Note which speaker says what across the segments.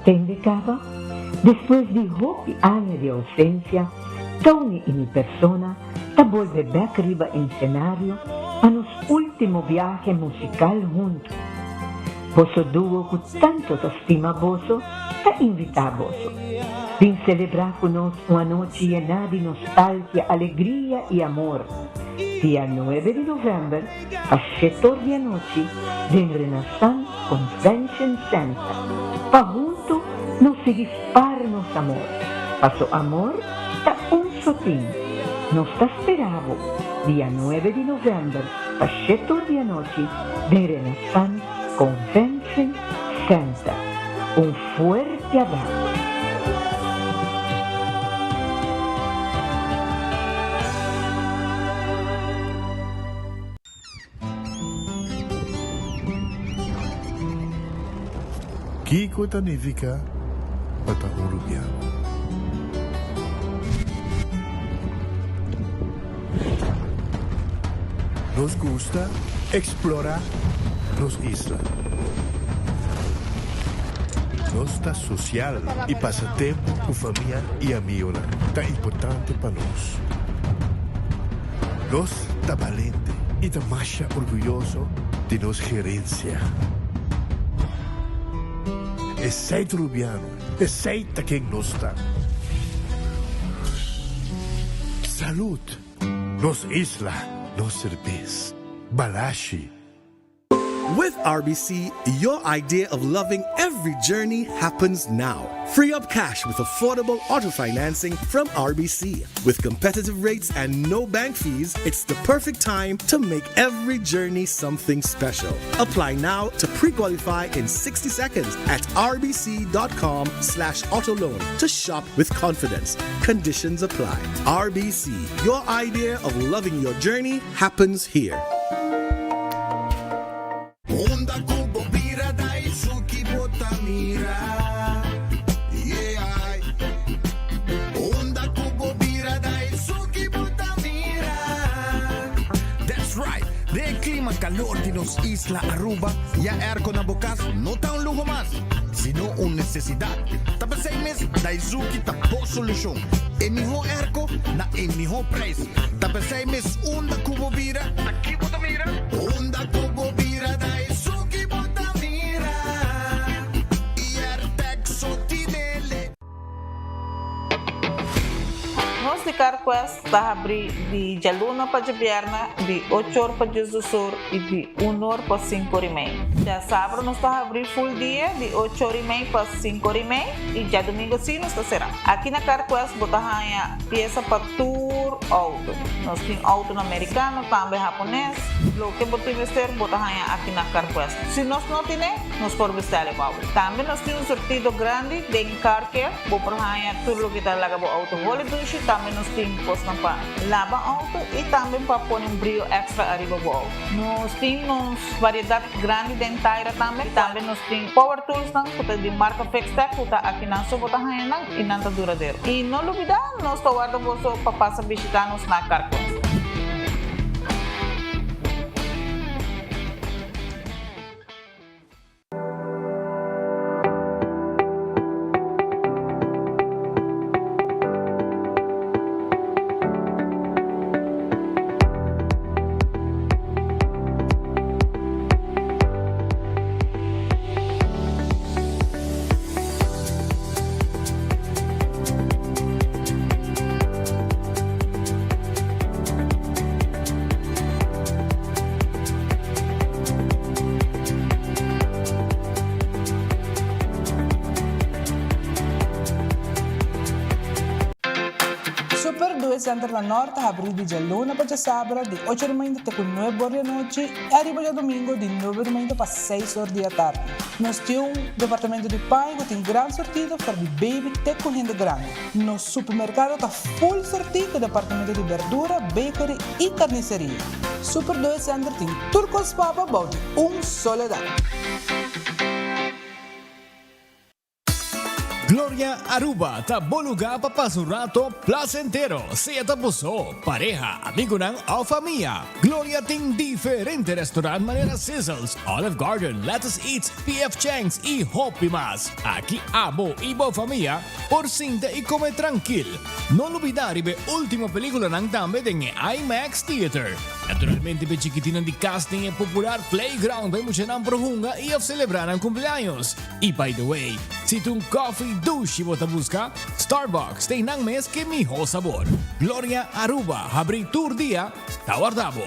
Speaker 1: Tende caba? Despues di hopi aña di ausencia, Tony y mi persona ta bolbe bek riba ensenario pa nos ultimo biahe musical hunto. Boso duo cu tanto ta stima boso ta invita boso. Bin celebra cu nos un anochi yená di nostalgia, alegria y amor. Dia nuebe di november pa shetor di anochi den Renaissance Convention Center pa hunto nos sigui spar nos amor, paso amor ta un so tin. Nos ta spera bo dia nuebe di november pa shetor di anochi den Renaissance Convention Center. Un fuerte abrazo.
Speaker 2: Kiko ta nifiká pa ta un rubiano? Nos gusta eksplorá nos isla. Nos ta sosial i pasa tempu ku famia i amigonan ta importante pa nos. Nos ta balente i ta masha orguyoso di nos gerensia. Esei ta Rubiano, esei ta ken nos ta. Salud! Nos isla, nos serbes. Balashi.
Speaker 3: With RBC, your idea of loving every journey happens now. Free up cash with affordable auto financing from RBC. With competitive rates and no bank fees, it's the perfect time to make every journey something special. Apply now to pre-qualify in 60 seconds at rbc.com slash autoloan to shop with confidence. Conditions apply. RBC, your idea of loving your journey happens here.
Speaker 4: Unda ku bo bira Daisuki bo ta mira Yeah Unda ku bo bira Daisuki bo ta mira
Speaker 5: That's right! Den e klima kalor di nos isla Aruba, ya airco na bo kas no ta un luho mas, sino un nesesidat. Ta p'esei mes Daizuki ta bo solushon. E mihó airco na e mihó prijs. Ta p'esei mes unda ku bo bira,
Speaker 4: Ta ki bo ta mira? Unda ku bo bira ta esun ki bo ta mira. Iertek so tinele.
Speaker 6: Nos di CarQuest ta habri di djaluna pa djabièrnè di ocho or pa diesdos or i di un or pa sinku or i mei. Djasabra nos ta habri full dia di ocho or i mei pa sinku or i mei i djadumingu si nos ta será. Aki na CarQuest bo ta haña piesa pa tur outo. Nos tin outonan merikano, tambe hapones. Loke bo tin mester bo ta haña aki na CarQuest. Si nos no tine, nos por bestèl e pa bo. Tambe nos tin un sortido grandi den Car Care. Bo por haña tur loke ta laga bo outo holi dushi. Tambe nos tin kosnan pa laba outo i tambe pa pone un brio èkstra ariba bo outo. Nos tin nos variedat grandi den taira tambe. Tambe nos tin power toolsnan ku ta di marka Fixtech ku ta akinan so bo ta haña nan. I nan ta duradero. I no lubidá, nos ta warda boso pa pasa bishitá nos na Carquest.
Speaker 7: Super Due Center na Nort ta habrí di djaluna pa djasabra di ocho di mainta te ku nuebe or di anochi i ariba djadumingu di nuebe di mainta pa seis or di atardi. Nos tin un departamento di paña ku tin gran sortido for di baby te ku hende grandi. Nos supermerkado ta full sortí ku departamento di berdura, bakery i karniseria. Super Doe Center tin tur kos pa bo bou di un solo dak.
Speaker 8: Gloria Aruba ta bo lugar pa pasa un rato placentero, sea ta bo so, pareha, amigonan of famia. Gloria tin diferente restaurant manera Sizzles, Olive Garden, Lettuce Eats, PF Chang's y hopi mas. Aki abo y bo famia por sinta y come trankil. No lubida riba e ultimo peliculanan tambe den e IMAX Theater. Naturalmente p'e chikitinan di cas tin e popular playground pa e muchanan por hunga y of celebra nan cumpleaños. Y by the way, si ta un coffee dushi bo ta busca, Starbucks ta einan mes ke miho sabor. Gloria Aruba habri tur dia ta warda bo.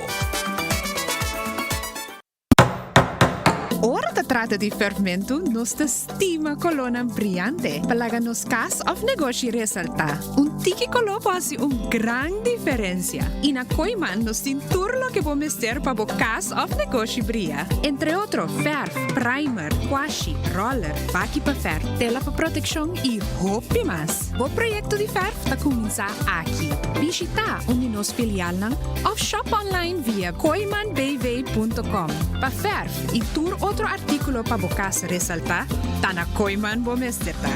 Speaker 9: Ora ta trata di ferfmentu, nos ta stima kolónan briante pa laga nos kas òf negoshi resaltá. Un tiki koló por hasi un gran diferensia. I na Kooiman nos tin tur loke bo mester pa bo kas òf negoshi bria. Entre otro fèrf, primer, kwashi, roller, baki pa fèrf, tela pa protekshon i hopi mas. Bo proyekto di fèrf ta kuminsá aki. Bishitá un di nos filialnan òf shop online via kooimanbv.com. Pa fèrf i tur otro artíkulo pa bo kas resaltá, ta na Kooiman bo mester ta.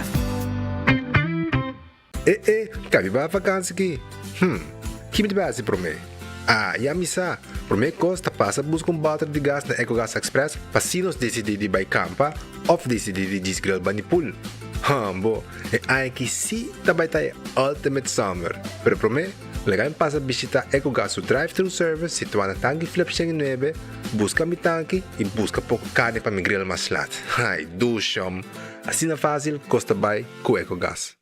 Speaker 10: E e, ka mi bai vakansi ki? Hm, ki mi ta bai hasi promé? Ah, ya mi sa! Promé kos ta pasa buska un bòter di gas na Ecogas Express pa si nos disidí di bai kampa òf disidí di djis grill bani pool. Hambo, e aña aki sí ta bai ta e ultimate summer! Pero promé, laga mi pasa bishitá Ecogas su drive-thru service situá na Tanki Flip 109, buska mi tanki i buska poko karni pa mi grill mas lat. Ai, dushom! Asina fásil kos ta bai ku Ecogas.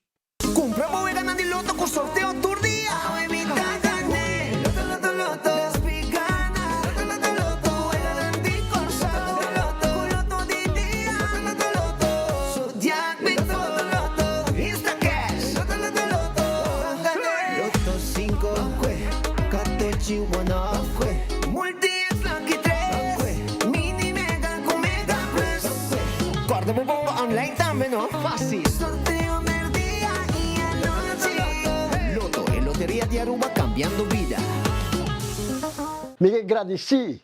Speaker 4: Cumpra bo weganan di loto cu sorteo tur dia. Awe mi ta gane. Loto loto loto. Despi gana. Loto loto loto. Weganan di Corsou. Loto loto. Cu loto di dia. Loto loto loto. Zodiac Big Four. Loto loto. Instacash. Loto loto loto. Ban gane. Loto cinco. Ban cue. Catochi one off. Ban cue. Multi es lucky tres. Ban cue. Mini mega cu mega plus. Ban cue. Corda bo bomba online tambe no. Facil. Sorteo merdia y anochi. Lotto, e loteria di Aruba cambiando bida.
Speaker 11: Mi ke gradisí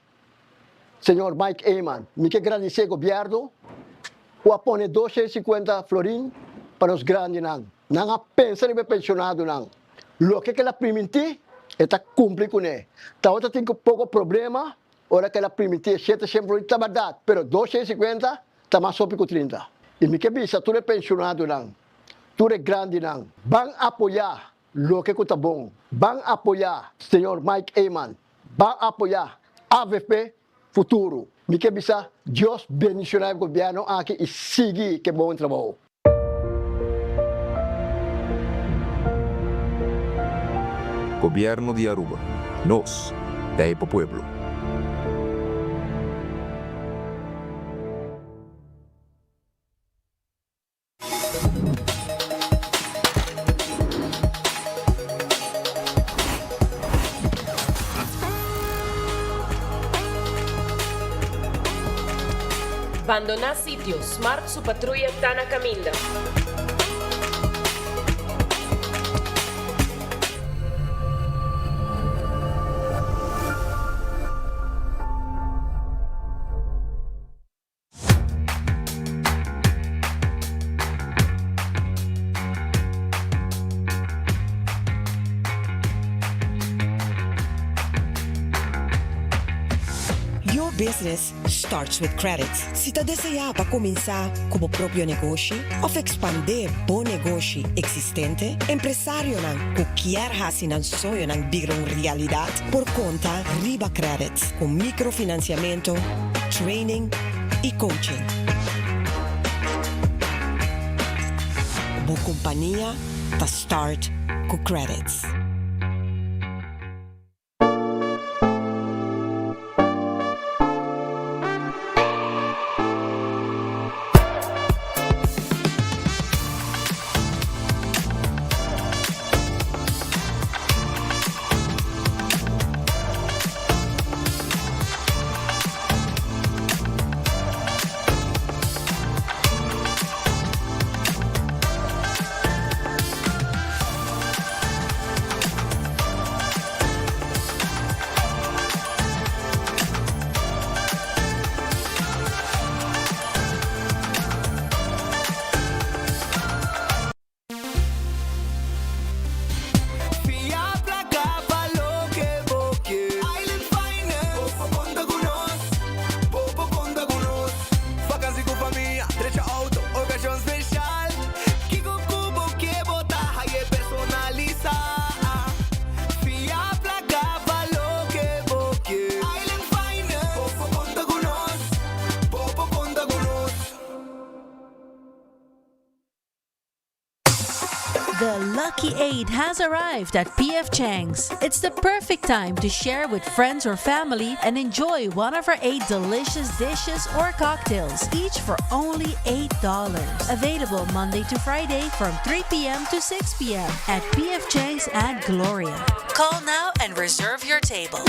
Speaker 11: señor Mike Eman, mi ke gradisí e gobierno ku a pone 250 florin pa nos grandinan. Nan a pensa riba e pensionadonan. Loke ku el a primintí, e ta kumpli kuné. Tabata tin ku poko problema ora ku el a primintí e 700 florin, ta bèrdat, pero 250 Ta mas hopi ku 30. I mi ke bisa tur e penshonadonan, tur e grandinan, ban apoyá loke ku ta bon. Ban apoyá señor Mike Eman. Ban apoyá avp Futuro. Mi ke bisa Dios bendishoná e gobièrnu aki i sigui ke bon trabou.
Speaker 12: Gobierno di Aruba. Nos ta e pa pueblo.
Speaker 13: Bandoná sitio, Smart su patruya ta na kaminda.
Speaker 14: Your business starts with credit. Si ta deseá pa kuminsá ku bo propio negoshi òf ekspandé bo negoshi eksistente, empresarionan ku kier hasi nan soñonan bira un realidat por konta riba Credit ku mikrofinansiamentu, training i coaching. Bo kompania ta start ku Credits.
Speaker 4: Fia plaka pa loke bo ke. Island Finance, bo por konta ku nos, bo por konta ku nos. Vakansi ku famia, drecha outo, okashon speshal. Kiko ku bo ke bo ta haye personalisá. Fia plaka pa loke bo ke. Island Finance, bo por konta ku nos, bo por konta ku nos.
Speaker 15: The Lucky 8 has arrived at PF Chang's. It's the perfect time to share with friends or family and enjoy one of our 8 delicious dishes or cocktails, each for only $8. Available Monday to Friday from 3 p.m. to 6 p.m. at PF Chang's at Gloria. Call now and reserve your table.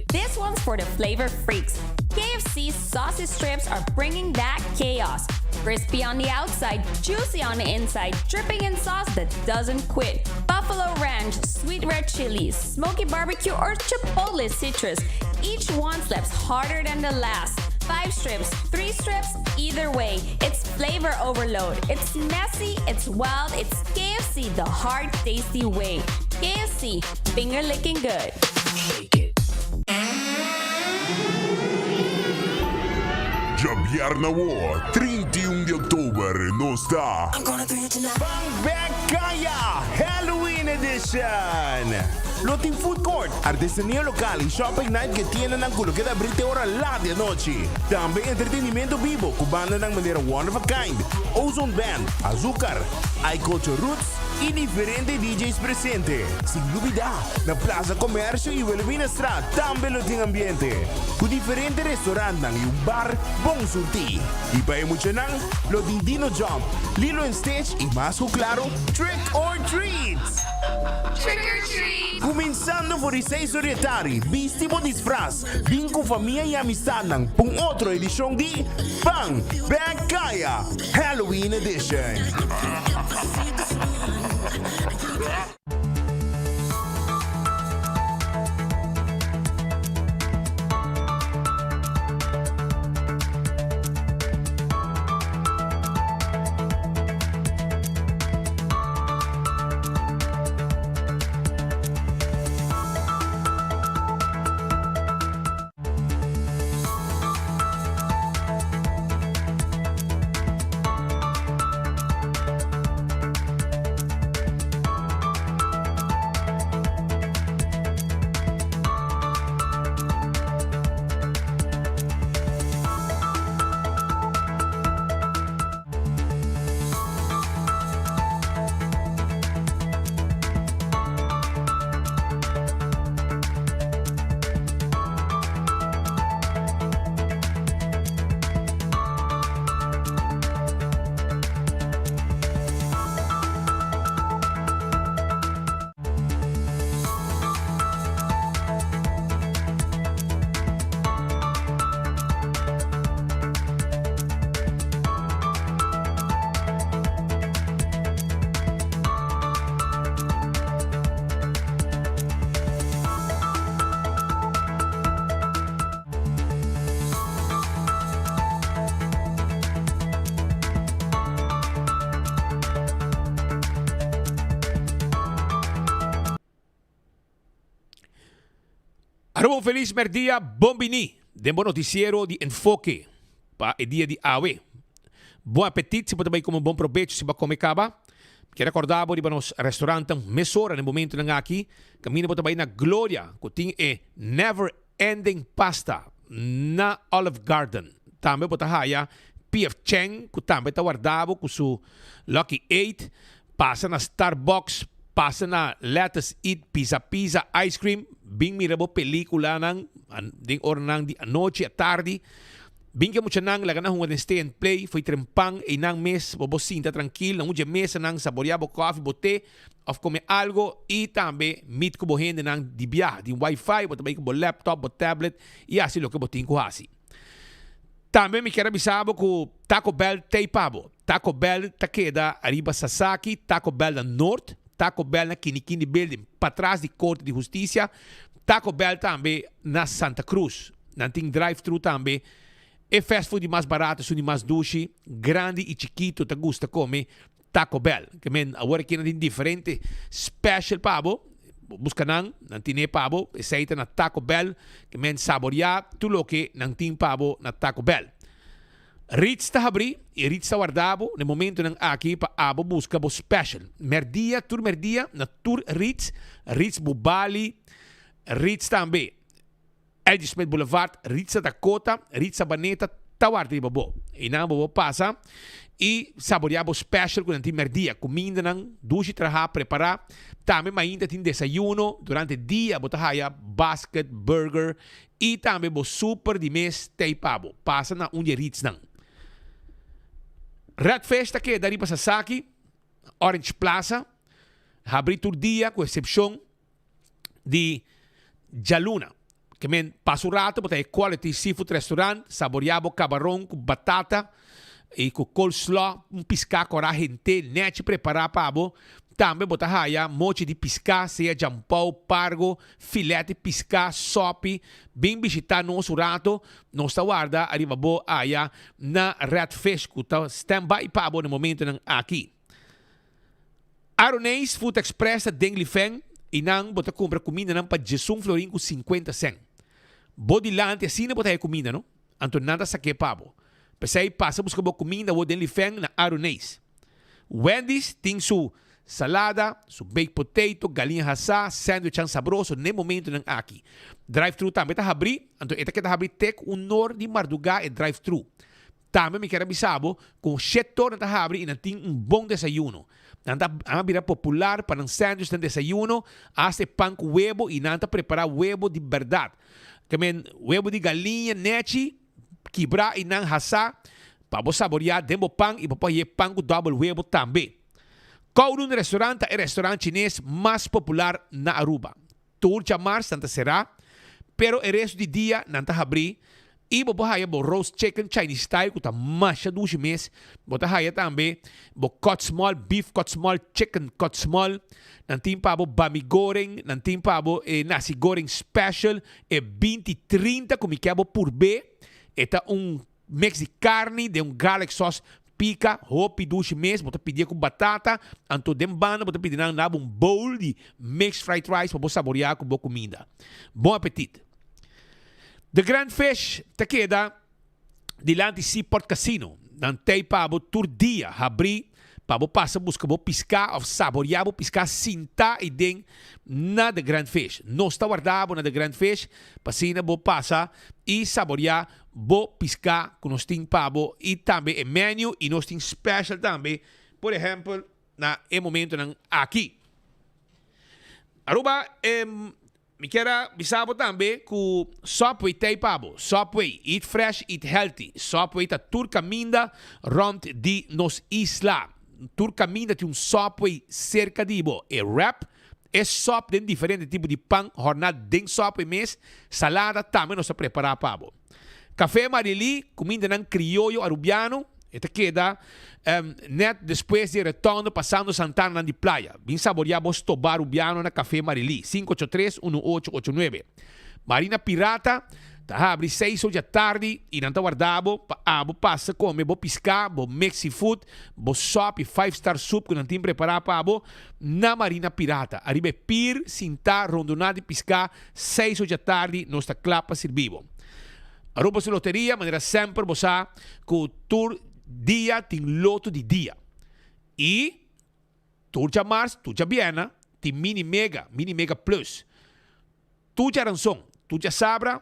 Speaker 16: This one's for the flavor freaks. KFC's sausage strips are bringing back chaos. Crispy on the outside, juicy on the inside, dripping in sauce that doesn't quit. Buffalo Ranch, sweet red chili, smoky barbecue, or chipotle citrus. Each one slaps harder than the last. 5 strips, 3 strips, either way, it's flavor overload. It's messy, it's wild, it's KFC the hard, tasty way. KFC, finger licking good.
Speaker 2: Djabièrnè awor, 31 di òktober, nos ta.
Speaker 17: Ban bek Kaya Halloween Edition! Lo tin food court, artesania lokal y shopping night ke tiendanan ku lo keda abrí te ora lat di anochi. Tambe entretenimento bibo ku bandanan manera One of a Kind, Ozone Band, Azucar, I-Culture Roots y diferente DJ's presente. Sin lubida, na Plaza Comercio y Wilhelminastraat tambe lo tin ambiente, ku diferente restaurantnan y un bar bon surtí. Y pa e muchanan lo tin Dino Jump, Lilo and Stitch y mas cu claro, Trick or Treat!
Speaker 16: Trick or treat!
Speaker 17: Cuminsando for di seis or di e tardi, bisti bo disfraz, bin cu famia y amistadnan pa un otro edicion di Ban Bek Kaya Halloween Edition!
Speaker 18: Aruba un felis merdia, bon bini den bo noticiero di Enfoke pa e dia di awe. Bon apetit si bo ta bay come, bon probecho si bo a come caba. Mi kier recorda bo riba nos restaurantnan mesora den momentonan aki, caminda bo ta bay na Gloria cu tin e Never Ending Pasta na Olive Garden. Tambe bo ta haya PF Chang cu tambe ta warda bo cu su Lucky Eight. Pasa na Starbucks, pasa na Lettuce Eat Pizza Pizza Ice Cream, bin mira bo peliculanan den oranan di anochi, atardi. Bin ke muchanan laga nan hunga den Stay and Play, fo'i trempan einan mes bo bo sinta trankil na un dje mesanan saborea bo kofi, bo te of come algo y tambe meet cu bo hendenan di biaha. Tin wifi, bo ta bay cu bo laptop, bo tablet y haci loke bo tin cu haci. Tambe mi kier a bisa bo cu Taco Bell t'ey pa bo. Taco Bell ta keda ariba Sasaki, Taco Bell na Noord, Taco Bell na Kinikini Building patras di Corte di Husticia, Taco Bell tambe na Santa Cruz. Nan tin drive thru tambe. E fast food di mas barato esun di mas dushi, grandi y chikito ta gusta come. Taco Bell. Ke men awor aki nan tin diferente special pa bo. Bo buska nan, nan tine pa bo. Esei ta na Taco Bell. Ke men saborea tur loke nan tin pa bo na Taco Bell. Ritz ta habri y Ritz ta warda bo na e momentonan aki pa abo buska bo special. Merdia, tur merdia na tur Ritz, Ritz Bubali, Ritz tambe. LG Smith Boulevard, Ritza Dakota, Ritz Sabaneta ta warda riba bo. Einan bo por pasa y saborea bo special cu nan tin merdia. Cumindanan dushi traha, prepara. Tambe mainta tin desayuno. Durante dia bo ta haya basket, burger y tambe bo super di mes tey pa bo. Pasa na un di e Ritznan. Red Fish ta keda riba Sasaki, Orange Plaza. Habri tur dia cu excepcion di djaluna. Ke men pasa un rato bo ta e Quality Seafood Restaurant, saborea bo kabaron ku batata i ku coleslaw, un piská kòrá hent'é nèchi prepará pa bo. Tambe bo ta haya mochi di piská, sea djampou, pargo, filèt di piská, sòpi. Bin bishitá nos un rato, nos ta warda ariba bo aya na Red Fish ku ta stand by pa bo na momentonan aki. Aroneis Food Express ta den Lifeng y nan bo ta cumpra cumindanan pa djesun florin cu 50 cent. Bo dilanti asina bo ta haya cuminda no, anto nan ta saké pa bo. P'esey pasa busca bo cuminda awor den Lifeng na Aroneis. Wendy's tin su salada, su baked potato, galiña hasá, sandwichan sabroso n'e momentonan aki. Drive-thru tambe ta habrí, anto e ta keda habrí te cu un nor di mardugá e drive-thru. Tambe mi kier a bisa bo ku shet tornan ta habri i nan tin un bon desayuno. Nan ta a bira popular pa nan sandwich den desayuno, asta e pan ku webo i nan ta prepará webo di bèrdat. Ke men webo di galiña nechi kibrá i nan hasá pa bo saboriá den bo pan i bo por haye pan ku dòbel webo tambe. Kowloon Restaurant ta e restaurant chines mas popular na Aruba. Tur djamars nan ta será, pero e resto di dia nan ta habrí i bo por haya bo roast chicken Chinese style ku ta masha dushi mes. Bo ta haya tambe bo cut small, beef cut small, chicken cut small. Nan tin pa bo bami goreng, nan tin pa bo e nasi goreng special, e 20 30 ku mi ke bo purb'é. E ta un Mix di carni den un garlic sauce pica hopi dushi mes, bo ta pidié cu batata, anto den banda bo ta pidi nan daba un bowl di mixed fried rice pa bo saborea cu bo cuminda. Bon apetit! The Grand Fish ta keda dilanti Seaport Casino, nan tey pa bo tur dia habri pa bo pasa busca bo pisca of saborea bo pisca sinta y den na The Grand Fish. Nos ta warda bo na The Grand Fish pa asina bo pasa y saborea bo piská ku nos tin pa bo i tambe e menu i nos tin special tambe por ehempel na e momentonan aki. Aruba mi kier a bisa bo tambe ku Subway t'ei pa bo. Subway, eat fresh, eat healthy. Subway ta tur kaminda rond di nos isla. Tur kaminda tin un Subway serka di bo. E wrap E sòp den diferente tipo di pan hòrná den sòp e mes, salada tambe nos ta prepará pa bo. Café Marilí, kumindanan krioyo arubiano, e ta keda nèt despues di e retondo pasando Santananan di Playa. Bin saboriá bo stobá arubiano na Café Marilí, 583 1889. Marina Pirata ta habri seis or djatardi i nan ta warda bo pa abo pasa kome bo piská, bo mix seafood, bo sòp i five star soup ku nan tin prepará pa bo na Marina Pirata. Ariba e pir sintá rondoná di piská seis or djatardi nos ta kla pa sirbi bo. Aruba su loteria manera semper bo sa ku tur dia tin loto di dia i tur djamars tur djabièrnè tin mini mega, mini mega plus. Tur djaranson, tur djasabra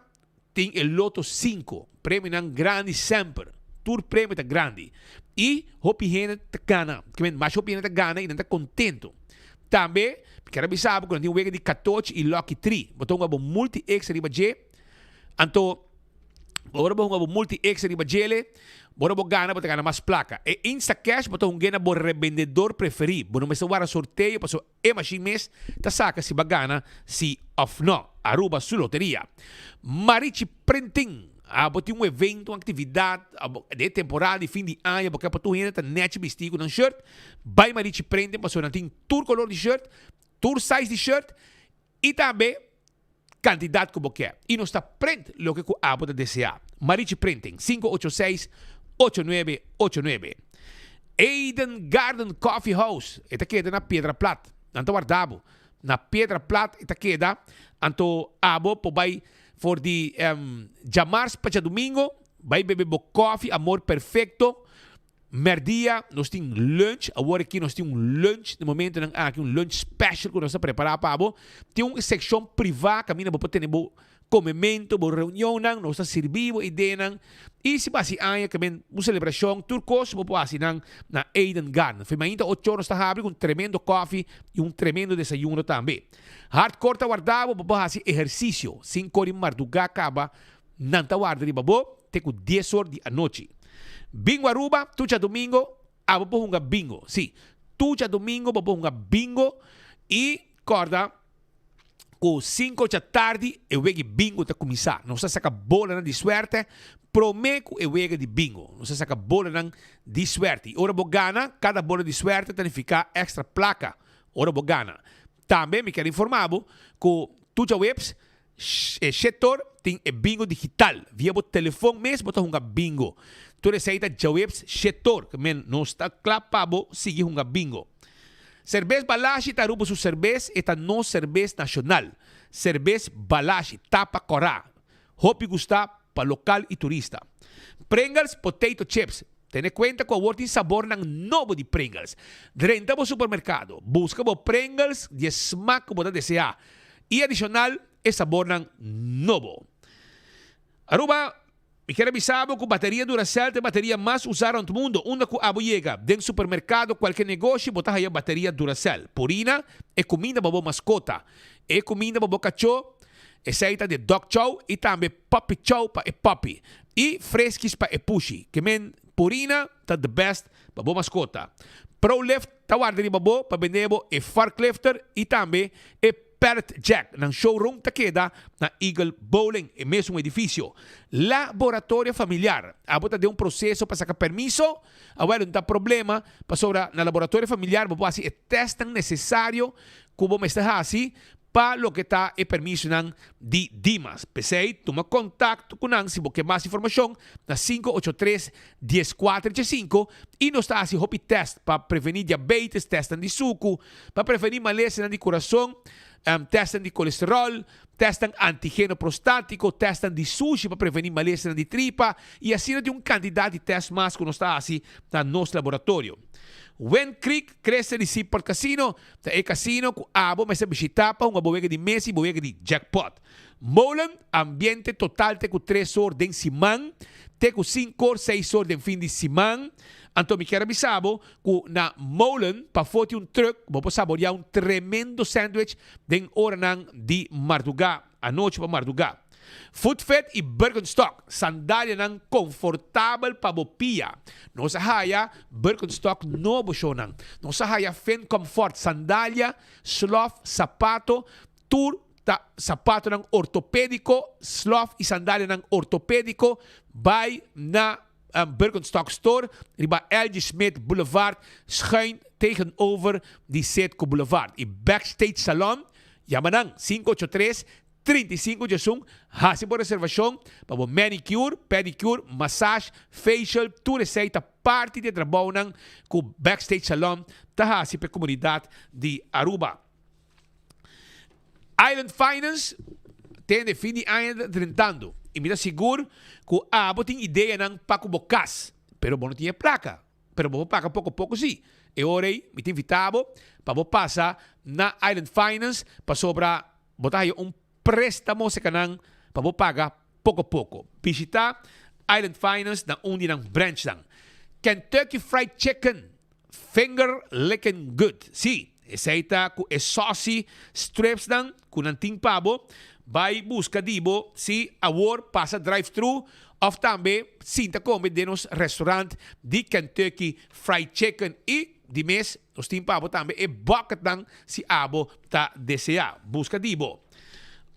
Speaker 18: tin e Loto sinku. Premionan grandi semper. Tur premio ta grandi. I hopi hende ta gana. Kimen masha hopi hende ta gana i nan ta kontentu. Tambe mi kier a bisa bo ku nan tin wega di katochi i Lucky Tree. Bo ta hunga bo multi extra riba dje. Anto ora bo hunga bo multi extra riba djele, ora bo gana bo ta gana mas plaka. E Instacash bo ta hung'é na bo rebendedor preferí. Bo no mester wara sorteo pasobra. E mashin mes ta saka si ba gana si of no. Aruba su loteria. Marichi Printing, Abo tin un evento, un actividad, abo den e temporada di fin di aña bo ke pa tur hende ta nechi bisti ku nan shirt, bai Marichi Printing pasobra nan tin tur color di shirt, tur size di shirt y tambe kantidat ku bo ke i nos ta print loke ku abo ta deseá. Marichi Printing, 586 8989. Eden Garden Coffee House, e ta keda na Piedra Plat. Nan ta warda bo. Na Piedra Plat e ta keda, anto abo por bai for di djamars pa djadumingo, bai bebe bo kofi Amor Perfecto. Merdia nos tin lunch, awor aki nos tin un lunch, na momentonan aki un lunch special ku nos ta prepara pa bo. Tin un sekshon priva kaminda bo por tene bo Comemento, bo reunionnan, nos ta sirbi bo ideanan y si bo haci aña ke men un celebracion, tur cos bo por haci nan na Eden Garden. Fe mainta ocho nos ta habri cu un tremendo coffee y un tremendo desayuno tambe. Hardcore ta warda bo pa bo haci ehercicio, cinco di marduga caba nan ta warda riba bo te cu dies or di anochi. Bingo Aruba, tur djadomingo abo por hunga bingo, si, tur djadomingo bo por hunga bingo y corda. Ku sinku ocha tardi e wega di bingo ta kuminsá. Nos ta saka bolanan di suerte promé ku e wega di bingo. Nos ta saka bolanan di suerte. I ora bo gana, kada bola di suerte ta nifiká èkstra plaka ora bo gana. Tambe mi kier informá bo ku tur djaweps e shetor tin e bingo digital. Via bo telefon mes bo ta hunga bingo. Tur esei ta djaweps shetor. Men nos ta kla pa bo sigui hunga bingo. Serbes Balashi ta Aruba su serbes, e ta nos serbes nacional. Serbes Balashi, tapa cora. Hopi gusta pa local y turista. Pringles Potato Chips, Tene cuenta cu awor tin sabornan nobo di Pringles. Drenta bo supermercado, busca bo Pringles di e smaak cu bo ta desea y adicional e sabornan nobo. Aruba Mi kier a bisa bo ku bateria Duracell ta e bateria mas usá rònt mundu. Unda ku abo yega, den supermerkado, kualke negoshi, bo ta haya bateria Duracell. Purina, e kuminda pa bo maskota. E kuminda pa bo kachó, esei ta di dog chow i tambe puppy chow pa e puppy. I Friskies pa e pushi. Ke men, Purina ta the best pa bo maskota. Prolift ta warda riba bo pa bende bo e forklifter i tambe e. Pallet Jack nan showroom ta keda na Eagle Bowling, e mesun edifisio. Laboratorio Familiar, Abo ta den un proseso pa saka permiso? Awel, no ta problema, pasobra na Laboratorio Familiar bo por hasi e testnan nesesario ku bo mester hasi pa loke ta e permisonan di Dimas. P'esei, tuma kontakto ku nan si bo ke mas informashon na 583 1485 i nos ta hasi hopi test pa prevení diabetes, testnan di suku, Pa prevení malesanan di kurason, tèstnan di kolesteròl, tèstnan antigeno prostátiko, tèstnan di sushi pa prevení malesanan di tripa i asina tin un kantidat di tèst mas ku nos ta hasi na nos laboratorio. Wind Creek Cresta di Seaport Casino ta e kasino ku abo mester bishitá pa hunga bo wega di mesa i bo wega di jackpot. Molen, ambiente total te ku tres or den siman, te ku sinku or, seis or den fin di siman. Anto mi kier a bisa bo Ku na Molen pafó tin un truck bo por saboreá un tremendo sandwich den oranan di mardugá, anochi pa mardugá. Footfit i Birkenstock, sandalianan konfortabel pa bo pia. Nos a haya Birkenstock nobo shownan. Nos a haya Finn Comfort sandalia, slof, sapato, tur ta sapatonan ortopédiko, slof i sandalianan ortopédiko. Bai na Birkenstock Store riba LG Smith Boulevard schuin tegenover di Citgo Boulevard y Backstage Salon. Yama nan 583 35 diesun hasi bo reservacion pa bo manicure, pedicure, massage, facial, tur esey ta parti di e trabounan cu Backstage Salon ta hasi pa e comunidad di Aruba. Island Finance tende fin di aña ta drentando y mi ta sigur cu abo tin ideanan pa cu bo cas, pero bo no tin e placa, pero bo por paga poco poco si. E ora ey mi ta invita bo pa bo pasa na Island Finance pasobra bo ta haya un prestamo cerca nan pa bo paga poco poco. Bishita Island Finance na un di nan branchnan. Kentucky Fried Chicken Finger licking good. Sí, esei ta ku e saucy stripsnan ku nan tin pa bo. Bai buska di bo si awor pasa drive thru of tambe sinta kome den nos restaurant di Kentucky Fried Chicken. I di mes nos tin pa bo tambe e bucketnan si abo ta desea. Buska di bo.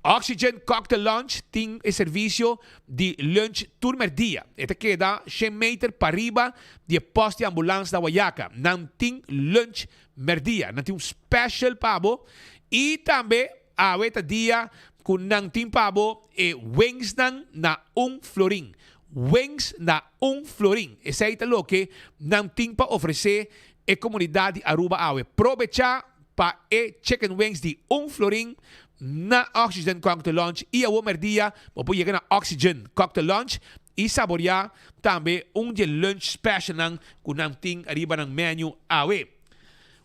Speaker 18: Oxygen Cocktail Lounge tin e servisio di lunch tur merdia. E ta keda shen meter pariba di e post di ambulans na Wayaca. Nan tin lunch merdia. Nan tin un special pa bo. Y tambe awe ta dia cu nan tin pa bo e wingsnan na un florin. Wings na un florin. Esei ta loke nan tin pa ofresé e komunidat di Aruba awe. Probechá pa e chicken wings di un florin na Oxygen Cocktail Lounge i awor mèrdia bo por yega na Oxygen Cocktail Lounge i saboriá tambe un di e lunch specialnan ku nan tin riba nan menu awe.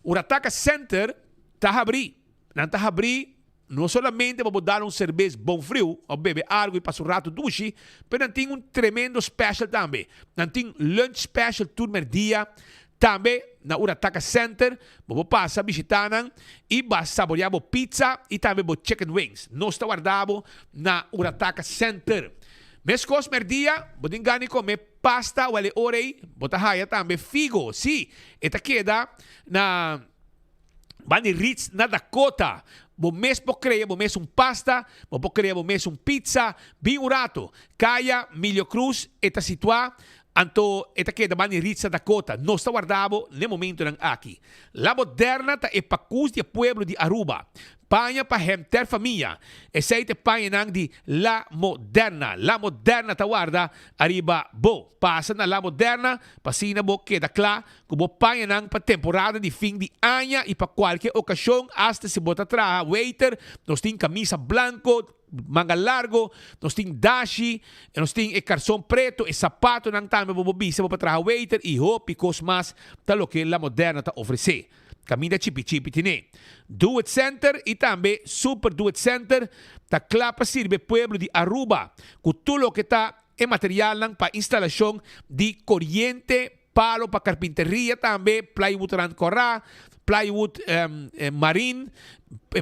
Speaker 18: Urataka Center ta habrí. Nan ta habrí no solamente pa bo dal un serbes bon friu of bebe algu i pasa un ratu dushi, pero nan tin un tremendo special tambe. Nan tin lunch special tur merdia tambe na Urataka Center. Bo por pasa bishita nan i ba saborea bo pizza i tambe bo chicken wings. Nos ta warda bo na Urataka Center. Meskos merdia bo tin gana di kome pasta wèl e ora ei bo ta haya tambe figo. Sí, e ta keda na. Ban di Ritz na Dakota. Bo mes por crea bo mes un pasta, bo por crea bo mes un pizza. Bin un rato. Caya Milio Cruz e ta situa, anto e ta keda ban di Ritz na Dakota. Nos ta warda bo n'e momentonan aki. La Moderna ta e pacus di e pueblo di Aruba. Paña pa henter famia. Esei ta e pañanan di La Moderna. La Moderna ta warda ariba bo. Pasa na La Moderna pa asina bo keda kla ku bo pañanan pa temporada di fin di aña i pa kualke okashon, asta si bo ta traha waiter, nos tin kamisa blanko, manga largo, nos tin dashi, nos tin e karson preto, e sapatonan tambe bo por bisa bo pa traha waiter i hopi kos mas ta loke La Moderna ta ofresé. Kaminda chipi chipi tine. Do It Center i tambe Super Do It Center ta kla pa sirbi e pueblo di Aruba ku tur loke ta e materialnan pa instalashon di koriente, Palo pa carpinteria tambe, plywood rand corá, plywood marin,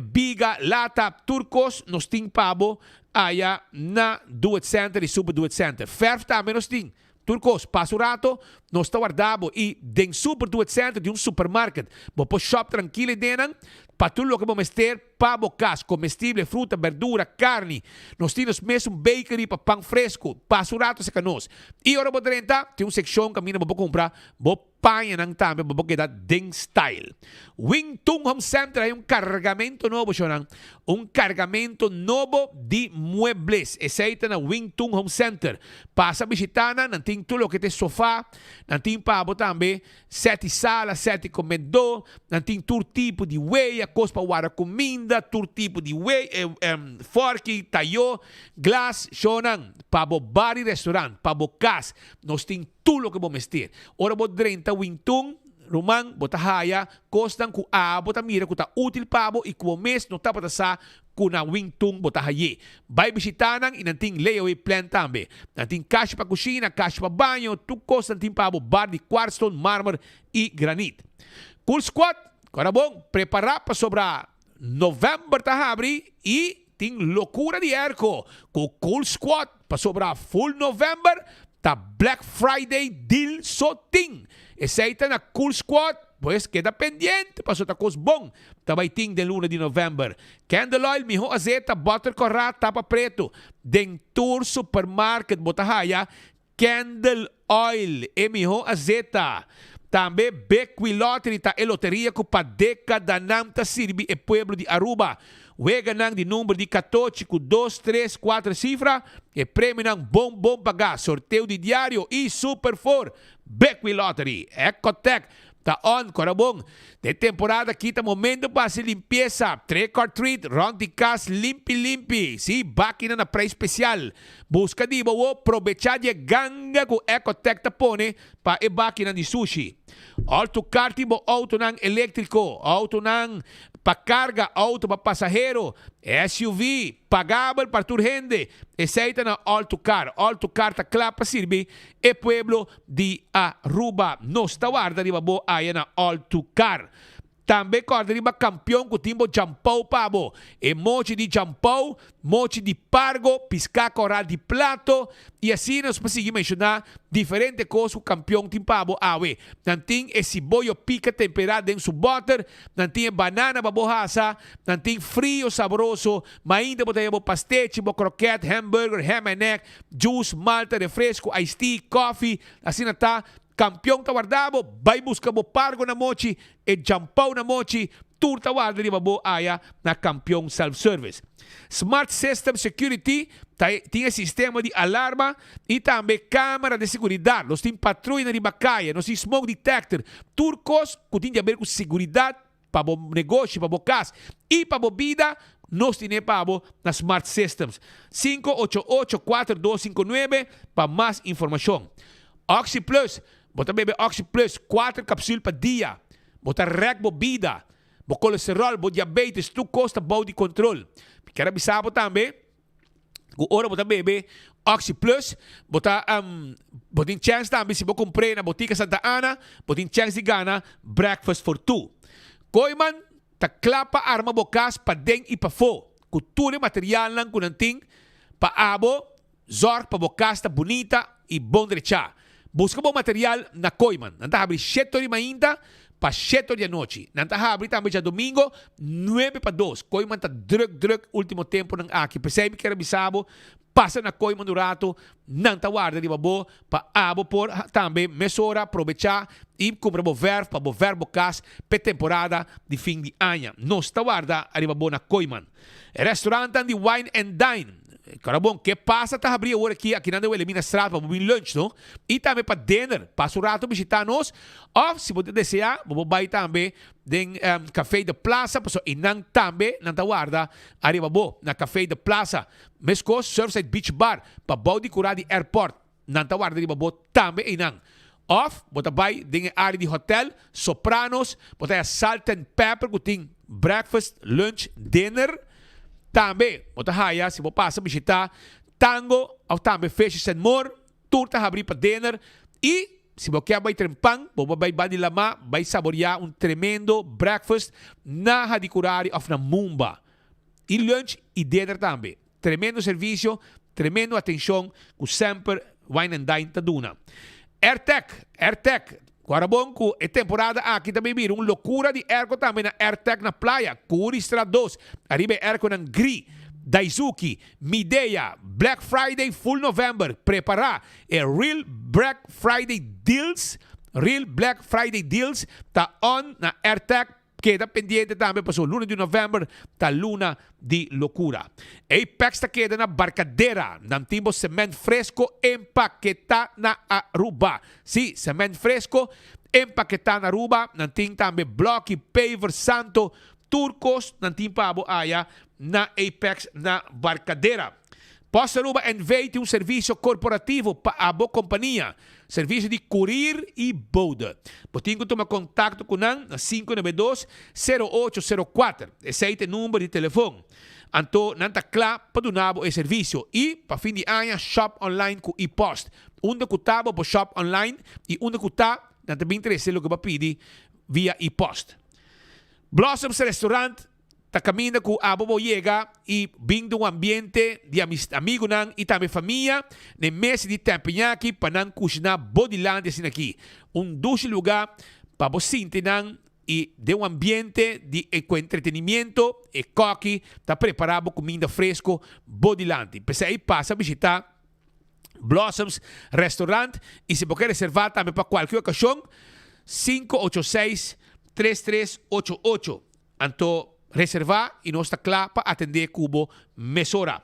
Speaker 18: biga, lata, tur cos nos tin pa bo aya na Do It Center y Super Do It Center. Verf tambe nos tin, tur cos. Pasa un rato, nos ta warda bo y den Super Do It Center di un supermarket bo por shop trankil eydenan pa tur loke bo mester pa bo cas, comestible, fruta, berdura, carni. Nos tin nos mesun bakery pa pan fresco. Pasa un rato cerca nos. Y ora bo drenta, tin un seccion caminda bo por cumpra bo pañanan tambe pa bo keda den style. Wing Tun Home Center hay un cargamento nobo, shownan. Un cargamento nobo di muebles. Esey ta na Wing Tun Home Center. Pasa bishita nan, nan tin tur loke ta e sofa, nan tin pa bo tambe Seti sala, seti komedó, nan tin tur tipo di weya, kos pa warda kuminda, tur tipo di we, fòrki, tayó, glas, shownan, pa bo bar i restaurant, pa bo kas, nos tin tur loke bo mester. Ora bo drenta Wintun, ruman, bo ta haya kosnan ku abo ta mira ku ta útil pa bo i ku bo mes no tabata sa Ku nan wingtung bo ta hay'é. Bai bishitá nan i nan tin layaway plan tambe. Nan tin kashi pa kushina, kashi pa baño, tur kos nan tin pa bo bar di kwartstone, marmer i granit. Cool Squad, kora bon, prepará pasobra novèmber ta habri i tin lokura di airco ku Cool Squad pasobra full novèmber ta Black Friday deal so tin. Esei ta na Cool Squad, pues keda pendiente paso ta kos bon ta bai tin den luna di november. Candle oil, miho azeta, butter corá, tapa preto. Den tur supermarket bo ta haya Candle oil, e miho azeta. Tambe Bequi Lottery ta e loteria cu pa decadanan ta sirbi e pueblo di Aruba. Weganan di number di catochi cu dos, tres, cuater cifra, e premionan bon bon pagá, sorteo di diario y Super Four. Bequi Lottery, Ecotec ta on, cora bon. Den temporada aki ta momento pa haci limpieza, trick or treat, rond di cas limpi limpi. Sí, bakinan na prijs special. Busca di bo wo probecha di e ganga cu Ecotec ta pone pa e bakinan di sushi. All to car tin bo autonan electrico, autonan pa carga, auto pa pasahero, SUV, pagabel pa tur hende. Esey ta na All to Car. All to Car ta cla pa sirbi e pueblo di Aruba. Nos ta warda riba bo aya na All to Car. Tambe corda riba campeon cu tin bo jampou pa bo. E mochi di jampou, mochi di pargo, pisca coral di plato y asina nos por sigui menciona diferente cos cu campeon tin pa bo awe. Nan tin e siboyo pica tempera den su boter, nan tin e banana pa bo hasa, nan tin frio sabroso, mainta bo ta haya bo pastechi, bo kroket, hamburger, ham and egg, juice, malta, refresco, iced tea, coffee, asina ta. Campeon ta warda bo, bay busca bo pargo na mochi, e jampou na mochi. Tur ta warda riba bo aya na Kampion Self Service. Smart System Security ta tin e sistema di alarma i tambe kamera di seguridat. Nos tin patruyanan riba kaya, nos tin smoke detector, tur kos ku tin di aber ku seguridat pa bo negoshi, pa bo kas i pa bo bida, nos tine pa bo na Smart Systems. 588 4259 pa mas informashon. Oxi Plus, Bo ta bebe Oxi Plus kuater kapsul pa dia. Bo ta rèk bo bida, bo kolesteròl, bo diabetes, tur kos ta bou di kontrol. Mi kier a bisa bo tambe ku ora bo ta bebe Oxi Plus, bo ta bo tin chèns tambe si bo kumpr'é na Botica Santa Ana, bo tin chèns di gana breakfast for two. Kooiman ta kla pa arma bo kas paden i pafó ku tur e materialnan ku nan tin pa abo Zorg pa bo kas ta bunita i bon drechá. Buska bo material na Kooiman. Nan ta habri shete or di mainta pa shete or di anochi. Nan ta habri tambe djadomingo nuebe pa dos. Kooiman ta druk druk ultimo temponan aki. P'esei mi kier a bisa bo, pasa na Kooiman un rato, nan ta warda riba bo pa abo por tambe mesora probechá i kumpra bo verf pa bo verf bo kas p'e temporada di fin di aña. Nos ta warda ariba bo na Kooiman. E restaurantnan di Wine and Dine. Kora bon, ke pasa ta habri awor aki akinan den Wilhelmina Straat pa bo bin lunch no? I tambe pa dinner. Pasa un rato bishita nos. Of si bo ta desea, bo por bai tambe den Café de Plaza pasobra einan tambe nan ta warda ariba bo na Café de Plaza. Meskos Surfside Beach Bar pa bou di kura di airport nan ta warda riba bo tambe einan. Of bo ta bai den e area di hotel Sopranos, bo ta haya Salt and Pepper ku tin breakfast, lunch, dinner. Tambe bo ta haya si bo pasa bishita Tango of tambe Fishes and More, tur ta habri pa dinner. Y si bo kier bai trempan, bo por bai Bandi Lama bai saboria un tremendo breakfast na Hadicurari of na Mumba. Y lunch y dinner tambe. Tremendo servicio, tremendo atencion cu semper Wine and Dine ta duna. Airtec, Airtec, Guarda bon cu e temporada aki ta bay bira un locura di airco tambe na Airtec na Playa, Curistraat 2, ariba e airconan gri, Daizuki, Midea, Black Friday full November, prepara e Real Black Friday Deals, Real Black Friday Deals ta on na Airtec Keda pendiente tambe paso luna di november ta luna di locura. Apex ta keda na Barcadera. Nan tin bo cement fresco empaketa na Aruba. Si, cement fresco empaketa na Aruba. Nan tin tambe bloki, paver, santo, tur cos nan tin pa bo aya na Apex na Barcadera. Post Aruba NV tin un servicio corporativo pa abo compania. Servicio di courier y bode. Bo tin cu tuma contacto cu nan na 592 0804. Esey ta e number di telefon. Anto nan ta cla pa duna bo e servicio. Y pa fin di aña shop online cu e-post. Unda cu ta bo por shop online y unda cu ta nan ta bin trece loke bo a pidi via e-post. Blossoms Restaurant Ta kaminda ku abo bo yega i bin den un ambiente di amigunan i tambe famia na e mesa di teppanyaki pa nan kushiná bo dilanti asina aki. Un dushi lugá pa bo sinti nan i den un ambiente di ku entretenimiento e kòki ta prepará bo kuminda fresko bo dilanti. P'esei pasa bishitá Blossoms Restaurant i si bo ke reservá tambe pa kualke okashon, 586 3388. Anto reservá i nos ta kla pa atendé ku bo mesora.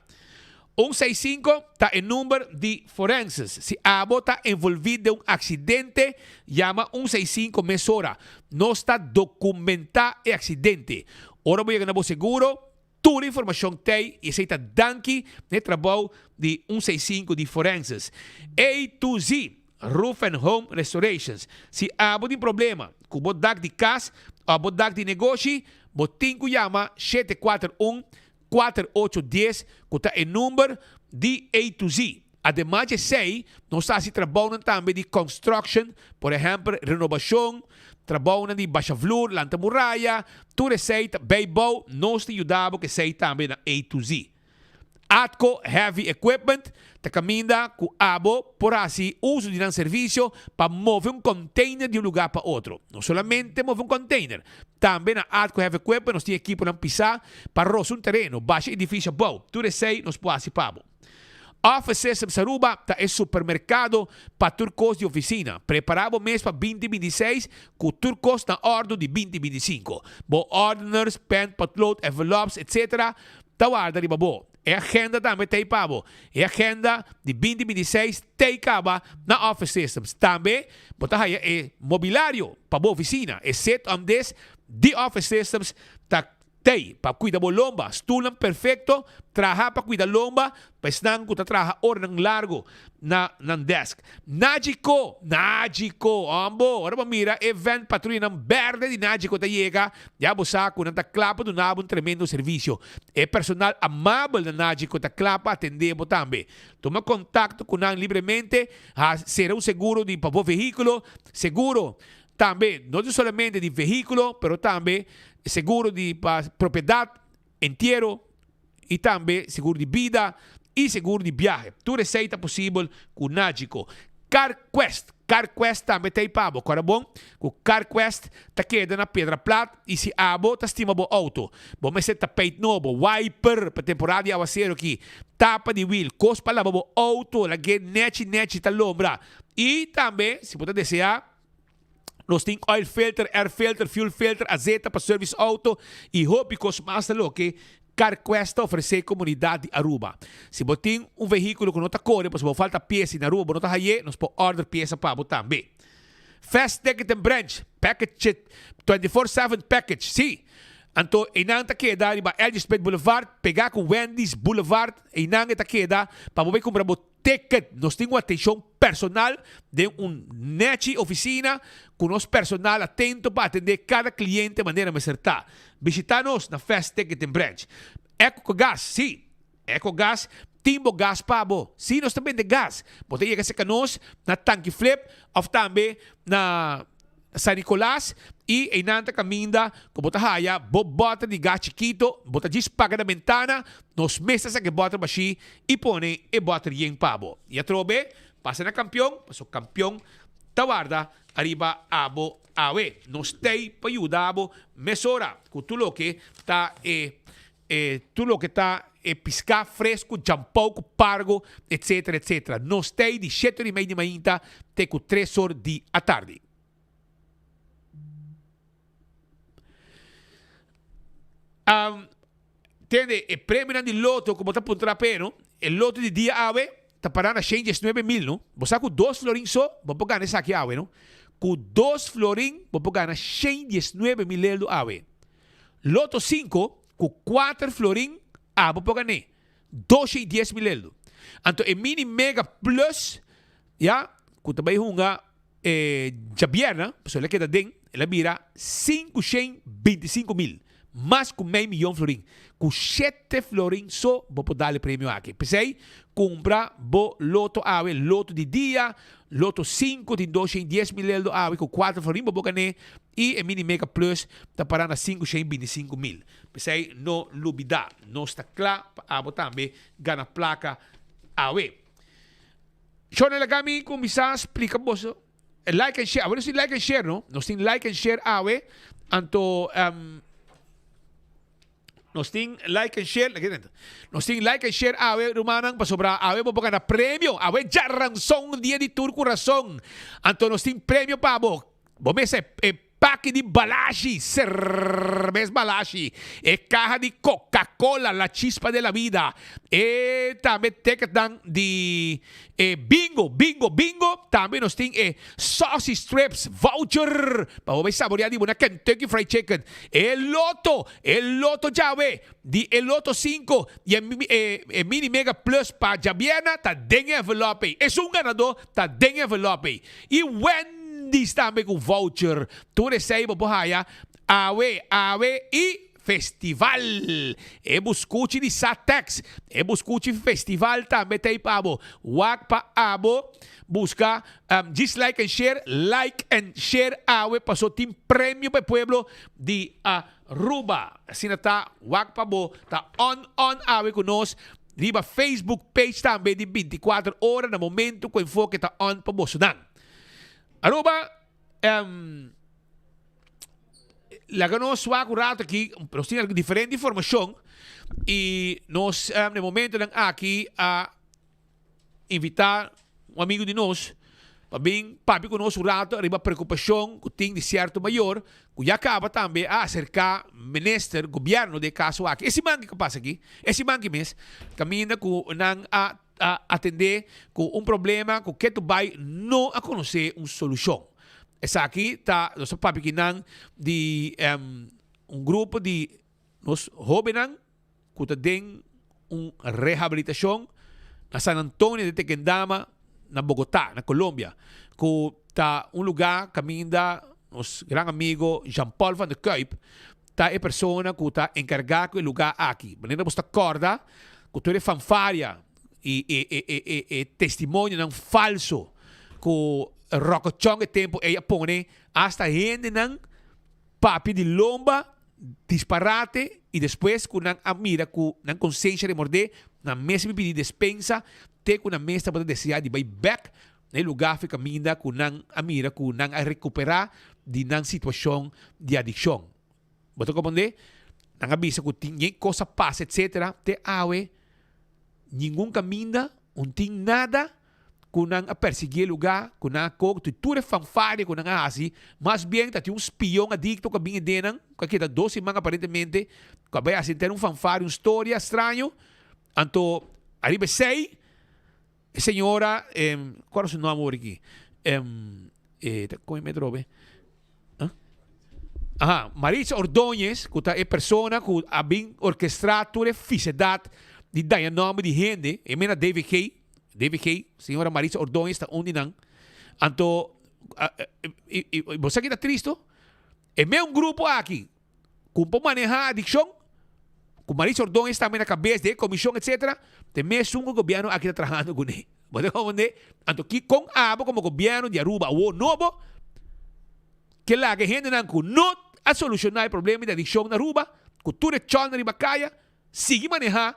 Speaker 18: Un seis sinku ta e number di forenses. Si abo ta envolví den un aksidente, yama un seis sinku mesora. Nos ta dokumentá e aksidente. Ora bo yega na bo seguro, tur e informashon t'ei i esei ta danki na e trabou di un seis sinku di forenses. A to Z. Roof and Home Restorations. Si abo tin problema ku bo dak di kas òf bo dak di negoshi, bo tin ku yama 741 4810 ku ta e number di A to Z. Ademas di esei, nos ta hasi trabounan tambe di construction, por ehèmpel renobashon, trabounan di basha vloer, lanta muraya, tur esei ta bijbou, nos ta yuda bo ku esei tambe na A to Z. Atco Heavy Equipment ta caminda cu abo por haci uso di nan servicio pa move un container di un lugar pa otro. No solamente move un container, tambe na Atco Heavy Equipment nos tin equiponan pisa pa rosa un tereno, basha edificio abou. Tur esey nos por haci pa bo. Office Systems Aruba ta e supermercado pa tur cos di oficina. Prepara bo mes pa 2026 cu tur cos na ordo di 2025. Bo ordeners, pen, potlood, envelops, etc. Ta warda riba bo. E agenda tambe t'ey pa bo. E agenda di 2026 t'ey caba na Office Systems. Tambe bo ta haya e mobilario pa bo oficina. E set om des di Office Systems ta Tei pa cuida bo lomba. Stulnan perfecto traha pa cuida lomba pa esnan cu ta traha oranan largo na nan desk. Nagico! Nagico! Hombo, ora bo mira e van patruyanan berde di Nagico ta yega, ya bo sa cu nan ta cla pa duna bo un tremendo servicio. E personal amabel na Nagico ta cla pa atende bo tambe. Tuma contacto cu nan libremente, ha cera un seguro di pa bo vehiculo, seguro Tambe, no ta solamente di vehiculo, pero tambe seguro di pa propiedad, entiero, y tambe seguro di bida y seguro di biahe. Tur esey ta posibel cu Nagico. CarQuest, CarQuest tambe ta ey pa bo. Cora bon cu CarQuest ta keda na Piedra Plat y si abo ta stima bo auto, bo mester tapijt nobo, wiper pa temporada di awacero aki, tapa di wiel, cos pa laba bo auto, lag'e nechi nechi ta lombra. Y tambe si bo ta desea Nos tin oil filter, air filter, fuel filter, azeta pa service auto y hopi cos mas ta loke CarQuest ta ofrece comunidad di Aruba. Si bo tin un vehiculo cu no ta core pasobra bo falta pieza y na Aruba bo no ta haye, nos por order pieza pa bo tambe. Fast Ticket and Branch, Package 24/7 Package, si! Anto eynan ta keda riba LG Smith Boulevard pega cu Wendy's Boulevard, eynan e ta keda pa bo bay cumpra bo Ticket, Nos tin un atencion personal den un nechi oficina cu nos personal atento pa atende cada cliente manera mester ta. Bishita nos na Fast Ticketing Branch. Ecogas, Si, Ecogas tin bo gas pa bo. Si, nos ta bende gas. Bo ta yega cerca nos na Tanki Flip of tambe na. San Nicolas y eynan ta caminda cu bo ta haya bo boter di gas chikito, bo ta djis paga na bentana, nos mes ta saca e boter bashi y pone e boter yen pa bo. Y atrobe pasa na Campeon, pasobra Campeon ta warda ariba abo awe. Nos tey pa yuda bo mesora cu tur loke ta e e tur loke ta e pisca fresco, jampou cu pargo, etcetera, etcetera. Nos tey di shete or y mei di mainta te cu tres or di atardi. Um, tende, e premionan di loto cu bo ta puntra p'e, no? E loto di dia awe ta para na shen diesnuebe mil, no? Bo sa cu dos florin so bo por gana esaki awe, no? Cu dos florin bo por gana shen diesnuebe mil eldo awe. Loto cinco cu cuater florin abo por gané, doshe y dies mil eldo. Anto e mini mega plus, ya, cu ta bay hunga e djabierna, pasobra el a keda den, el a bira cinco shen binticinco mil, mas cu mei miyon florin. Cu shete florin so bo por dal e premio aki. P'esey, cumpra bo loto awe, loto di dia, loto cinco tin doshe y dies mil eldo awe, cu cuater florin bo por gané, Y e Mini Mega Plus ta para na 525 mil. P'esei no lubida, nos ta kla pa abo tambe gana plaka awe. Shona laga mi kuminsá splika boso like and share. Awe nos tin like and share no? Nos tin like and share awe. Anto um, nos tin like and share. Nos tin like and share awe rumannan pasobra awe bo por gana premio. Awe djaranson dia di tur kurason. Anto nos tin premio pa bo. Bo mester e paki di Balashi, cerbes Balashi, e caha di Coca-Cola, la chispa de la vida, e tambe ticketnan di e bingo, bingo, bingo, tambe nos tin e saucy strips voucher pa bo bay saborea di bo na Kentucky Fried Chicken, e loto, e loto djawe di e loto cinco y e e mini mega plus pa djabierna ta den e envelop ey, esun ganador ta den e envelop ey. Y Wendy's tambe cu voucher. Tur esey bo por haya awe, awe y festival. E buscuchi di Satex, e buscuchi festival tambe ta ey pa bo. Wak pa abo busca djis like and share, like and share awe paso tin premio pa e pueblo di Aruba. Asina ta, wak pa bo ta on on awe cu nos. Riba Facebook page tambe di 24 ora na momento cu Enfoke ta on pa bosonan. Aruba, um, laga nos wak un rato aki, nos tin diferente informacion y nos um, na momentonan aki a. invitá un amigu di nos pa bin papia ku nos un rato riba preokupashon ku tin di sierto mayor ku ya kaba tambe a aserká minister, gobièrnu den e kaso aki. E siman ki pasa aki, e siman ki mes, kaminda ku nan a atendé ku un problema ku ketu bai no a konosé un solushon. Esaki ta, nos a papia kinan di un grupo di nos hóbennan ku ta den un rehabilitashon na San Antonio de Tequendama na Bogotá, na Colombia, ku ta un lugá kaminda nos gran amigo Jean Paul van de Kuyp ta e persona ku ta enkargá ku e lugá aki. Manera bos ta kòrda ku tur e fanfaria i e e e e e testimonionan falso ku Rocco Chong e tempu ei a pone asta hendenan papia di lomba disparate y despues cu nan a mira cu nan consencia remordé, nan mes a bin pidi despensa te cu nan mes tabata desea di bay bek na e lugar of e caminda cu nan a mira cu nan a recupera di nan situacion di adiccion. Bo ta comprende? Nan a bisa cu tin yen cos a pasa etc. Te awe ningun caminda un tin nada ku nan a persiguí e lugá, ku nan a kok, tur e fanfaria ku nan a hasi, mas bien ta tin un spion adikto ku a bin den nan, ku a keda dos siman aparentemente, ku a bai hasi henter un fanfaria, un storia straño. Anto ariba esei, e señora, kua era su nòmber awor aki? E ta koe mi atrobe. Aha, Maritza Ordóñez, ku ta e persona ku a bin orkestrá tur e fisedat di daña nòmber di hende, e mena DVG, DVG, señora Maritza Ordóñez ta un di nan. Anto, bo sa ki ta tristo? E meun grupo aki ku por manehá adikshon, ku Maritza Ordóñez tambe na kabes di e komishon etcetera, ta e mesun ku gobièrnu aki ta trahando kuné. Bo ta komprendé? Anto ki kon abo komo gobièrnu di Aruba awor nobo ke laga e hendenan ku no a solushoná e problema di adikshon na Aruba, ku tur e chòlnan riba kaya, sigui manehá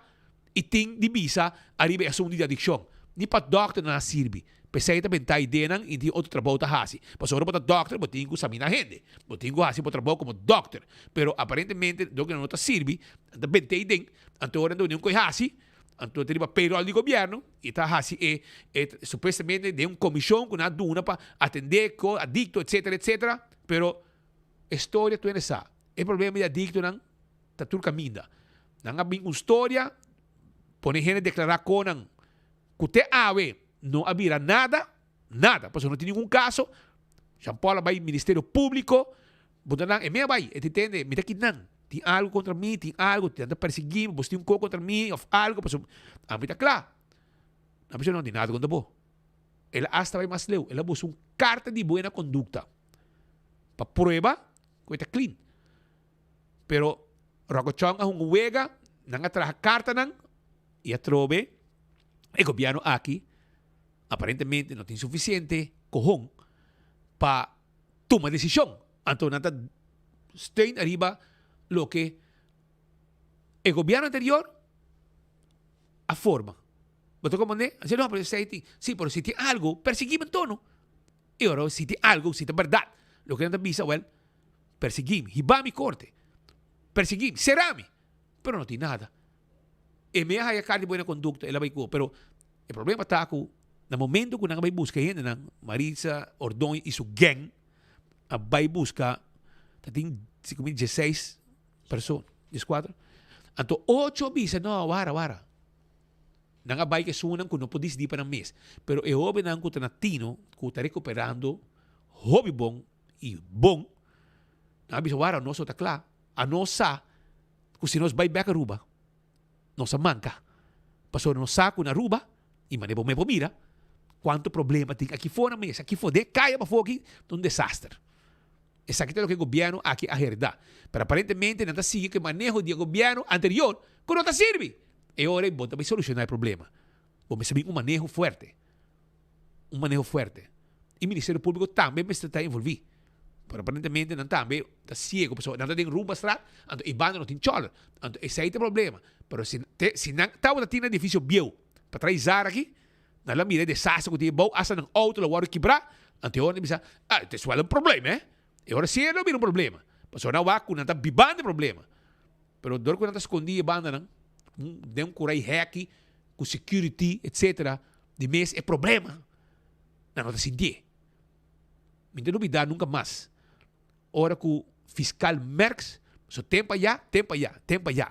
Speaker 18: i tin di bisa ariba e asuntu di adikshon. Ni pa dòkter nan a sirbi. P'esei ta bentá ideanan i tin otro trabou ta hasi. Pasobra ora bo ta dòkter bo tin ku saminá hende. Bo tin ku hasi bo trabou komo dòkter. Pero aparentemente dòkternan no ta sirbi, nan ta bent'é den. Anto ora nan ta wini un koi hasi, anto ta riba payroll di gobièrnu i ta hasi e e supuestamente den un komishon ku nan a duna pa atendé ku adikto etsetera etsetera. Pero e storia tur hende sa. E problema di adiktonan ta tur kaminda. Nan a bin un storia pone hende deklará konan ku te awe no a bira nada, nada, pasobra no tin ningun kaso. Jean Paul a bai Ministerio Públiko, bo ta nan, e mi a bai, e ta tende, mi ta kinan, tin algu kontra mi, tin algu, nan ta persiguí mi, bo tin un kos kontra mi òf algu, pasobra ami ta kla. Nan a bisa no tin nada kontra bo. El a asta bai mas leu, el a buska un karta di buena kondukta pa prueba ku e ta clean. Pero Rocco Chong a hunga un wega, nan a traha kartanan i atrobe e gobièrnu aki aparentemente no tin sufisiente kohon pa tuma desishon. Anto nan ta steun ariba loke e gobièrnu anterior a forma. Bo ta komprende? A disi, no, pero esei tin, si, pero si tin algu, persiguí mi anto. I ora si tin algu, si ta bèrdat loke nan ta bisa, wèl, Persiguí mi, hibá mi korte, persiguí mi, será mi, pero no tin nada. E mi a haya kar di buena kondukta, el a bai ku, pero e problema ta ku na momento ku nan a bai buska e hendenan, Maritza Ordóñez i su gang a bai buska, ta tin si ku mi dieseis persona, dieskuater, anto ocho a bisa no, wara, wara. Nan a bai ku esunnan ku no por disidí pa nan mes, pero e hóbennan ku ta na tino, ku ta rekuperando hopi bon, i bon, nan a bisa wara nos no ta kla, anos sa ku si nos bai bek Aruba nos a manka, pasobra nos sa ku na Aruba i manera bo mes por mira kuantu problema tin aki for na mes, aki for den kaya pafó aki ta un desaster. Esaki ta loke e gobièrnu aki a hereda, pero aparentemente nan ta sigui ku e maneho di e gobièrnu anterior ku no ta sirbi. E ora ei bo ta bai solushoná e problema, bo mester bin un maneho fuerte. un maneho fuerte. Y Ministerio Publico tambe mester ta envolvi. Pero aparentemente nan tambe ta ciego, pasobra nan ta den Rumbastraat, anto e banda no tin choler. Anto esey ta e problema. Pero si te si nan tabata tin edificio bieu pa trae Zara aki, nan lo a mira e desastre cu tin ebou, hasta nan auto lo worde kibra, anto e ora nan bisa, ah, te suela un problema, eh. E ora si e lo bira un problema. Pasobra nan wak cu nan ta bibando e problema. Pero dor cu nan ta scondi e bandanan, den un curai heki, cu security, etcetera. Di mes e problema nan no ta sintié. Mi no ta lubidá nunka mas ora ku fiskal Merks so tempu ayá, tempu ayá, tempu ayá.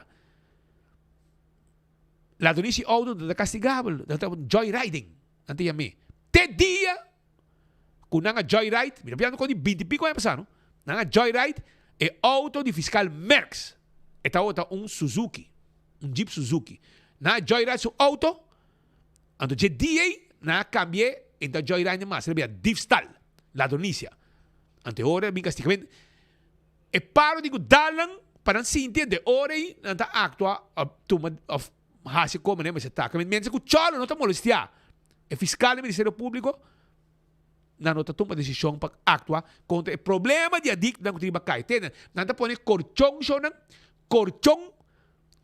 Speaker 18: Ladronisia di outo ta kastigabel, nan ta joyriding, nan ta yam'é. Te dia ku nan a joyride, mi ta piensa kon di binti piko aña pasá no, nan a joyride e outo di fiskal Merks. E tabata un Suzuki, un Jeep Suzuki. Nan a joyride su outo. Anto dje dia ei nan a kambi'é e ta joyride mas, el a bira diefstal, ladronisia. Anto e ora a bin kastiga. Men e paro di ku dal nan pa nan sinti anto e ora ei nan ta aktua òf tuma òf hasi komo nan mester ta. Mientras ku chòlo no ta molestiá e fiskal di Ministerio Públiko nan no ta tuma desishon pa aktua kontra e problema di adiktonan ku tin riba kai. Tende nan ta pone korchon shownan, korchon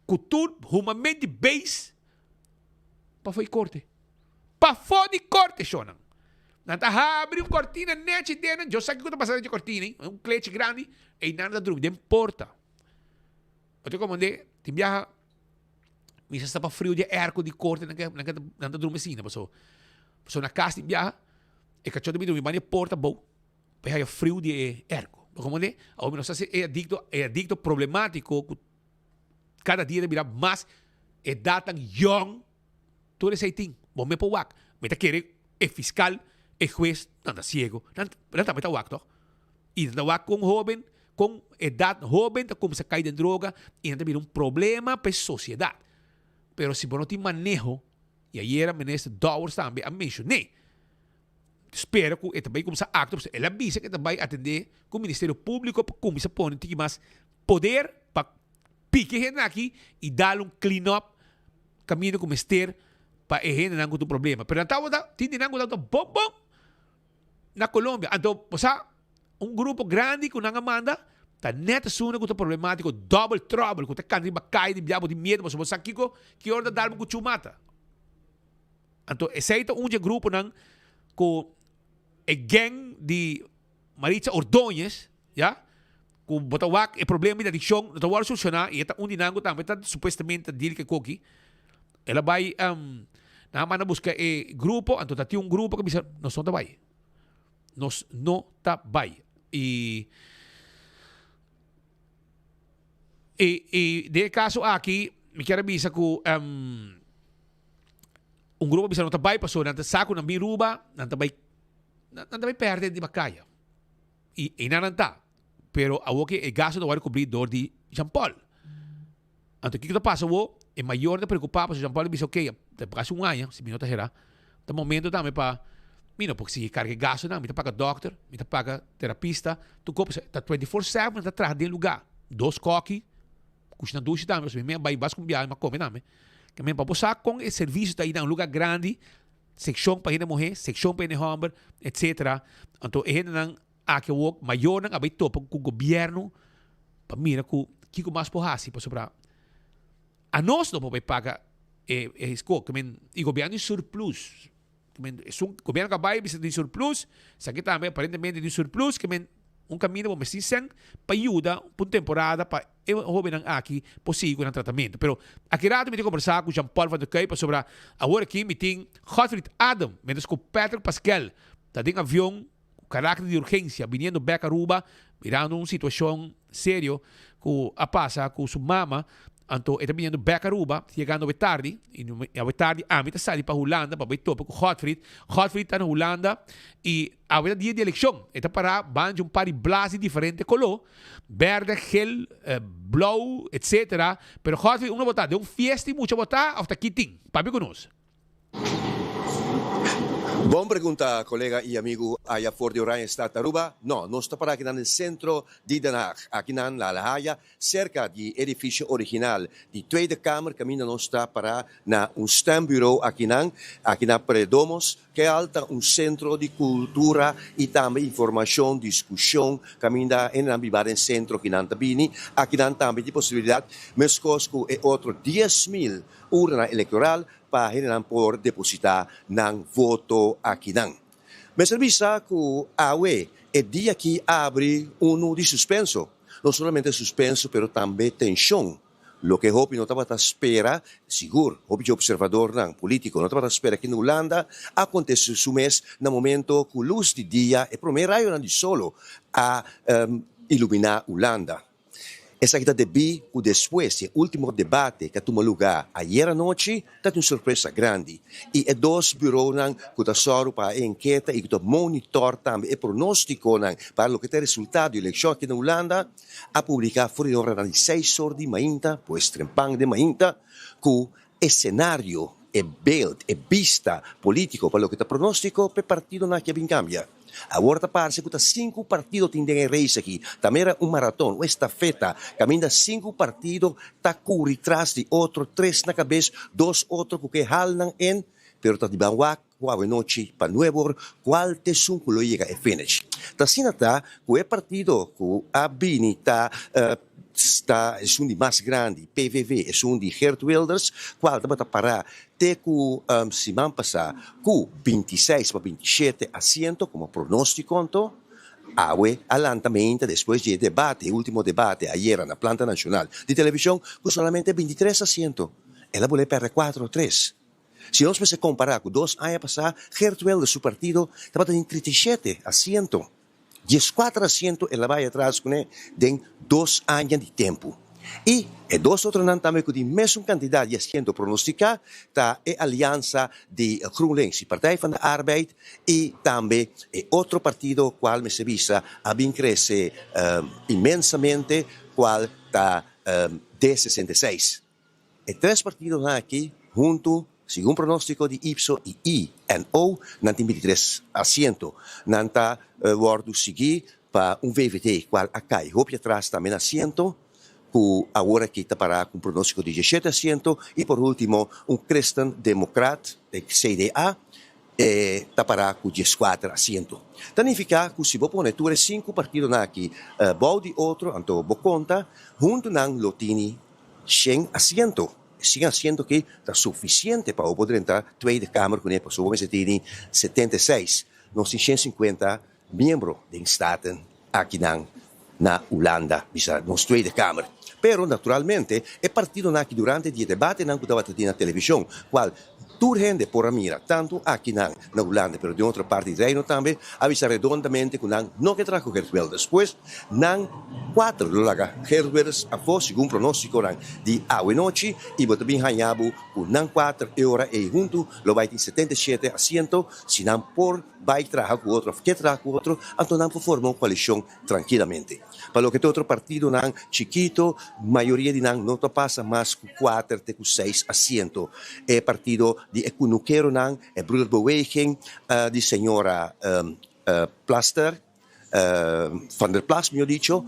Speaker 18: ku tur humamenti beis Pafó di korte. Pafó di korte, shonnan. Nan ta habri un kortina nechi den nan. Dios sa kiko ta pasa den e kortina ei. Un klechi grandi. Ei nan ta drumi den porta. Bo ta komprendé? Tin biaha mi sa sta pa friu di e airco di korte nan ke nan ta drumi asina paso paso na kas tin biaha e kachó ta bin drumi banda e porta abou pa e haya friu di e airco. Bo komprendé? Awor mi no sa si e adikto e adikto problemátiko ku Kada dia ta bira mas edatnan yong. Tur esei tin. Bo me por wak. Mi ta kere e fiskal, e hues, nan ta siego. Nan nan tambe ta wak toch. I nan ta wak kon hoben, kon edat hoben ta kuminsá kai den droga i nan ta bira un problema pa e sosiedat. Pero si bo no tin maneho, i ayera minister Dowers tambe a menshoné, Spera ku e ta bai kuminsá aktua pasobra el a bisa ku e ta bai atendé ku Ministerio Públiko pa kuminsá pone tiki mas poder pa piki e hendenan aki i dal un clean up kaminda ku mester pa e hendenan ku tin problema. Pero nan tabata tin di nan ku tabata bon bon na Colombia. Anto bo sa un grupo grandi ku nan a manda ta nèt esunnan ku ta problemátiko, double trouble, ku ta kanta riba kaya di biaha bo tin miedu pasobra bo sa kiko ki ora ta dal bo ku chumata. Anto esei ta un dje gruponan ku e gang di Maritza Ordóñez, ya, ku bo ta wak e problema di adikshon no ta wòrdu solushoná i e ta un di nan ku tambe ta supuestamente ta deal ku e koki. El a bai nan a manda buska e grupo, anto ta tin un grupo ku a bisa nos no ta bai, nos no ta bai. I i i den e kaso aki mi kier a bisa ku. Un grupo bisa no ta bai pasobra nan ta sa ku nan bin Ruba, nan ta bai nan ta bai pèrdè riba kaya. I einan nan ta. Pero awor ke e gasto ta wòrdu kubrí dor di Jean Paul. Anto kiko ta pasa awor? E mayor ta preokupá pasobra Jean Paul a bisa oke, ta kasi un aña, si mi no ta herá, ta momento tambe pa mi no por sigui karga e gastonan, mi ta paga dòkter, mi ta paga terapista, tur kos, ta 24/7 nan ta traha den lugá. Dos kòki. Kushina dushi tambe, pasobra mi a bai bas ku un biaha mi a kome tambe. Ke men pa bo sa kon e servisio ta ayi na un luga grandi, sekshon pa hende muhé, sekshon pa hende hòmber, etsetera. Anto e hendenan aki awor, mayornan a bai topa ku gobièrnu pa mira ku kiko mas por hasi, pasobra anos no por bai paga e e skol. Ke men i gobièrnu di surplus. Ke men esun gobièrnu ku a bai bisa tin surplus, esaki tambe aparentemente tin surplus, ke men un kaminda bo mester tin sèn pa yuda pa un temporada pa e hobennan aki por sigui ku nan tratamentu. Pero aki rato mi ta kombersá ku Jean Paul van der Kuyp pasobra awor aki mi tin Godfried Adam mientras ku Patrick Paskel ta den avion ku karakter di urgensia biniendo bek Aruba mirando un situashon serio ku a pasa ku su mama anto e ta biniendo bek Aruba yegando awe tardi y awe tardi ami ta sali pa Hulanda pa bai topa ku Godfried. Godfried ta na Hulanda y awe ta dia di elekshon e ta para banda di un par di blas di diferente kolo berde, gel, blou etcetera pero Godfried unda bo ta den un fiesta y mucha bo ta of ta kitin? Papia ku nos.
Speaker 19: Bon pregunta, colega y amigo aya for di Oranjestad, Aruba. No, nos ta para akinan den centro di Den Haag. Akinan na La Haya, cerca di edificio original di Tweede Kamer, caminda nos ta para na un stembureau akinan. Aki na Predomos, Keal ta un centro di cultura y tambe informacion, discusion, caminda hendenan biba den centro kinan ta bini. Akinan tambe tin posibilidad, mescos cu e otro 10,000 urnanan electoral, pa hendenan por depositá nan voto akinan. Mester bisa ku awe e dia aki abri unu di suspenso, no solamente suspenso pero tambe tenshon. Loke hopi no tabata spera, sigur hopi dje observadornan politico no tabata spera aki na Hulanda, a acontece su mes na momento cu luz di dia, e prome rayonan di solo a ilumina Hulanda. Esaki ta debí ku despues di e último debate ku a tuma lugá ayer anochi ta tin un sorpresa grandi i e dos buronan ku ta sòru pa e enketa i ku ta monitòr tambe e pronóstikonan pa loke ta e resultado di elekshon aki na Hulanda a publiká for di oranan di seis or di mainta, pues trempan den mainta, ku e senario, e beeld, e bista politico pa loke ta pronostico p'e partidonan aki a bin cambia. Awor ta parce cu ta cinco partido tin den e race aki, ta mera un maraton, un estafeta, caminda cinco partido ta curi tras di otro, tres na cabes, dos otro cu ke hal nan en, pero ta di ban wak cu awenochi pa nuebor cual t'esun cu lo yega e finish. Ta asina ta cu e partido cu a bini ta Ta esun di mas grandi, PVV, esun di Geert Wilders, cual tabata para te cu siman pasa cu 26 pa 27 asiento como pronostico anto, awe a lanta meinta despues di e debate, e ultimo debate ayera na Planta Nacional di Television, cu solamente 23 asiento. El a bol'e perde cuatro o tres. Si nos mester compara cu dos aña pasa, Geert Wilders su partido tabata tin 37 asiento. Dieskuater asiento el a bai atras kuné den dos aña di tempu. I e dos otronan tambe ku tin mesun kantidat di asiento pronostiká ta e aliansa di GroenLinks i Partij van de Arbeid i tambe e otro partido kual mester bisa a bin krese inmensamente kual ta D 66. E tres partidonan aki huntu, segun pronóstiko di Ipso i INO, nan tin 23 asiento. Nan ta wòrdu sigui pa un VVD kual a kai hopi atras tambe na asiento, ku awor aki ta pará ku un pronóstiko di 17 asiento, i por último un Christen Democrat, CDA, e ta pará ku 14 asiento. Ta nifiká ku si bo pone tur e sinku partidonan aki bou di otro, anto bo konta, huntu nan lo tini Shen asiento. E shen asiento aki ta sufisiente pa bo por drenta Tweede Kamer kuné pasobra bo mester tini 76. Nos tin 150 miembro den Staten akinan na Hulanda, bisa nos Tweede Kamer. Pero naturalmente e partidonan aki durante di e debatenan ku tabata tin na televishon, kual tur hende por a mira, tantu akinan na Hulanda pero den otro parti di Reino tambe, a bisa redondamente ku nan no ke traha ku Geert Wilders. Pues nan kuater lo laga Geert Wilders afó segun pronóstikonan di awenochi i bo ta bin haña bo ku nan kuater e ora ei huntu lo bai tin 77 asiento. Si nan por bai traha ku otro òf ke traha ku otro, anto nan por forma un koalishon trankilamente. Pa loke ta otro partidonan chikito, mayoria di nan no ta pasa mas ku kuater te ku seis asiento. E partido di e kunukeronan, e Broederbeweging di señora Plaster, Van der Plas mihor dicho,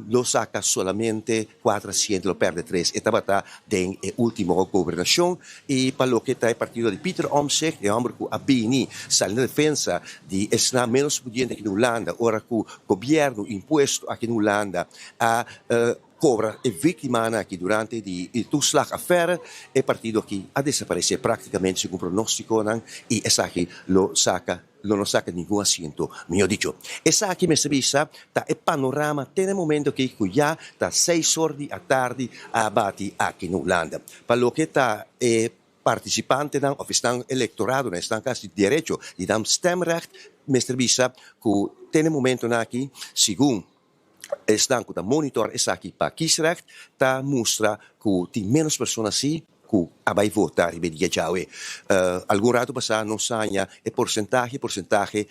Speaker 19: lo saka solamente kuater asiento, lo perde tres. E tabata den e ultimo gobernacion y pa loke ta e partido di Pieter Omtzigt, e homber cu a bini sali na defensa di esnan menos pudiente aki na Hulanda, ora cu gobierno impuesto aki na Hulanda a cobra e victimanan aki durante di e toeslagaffaire, e partido aki a desaparece practicamente segun pronosticonan y esaki lo saca lo no saca ningun asiento. Mihor dicho, esaki mester bisa ta e panorama te na e momento aki cu ya ta seis or di atardi a bati aki na Hulanda. Pa loke ta e participantenan of esnan electoradonan, esnan cu a haci derecho di nan stemrecht, mester bisa cu te na e momentonan aki, segun esnan cu ta monitor esaki pa kiesrecht, ta mustra cu tin menos persona si cu a bay vota riba e dia djawe. Algun rato pasa nos haña e porcentahe, porcentahe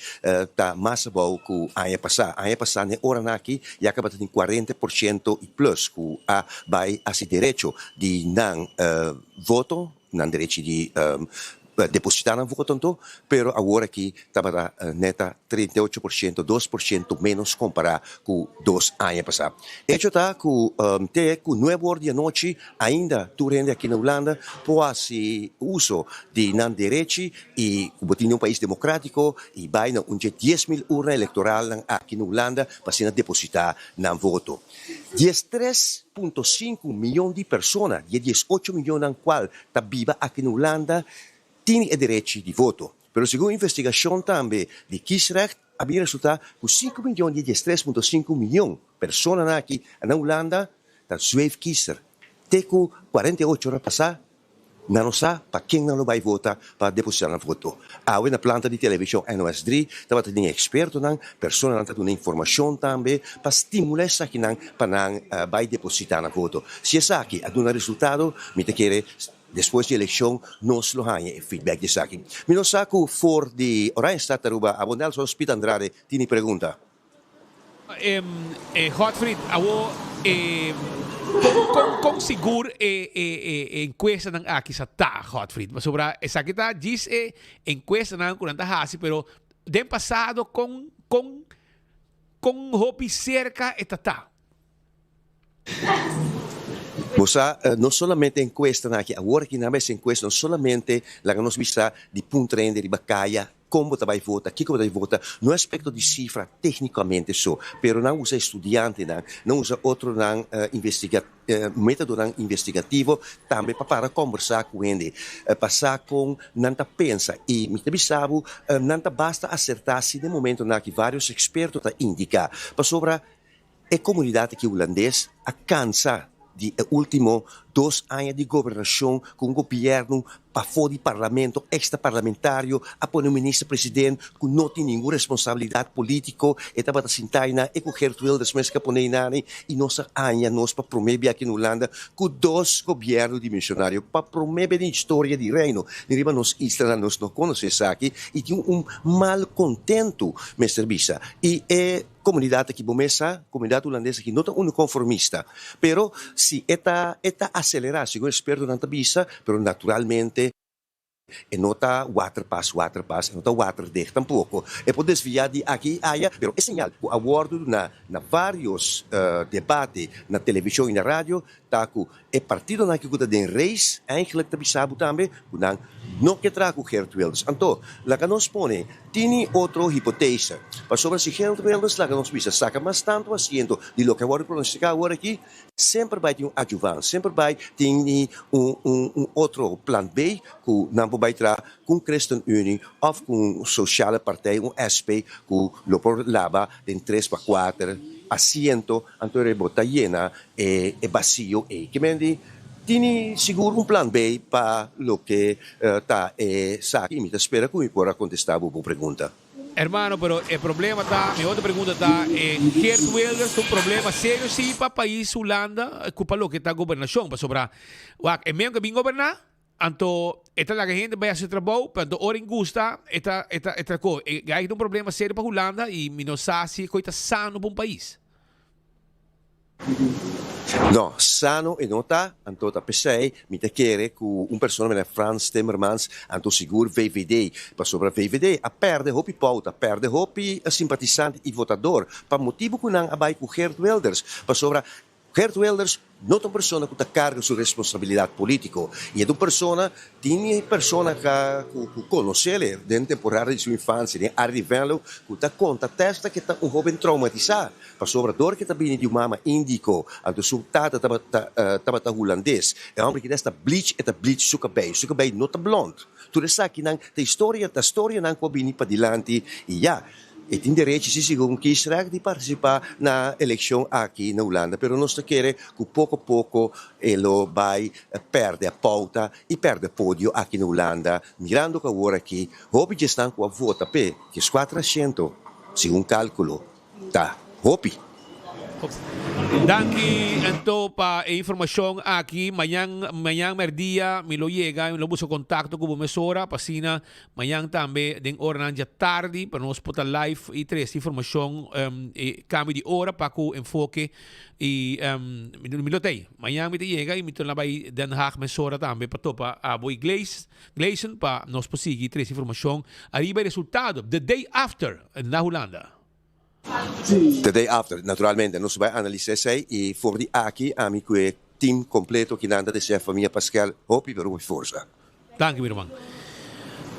Speaker 19: ta mas abou cu aña pasa. Aña pasa n'e oranan aki ya caba ta tin 40% y plus cu a bay haci derecho di nan voto, nan derechi di depositá nan voto anto, pero awor aki tabata neta 38%, 2% ménos kompará ku dos aña pasá. Echo ta ku te ku nuebe or di anochi ainda tur hende aki na Hulanda por hasi uso di nan derechi i ku bo tin un pais demokrátiko i bai na un dje 10,000 urna elektoralnan aki na Hulanda pa asina depositá nan voto. 13.5 miyon di persona di e 18 miyonnan kual ta biba aki na Hulanda tin e derechi di voto. Pero segun investigashon tambe di Kiesrecht a bin resultá ku 5 miyon di e 13.5 miyon personanan aki na Hulanda ta zweefkiezer. Te ku 48 ora pasá, nan no sa pa ken nan lo bai vota pa depositá nan voto. Awe na planta di televishon NOS 3 tabata tin ekspertonan, personanan ta duna informashon tambe pa stimulá esakinan pa nan bai depositá nan voto. Si esaki a duna resultado, mi ta kere despues di elekshon nos lo haña e feedback di esaki. Mi no sa ku for di Oranjestad Aruba abo Nelson Speed Andrade tini pregunta.
Speaker 18: Godfried, awo kon kon kon sigur e e e enkuestanan aki sa ta, Godfried? Pasobra esaki ta djis e enkuestanan ku nan ta hasi, pero den pasado kon kon kon hopi serka e ta ta?
Speaker 19: Bo sa, no solamente enkuestanan aki, awor aki nan bai hasi enkuesta, no solamente laga nos bisa di puntra hende riba kaya kon bo ta bai vota, kiko bo ta bai vota, no aspekto di sifra teknikamente so, pero nan usa estudiantenan, nan usa otronan investiga, metodonan investigativo tambe pa para kombersá ku hende, pa sa kon nan ta pensa. I mi ta bisa bo, nan ta basta asertá si den momentonan aki vários eksperto ta indiká, pasobra E komunidat aki hulandes a kansa di e último dos aña di gobernashon ku un gobièrnu pafó di parlamento, extraparlamentario, a pone un minister president ku no tin ningun responsabilidat polítiko, e tabata sintá einan, e ku Geert Wilders mes ke a pone einan i nos a haña nos pa promé bia aki na Hulanda ku dos gobièrnu dimisionario pa promé bia den historia di Reino. Ni riba nos islanan nos no konosé esaki i tin un malkontentu mester bisa i e. Komunidat aki bo mes sa, komunidat hulandes aki no ta unu konformista, pero si e ta e ta aselerá segun ekspertonan ta bisa, pero naturalmente e no ta waterpas waterpas, e no ta waterdicht tampoko. E por desviá di aki i aya, pero e señal ku a wòrdu duná na vários debate na televishon i na radio ta ku E partidonan aki ku ta den reis eigenlijk ta bisa bo tambe ku nan no ke traha ku Geert Wilders. Anto, laga nos pone tini otro hipotese, pasobra si Geert Wilders laga nos bisa saka mas tantu asiento di loke a wòrdu pronostiká awor aki, semper bai tin un adjuvant, semper bai tin un un otro plan B ku nan por bai traha ku un ChristenUnie òf ku un Sociale Partij, un SP, ku lo por laba den tres pa kuater asiento, anto e bo ta yena E e basio ei. Ke men di tini sigur un plan B pa loke ta e saki i mi ta spera ku mi por a kontestá bo bo pregunta.
Speaker 18: Hermano, pero e problema ta, mi otro pregunta ta, e Geert Wilders ta un problema serio si pa pais Hulanda ku pa loke ta gobernashon, pasobra wak e men ku a bin goberná, anto e ta laga hende bai hasi trabou, pero anto ora e gusta e ta e ta e ta ko. E ta un problema serio pa Hulanda i mi no sa si e koi ta sano pa un pais.
Speaker 19: No, sano e no ta, anto ta p'esei mi ta kere ku un persona manera Frans Timmermans, anto sigur VVD, pasobra VVD a pèrdè hopi pouta, pèrdè hopi simpatisante i votador pa motibu ku nan a bai ku Geert Wilders, pasobra Geert Wilders no ta un persona ku ta karga su responsabilidat polítiko i e ta un persona, tin persona ku konosele den temporada di su infansia den área di Venlo ku ta konta tèsta ku e ta un hóben traumatisá. Pasobra dor ke ta bini di un mama indiko, anto su tata tabata tabata hulandes. E homber ki ta bleach, e ta bleach su kabei. Su kabei no ta blond. Tur esakinan ta historia, ta storianan ku a bini padilanti i ya, e tin derechi si segun kiesrecht di partisipá na elekshon aki na Hulanda, pero nos ta kere ku poko poko e lo bai pèrdè pouta i pèrdè podio aki na Hulanda, mirando ku awor aki hopi dje esnan ku a vota p'e, dieskuater asiento, segun kalkulo. Ta hopi.
Speaker 18: Danki anto pa e informacion aki. Mañan mañan merdia mi lo yega y mi lo busca contacto cu bo mesora pa asina mañan tambe den oranan dja tardi pa nos por ta live y trece informacion e cambio di ora pa cu enfoke y mi lo ta ey. Mañan mi ta yega y mi ta bay Den Haag mesora tambe pa topa abo y Gleis Gleison pa nos por sigui trece informacion ariba e resultado the day after na Hulanda.
Speaker 19: The day after, naturalmente, nos bai analisa esei y for di aki ami cu e team completo kinan ta desea famia Paskel hopi pero hopi forsa.
Speaker 18: Danki mi ruman.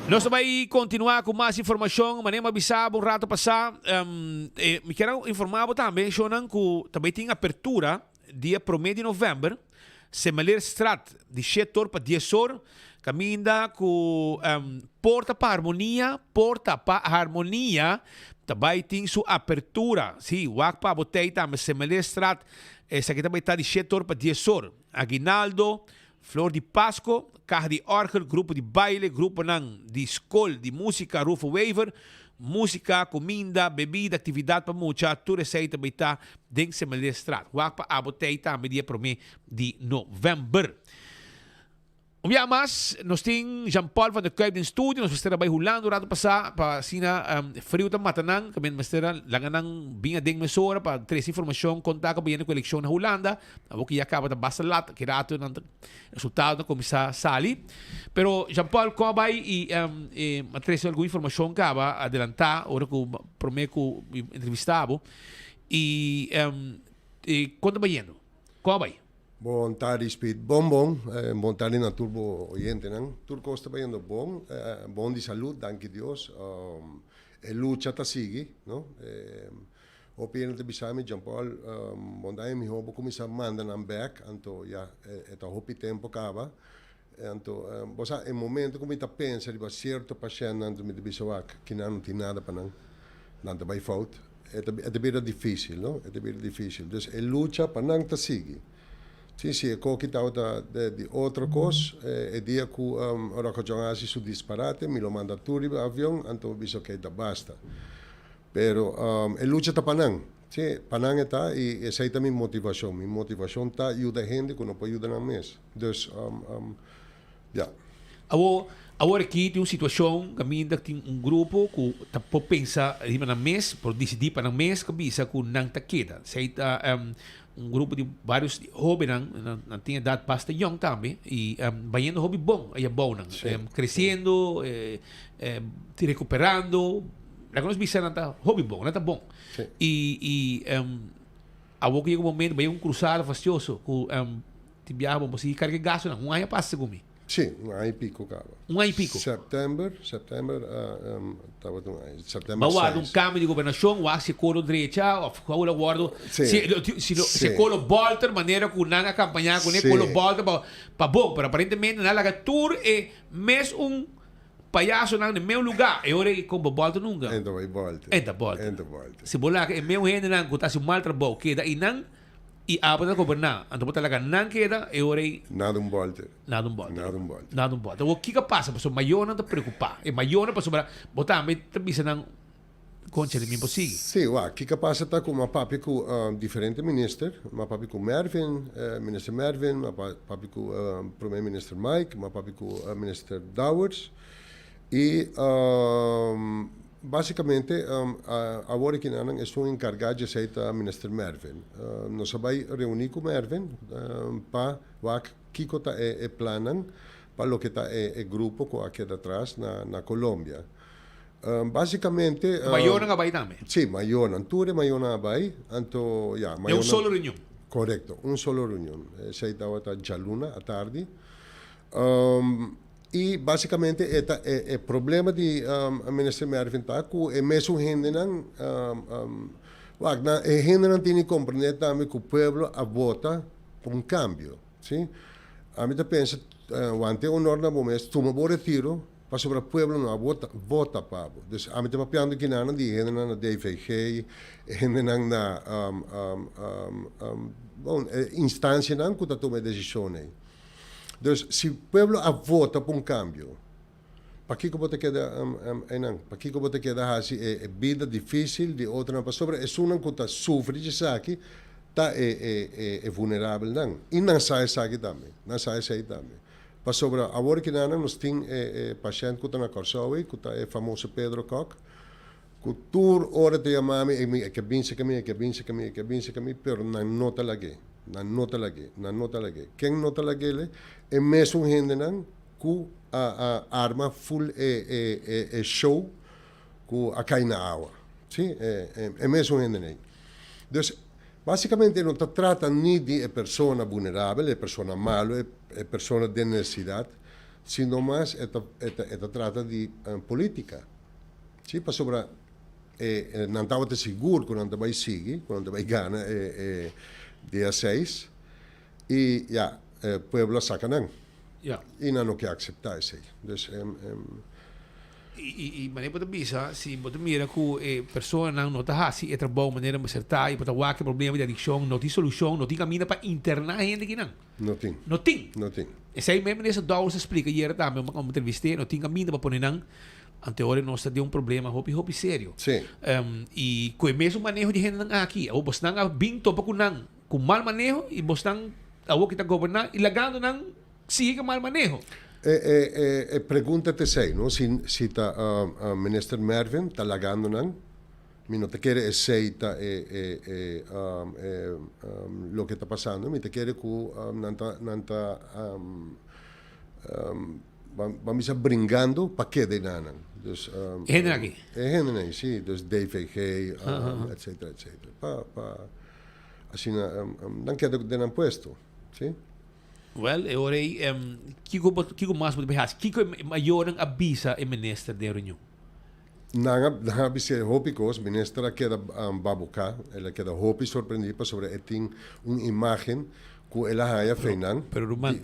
Speaker 18: Nos ta bai continua cu mas informacion. Manera mi a bisa bo un rato pasa, mi kier a informa bo tambe, shownan, cu ta bai tin apertura dia prome di november, Semeleerstraat di shete or pa dies or, kaminda ku Porta pa Harmonia, Porta pa Harmonia ta bai tin su apertura. Sí, wak pa bo tei tambe, Semeleerstraat, esaki ta bai ta di shete or pa dies or. Aguinaldo, Flor di Pasco, Caha di Orgel, Grupo di Baile, Gruponan di Scol di Musica Rufo Wever, Musica, Cuminda, Bebida, Actividad pa Mucha, tur esey ta bay ta den Semelerstraat. Wak pa abo tey tambe dia prome di november. Un biaha mas, nos tin Jean Paul van der Kuyp den studio. Nos mester a bai Hulanda un rato pasá pa asina friu ta mata nan. Kaminda mester a laga nan bin aden mesora pa trese informashon kon ta ku bayendo ku elekshon na Hulanda. Awor ku ya kaba ta basta lat, ki rato nan ta resultado ta kuminsá sali. Pero Jean Paul, kon a bai i a trese algun informashon kaba adelantá ora ku promé ku mi entrevistá bo. I kon ta bayendo? Kon a bai?
Speaker 20: Bon tardi Speed Bon bon, bon tardi na tur bo oyentenan. Tur kos ta bayendo bon, bon di salud, danki Dios. E lucha ta sigui, no? Hopi hende ta bisa mi, Jean Paul, bon ta e miho bo kuminsá manda nan bèk, anto ya e ta hopi tempu kaba. Anto, bo sa, e momento ku mi ta pensa riba sierto pashèntnan, anto mi ta bisa wak, kinan no tin nada pa nan, nan ta bai fout. E ta e ta bira difísil, no? E ta bira difísil. Dus e lucha pa nan ta sigui. Sí, si e koki tabata di di otro kos, e dia ku Rocco John a hasi su disparate, mi lo manda tur riba avion, anto mi bisa okey, ta basta. Pero e lucha ta pa nan. Sí, pa nan e ta i esei ta mi motivashon. Mi motivashon ta yuda hende ku no por yuda nan mes. Dus, ya.
Speaker 18: Awor, awor aki tin un situashon kaminda tin un grupo ku ta por pensa riba nan mes, por disidí pa nan mes ku bisa ku nan ta keda. Esei ta un grupo di vários hóbennan, nan tin edat basta yòn tambe i bayendo hopi bon ei abou nan. Kresiendo, rekuperando. Laga nos bisa nan ta hopi bon, nan ta bon. I i awor ku yega un momento bai un krusada fastioso ku tin biaha bo sigui karga e gastunan. Un aña pasa segun mi.
Speaker 20: Sí, un aña i piko kaba.
Speaker 18: Un aña i piko.
Speaker 20: Sèptèmber, sèptèmber tabata un aña. Sèptèmber
Speaker 18: Ba warda un
Speaker 20: seis.
Speaker 18: kambio di gobernashon, wak si e kolo drecha òf kou lo wòrdu.
Speaker 20: Sí.
Speaker 18: Si si si
Speaker 20: Sí.
Speaker 18: e kolo bòlter manera ku nan a kampañá kuné
Speaker 20: Sí.
Speaker 18: kolo bòlter pa pa bon, pero aparentemente nan a laga tur e mes un Payasonan den meu lugá, e ora ei kon bo bòlta nunka.
Speaker 20: E ta bai bòlta.
Speaker 18: E ta bòlta.
Speaker 20: E ta bòlta.
Speaker 18: Si bo laga e meu hendenan ku ta hasi un mal trabou keda einan i abo ta goberná, anto bo ta laga nan keda, e ora ei.
Speaker 20: Nada un bòlta.
Speaker 18: Nada un bòlta.
Speaker 20: Nada un bòlta.
Speaker 18: Nada un bòlta. Awor kiko a pasa? Pasobra mayornan ta preokupá. E mayornan pasobra bo tambe ta bisa nan koncha di mi por sigui.
Speaker 20: Sí, wak, kiko a pasa ta ku mi a papia ku diferente minister. Mi a papia ku Mervin, minister Mervin, mi a papia ku prome minister Mike, mi a papia ku minister Dowers. I basikamente awor aki nan esun enkargá djesei ta minister Mervin. Nos a bai reuní ku Mervin pa wak kiko ta e plannan pa loke ta e grupo ku a keda atras na Colombia. Basicamente.
Speaker 18: E mayornan a bai tambe?
Speaker 20: Sí, mayornan. Tur e mayornan a bai. Anto, ya,
Speaker 18: Den un solo reunion?
Speaker 20: Correcto, un solo reunion. Esei tabata djaluna atardi. I basicamente e ta e e problema di Minister Mervin ta ku e mesun hendenan, wak, nan e hendenan tin di comprende tambe ku pueblo a vota pa un cambio, si. Ami ta pensa, wante honor na bo mes, tuma bo retiro. Pasobra pueblo no a vota vota pa bo. Dus ami ta papiando kinanan di hendenan na DVG, hendenan na bon e instancianan ku ta tuma e desishon ei. Dus si pueblo a vota pa un kambio, pakiko bo ta keda einan? Pakiko bo ta keda hasi e bida difisil di otronan? Pasobra esunnan ku ta sufri di esaki ta e e vulnerabelnan. I nan sa esaki tambe, nan sa esei tambe. Pasobra awor kinanan nos tin e e pashènt ku ta na Kòrsou ei, ku ta e famoso Pedro Kòk, ku tur ora ta yama mi, e mi e ke bin seka mi, e ke bin seka mi, e ke bin seka mi, pero nan no ta lag'é, nan no ta lag'é, nan no ta lag'é. Ken no ta lag'é? E mesun hendenan ku a a arma ful e e e e show ku a kai na awa. Si, e e e mesun hendenan ei. Dus Básicamente no ta trata ni di e persona vulnerabel, e persona malo, e persona den necesidad, sino mas e ta e ta e ta trata di politica. Si, pasobra e e nan tabata sigur cu nan ta bay sigui, cu nan ta bay gana e e dia seis, y ya, e pueblo a saca nan.
Speaker 18: Ya.
Speaker 20: Y nan no ke acepta esey. Dus.
Speaker 18: I i manera bo ta bisa, si bo ta mira ku e personanan no ta hasi e trabou manera mester ta i bo ta wak e problema di adikshon, no tin solushon, no tin kaminda pa interná hende kinan.
Speaker 20: No tin.
Speaker 18: No tin.
Speaker 20: No tin.
Speaker 18: Esei mes minister Dowers a splika ayera tambe ora mi entrevist'é, no tin kaminda pa pone nan, ante ora nos ta den un problema hopi hopi serio.
Speaker 20: Sí.
Speaker 18: I ku e mesun maneho di hendenan aki, awor bosnan a bin topa ku nan ku mal maneho i bosnan awor ki ta goberná i lagando nan sigui ku e mal maneho.
Speaker 20: E e e e pregunta ta esei, no? Si si ta minister Mervin ta lagando nan Mi no ta kere esey ta e e e e loke ta pasando. Mi ta kere ku nan ta nan ta ban bisa bringando pa keda enanan. Dus
Speaker 18: E hendenan aki?
Speaker 20: E hendenan aki, si. Dus DVG, etcetera, etcetera. Pa pa asina nan keda den nan puesto, si.
Speaker 18: Wel, e ora ey kiko bo kiko mas bo ta bay haci? Kiko e mayornan a bisa e minister den e reunion?
Speaker 20: Nan a nan a bis'é hopi kos. Minister a keda babuká, el a keda hopi sorprendí pasobra e tin un imágen ku el a haña fei nan.
Speaker 18: Pero ruman,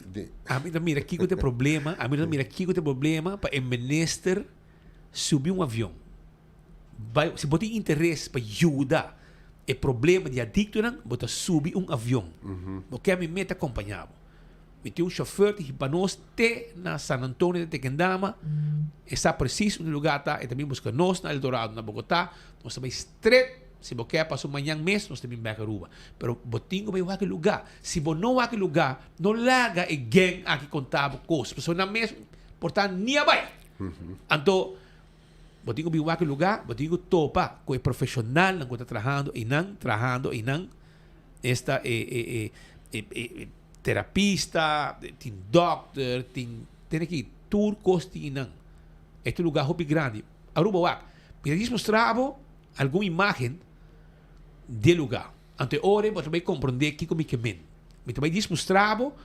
Speaker 18: ami ta mira kiko ta e problema, ami ta mira kiko ta e problema pa e minister subi un avion bai, si bo tin interes pa yuda e problema di adiktonan, bo ta subi un avion. Bo ke ami mete akompañá bo. Mi tin un chauffeur ta hiba nos te na San Antonio de Tequendama. E sa precies unda e lugar ta. E ta bin busca nos na El Dorado, na Bogotá. Nos ta bay straight. Si bo kier pasa un mañan mes, nos ta bin bek Aruba. Pero bo tin cu bay wak e lugar. Si bo no wak e lugar, no laga e gang aki conta bo cos. Pasobra nan mes por ta ni a bay. Anto, bo tin cu bin wak e lugar, bo tin cu topa cu e profesionalnan cu ta trahando eynan, trahando eynan. Esta e, e, e, e, e Terapista, tin dokter, tin tene ki tur kos tin nan. E ta un lugar hopi grandi. Aruba wak, mi ta djis mustra bo algun imagen di e lugar. Anto e ora bo ta bai komprende kiko mi ke men. Mi ta bai djis mustra bo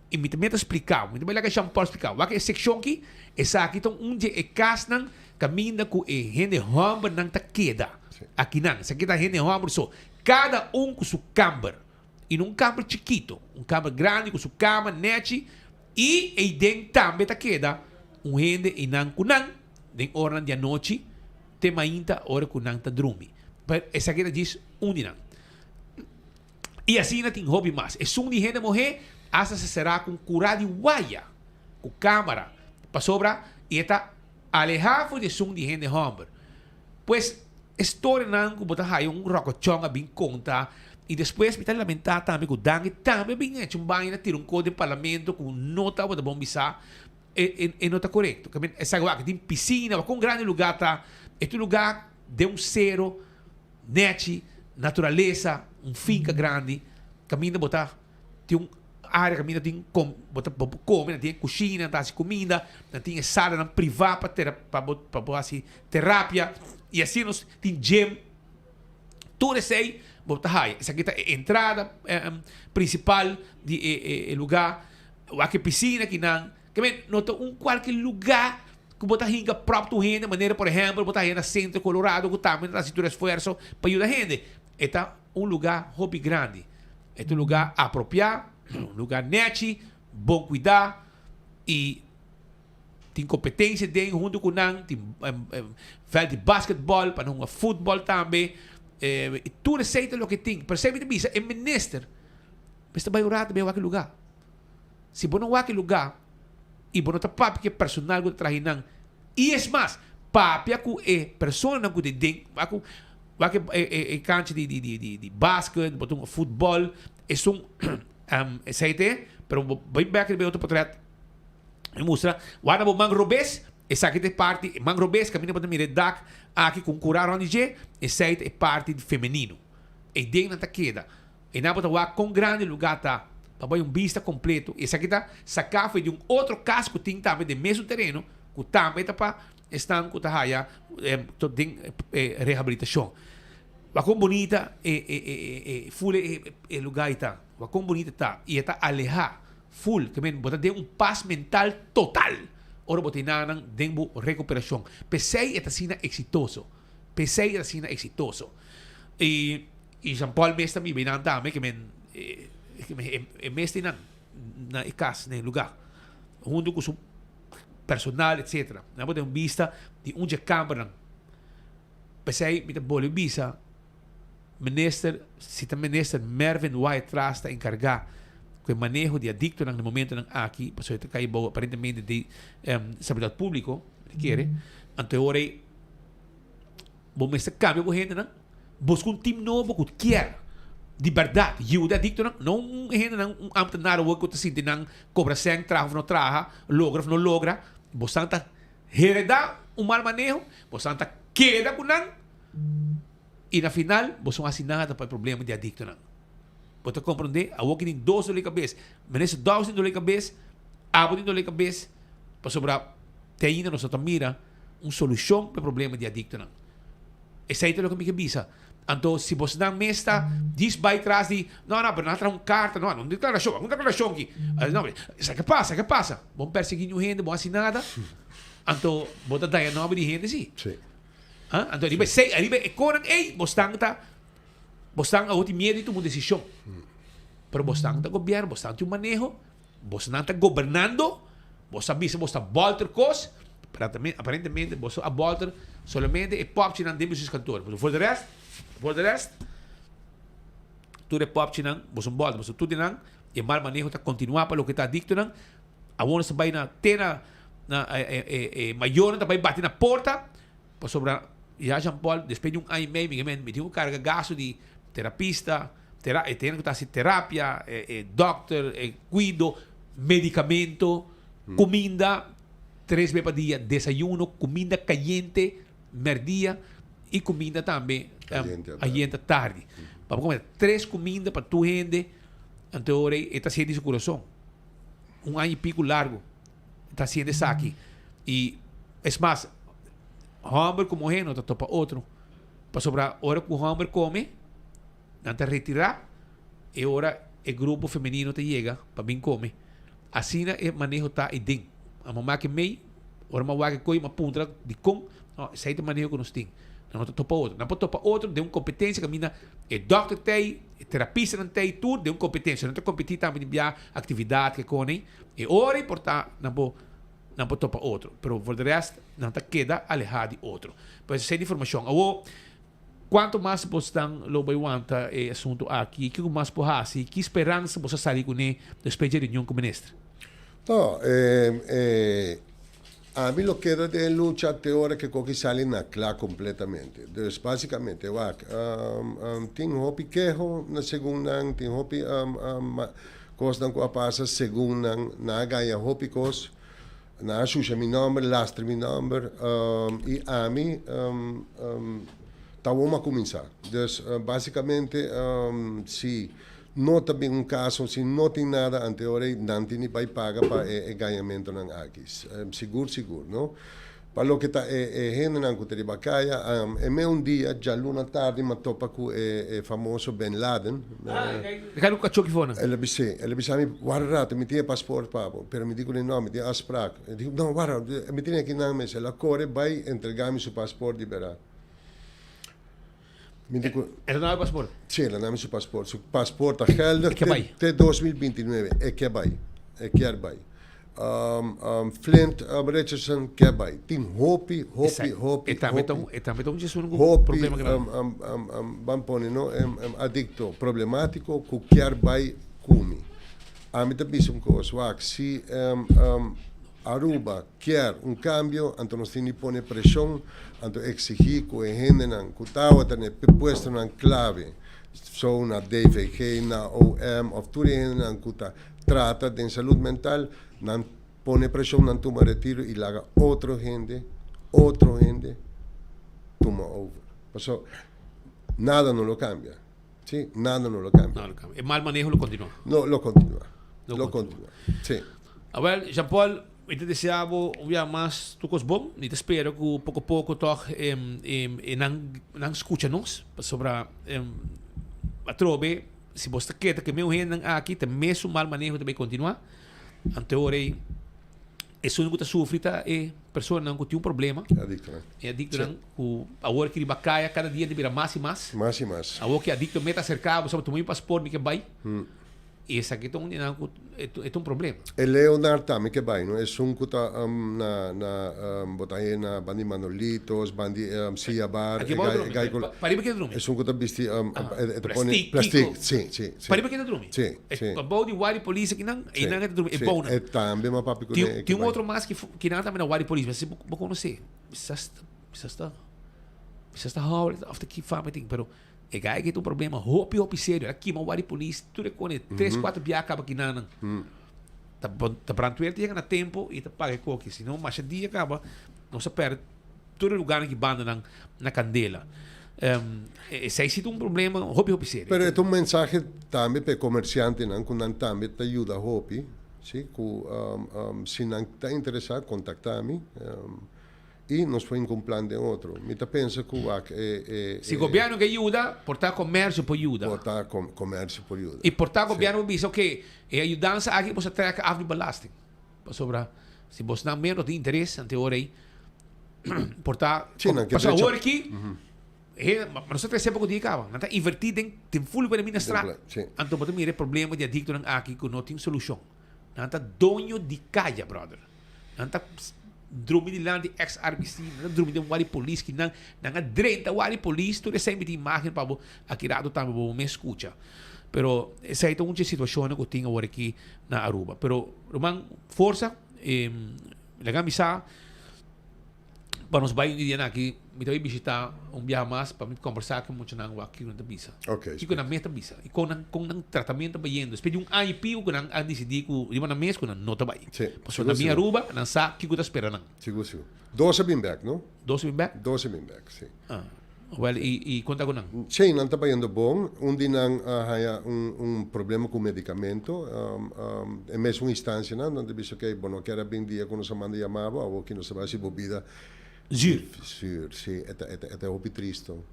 Speaker 18: i mi ta meta splika bo. Mi ta bai laga Jean Paul splika bo. Wak e sekshon ki, esaki ta un dje e kasnan kaminda ku e hende hòmbernan ta keda akinan. Esaki ta hende hòmber so. Kada un ku su kamber. I no un kamber chikito, un kamber grandi ku su kama nechi i eiden tambe ta keda un hende einan ku nan den oranan di anochi te mainta ora ku nan ta drumi. Pero esaki ta djis un di nan. I asina tin hopi mas. Esun di hende muhé asta sa será ku un kurá di waya ku kamara pasobra i e ta alehá for di esun di hende hòmber. Pues, e storianan ku bo ta haya un rokochon a bin konta i despues mi ta lamentá tambe ku Dangui tambe a bin hecha un baña na tira un kos den parlamento ku no tabata bon bisá, e e e no ta korekto. Ke men esaki wak tin pisina, wak kon grandi e lugá ta, e ta un lugá den un sero nechi, naturalesa, un finka grandi kaminda bo ta Tin un área kaminda tin kom bo ta bo por kome, nan tin e kushina, nan ta hasi kuminda, nan tin e salanan privá pa tera pa bo pa bo hasi terapia i asina nos tin gym. Tur esei bo ta haya. Esaki ta e entrada prinsipal di e e e lugá. Wak e pisina kinan. Ke men no ta un kualke lugá ku bo ta hinka pròp tur hende manera por ehèmpel bo ta haya na Sentro Colorado ku tambe nan ta hasi tur esfuerso pa yuda hende. E ta un lugá hopi grandi. E ta un lugá apropiá, un lugá nèchi, bon kuidá i tin kompetensia den huntu ku nan. Tin vèlt di basketbòl pa nan hunga futbòl tambe. I tur esei ta loke tin. Pero esei mi ta bisa e minister mester bai un rato bai wak e lugá. Si bo no wak e lugá i bo no ta papia ku e personal ku ta traha einan i es mas papia ku e personanan ku ta den wak ku Wak e cancha di di basket, bo ta hunga futbol, esun esei te, pero bo bai bek riba e otro potret e mustra wak na bo man robes, esaki ta e parti, man robes kaminda bo ta mira e dak aki ku un kura rond di dje, esei ta e parti di femenino. Eiden nan ta keda. Einan bo ta wak kon grandi e luga ta pa bai un bista kompleto. Esaki ta saká for di un otro kas ku tin tambe den mesun tereno ku tambe ta pa Esnan ku ta haya tot den e rehabilitashon. Wak kon bunita e e e e ful e e lugá ei ta. Wak kon bunita e ta. I e ta alehá ful. Ke men bo ta den un pas mental total ora bo ta hinanan den bo rekuperashon. P'esei e ta asina eksitoso. P'esei e ta asina eksitoso. I i Jean Paul mes ta biba einan tambe ke men e mes ta einan na e kas, na e lugá. Huntu ku su. personal etc. Nan por tin un bista di un dje kambernan. P'esei mi ta bolbe bisa Minister, si ta Minister Mervin Wyatt-Ras ta enkargá ku e maneho di adiktonan na momentonan aki, pasobra e ta kai bou aparentemente di Salubridat Públiko, mi ta kere, anto e ora ei bo mester kambia bo hendenan, buska un tim nobo ku kier di bèrdat yuda adiktonan, no un hendenan, un ámtenar awor ku ta sinti nan kobra sèn, traha òf no traha, logra òf no logra, bosan ta heredá un mal maneho, bosan ta keda ku nan. I na final boso no hasi nada pa e problema di adiktonan. Bo ta komprondé? Awor ki tin dos dole kabes. Minister Dowers tin dole kabes, abo tin dole kabes, pasobra te ainda nos no ta mira un solushon pa e problema di adiktonan. Esei ta loke mi ke bisa. Anto si bosnan mes ta djis bai tras di, no, no, pero nan a traha un karta, no, un deklarashon, un deklarashon aki. No, sa ke pasa, ke pasa? Bo no persiguí niun hende, bo no hasi nada, anto bo ta daña nòmber di hende si. Ah, anto ariba esei, ariba e konan ei, bosnan ta, bosnan awor tin miedu di tuma un desishon. Pero bosnan ta gobierno, bosnan tin un maneho, bosnan ta gobernando, bos a bisa bos ta bolter kos, pero aparentemente bos a bolter solamente e popchinan den bestuurskantoor. Pasobra for de rest, for de rest, tur e popchinan bos no bolter, pasobra tur di nan e mal maneho ta kontinua pa loke ta adiktonan. Awor nos ta bai na te na na e mayornan ta bai bati na porta pasobra ya Jean Paul despues di un aña y medio mi mi mi tin ku karga gasto di terapista tera e tenen ku ta hasi terapia e e dokter e kuido medikamento kuminda tres be pa dia desayuno kuminda kayente merdia y kuminda tambe ayente tardi pa bo kome tres kuminda pa tur hende anto ora e ta hasi di su kurason. Un aña y pico largo ta haciendo esaki y es mas homber cu muher no ta topa otro pasobra ora cu homber come nan ta retira e ora e grupo femenino ta yega pa bin come asina e maneho ta ey den a mama ke mey ora mi a wak e coy mi a puntra dicon no esey ta e maneho cu nos tin nan no ta topa otro nan por topa otro den un competencia caminda e dokter ta ey E terapistanan ta ei tur den un kompetensia. Nan ta kompetí tambe den bia aktividat ke kone ei. E ora ei por ta nan por nan por topa otro. Pero for de rest nan ta keda alehá di otro. Pues esei di informashon. Awor, kuantu mas bosnan lo bai wanta e asuntu aki? Kiko mas por hasi? Ki speransa bos a sali kuné despues dje reunion ku minister?
Speaker 20: No, e Ami lo keda den lucha te ora ke koki sali na kla kompletamente. Dus basikamente wak, tin hopi keho na segun nan, tin hopi kosnan ku a pasa segun nan. Nan a gaña hopi kos, nan a shusha mi nòmber, lastra mi nòmber i ami ta wou mi a kuminsá. Dus basikamente si No ta bin un caso si no tin nada ante ora ei nan tin di bai paga pa e e gañamentonan aki. Sigur sigur no. Pa loke ta e e hendenan cu ta riba caya, e me un dia djaluna tardi m'a topa cu e e famoso Ben Laden.
Speaker 18: Ricardo cu cacho ki for nan?
Speaker 20: El a bis'é, el a bisa mi, warda rato mi tin e paspoort pa bo, pero mi di cu no, mi tin afspraak. El di, no warda, mi tin aki nan mes. El a core bai entrega mi su paspoort di bera. Mi di ku.
Speaker 18: El a duna bo pasport?
Speaker 20: Sí, el a duna mi su pasport. Su pasport ta geldig
Speaker 18: E ke bai.
Speaker 20: te 2029. E ke bai. E kier bai. Flint Richardson ke bai. Tin hopi, hopi, hopi,
Speaker 18: E tambe ta un,
Speaker 20: hopi.
Speaker 18: e tambe ta un djesun ku
Speaker 20: Hopi,
Speaker 18: problema grandi.
Speaker 20: ban pone no, adikto problemátiko ku kier bai ku mi. Ami ta bisa un kos, wak, si Aruba kier un cambio, anto nos tin di pone presion, anto exigi cu e hendenan cu tawata na e puestonan clave, so na DVG, na OM of tur e hendenan cu ta trata den salud mental, nan pone presion, nan tuma retiro y laga otro hende, otro hende tuma over. Pasobra nada no lo cambia, si, nada no lo cambia.
Speaker 18: Nada lo cambia. E mal maneho lo continua.
Speaker 20: No, lo continua. Lo continua, si.
Speaker 18: Awel, Jean Paul, mi ta desea bo un bia mas tur kos bon. Mi ta spera ku poko poko tòg e nan nan skucha nos, pasobra atrobe si bos ta keda ku e mesun hendenan aki ta mesun mal maneho ta bai kontinuá. Anto e ora ei esun ku ta sufri ta e personanan ku tin un problema.
Speaker 20: Adiktonan.
Speaker 18: E adiktonan ku awor ki riba kaya kada dia ta bira mas i mas.
Speaker 20: Mas i mas.
Speaker 18: Awor ki adikto meta aserká bo, sa bo tuma mi pasport mi ke bai. I esaki ta un di nan ku e ta un problema.
Speaker 20: E Leonard tambe ke bai no esun ku ta na na bo ta haña na bandi Manolitos bandi Sia Bar
Speaker 18: e gai ku Pariba ke ta drumi?
Speaker 20: Esun ku ta bisti e ta pone plastic si si si
Speaker 18: Pariba ke ta drumi?
Speaker 20: Si si
Speaker 18: Abou di Wari Police akinan einan e ta drumi e bounan
Speaker 20: E tambe ma papia
Speaker 18: kuné Tin un otro mas ki nan tambe na Wari Police mester bo konosé bisas bisas ta bisas ta Howard of ta ki fama e tin pero E gai aki ta un problema hopi hopi serio. A kima wari polis tur e kone tres kuater bia kaba kinanan. Ta ta brandweer ta yega na tempo i ta paga e koki. Si no masha dia kaba nos a perde tur e lugarnan ki bandanan na kandela. Esei si ta un problema hopi hopi serio.
Speaker 20: Pero e ta un mensahe tambe pa e komersiantenan ku nan tambe ta yuda hopi, si, ku si nan ta interesá kontaktá mi. I nos por hinka un plan den otro. Mi ta pensa ku wak e e
Speaker 18: Si gobièrnu ke yuda, por ta komersio por yuda.
Speaker 20: Por ta komersio por yuda.
Speaker 18: I por ta gobièrnu por bisa, oke, e ayudansa aki boso a trèk af di belasting. Pasobra si bosnan mes no tin interes, ante ora ei por ta.
Speaker 20: Sí, nan ke
Speaker 18: Pasobra
Speaker 20: drecha.
Speaker 18: awor aki, hende, ma nos ta trese poko dia kaba. Nan ta invertí den den ful ku e straat.
Speaker 20: Sí.
Speaker 18: Anto bo ta mira e problema di adiktonan aki ku no tin solushon. Nan ta doño di kaya, bròder. Nan ta drumi dilanti ex RBC, nan ta drumi den wari polis ki nan, nan a drenta wari polis, tur esei mi tin imagen pa bo aki rato tambe bo mes scucha. Pero esei ta un dje situacionnan cu tin awor aki na Aruba. Pero ruman forsa, laga mi sa pa nos bai un di dianan aki, mi ta bai bishita un biaha mas pa mi combersa cu e muchanan wak kico nan ta bisa.
Speaker 20: Okay,
Speaker 18: Kico nan mes ta bisa y con nan con nan tratamiento ta bayendo. Despues di un aña y pico cu nan a dicidi cu riba nan mes cu nan no ta bai.
Speaker 20: Sí,
Speaker 18: Pasobra
Speaker 20: sigur,
Speaker 18: nan bin
Speaker 20: sigur.
Speaker 18: Aruba, nan sa kico ta spera nan.
Speaker 20: Sigur, sigur. Dos a bin bek, no?
Speaker 18: Dos a bin bek?
Speaker 20: Dos a bin bek, sí.
Speaker 18: Ah. Wel, y y con ta cu nan?
Speaker 20: Sí, nan ta bayendo bon. Un di nan a haya un un problema cu medicamento. E mesun instancianan, nan ta bisa, ok, bo no kier a bin dia cu nos a manda yama bo, awor ki nos ta bay haci bo bida
Speaker 18: Zuur.
Speaker 20: Zuur, sí. E ta e ta e ta hopi tristo.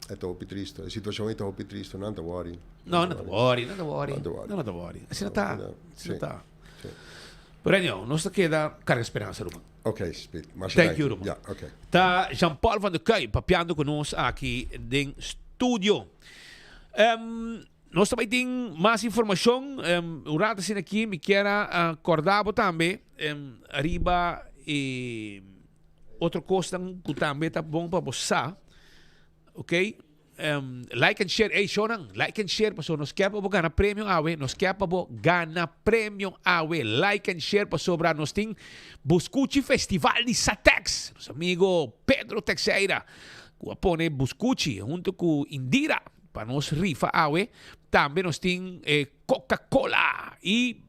Speaker 20: E ta hopi tristo. E situacion ei ta hopi tristo. Nan ta worry.
Speaker 18: No, nan ta worry, nan ta worry.
Speaker 20: Nan ta worry.
Speaker 18: Nan ta worry. Asina ta. Asina
Speaker 20: Sí.
Speaker 18: ta.
Speaker 20: Sí.
Speaker 18: Pero anyhow, nos ta keda carga speransa, ruman.
Speaker 20: Ok, Speed. Masha
Speaker 18: Thank you,
Speaker 20: danki.
Speaker 18: ruman.
Speaker 20: Ja, ok.
Speaker 18: Ta Jean Paul van der Kuy papiando cu nos aki den studio. Um, nos ta bay tin mas informacion. Um, un rato asina aki mi kier a corda bo tambe um, ariba e otro cosnan cu tambe ta bon pa bo sa. Ok? Um, like and share. Ey, shownan, like and share paso nos kier pa bo gana premio awe. Nos kier pa bo gana premio awe. Like and share pasobra nos tin Buscuchi Festival di Satex. Nos amigo Pedro Texeira ku a pone Buscuchi hunto ku Indira pa nos rifa awe. Tambe nos tin eh, Coca-Cola y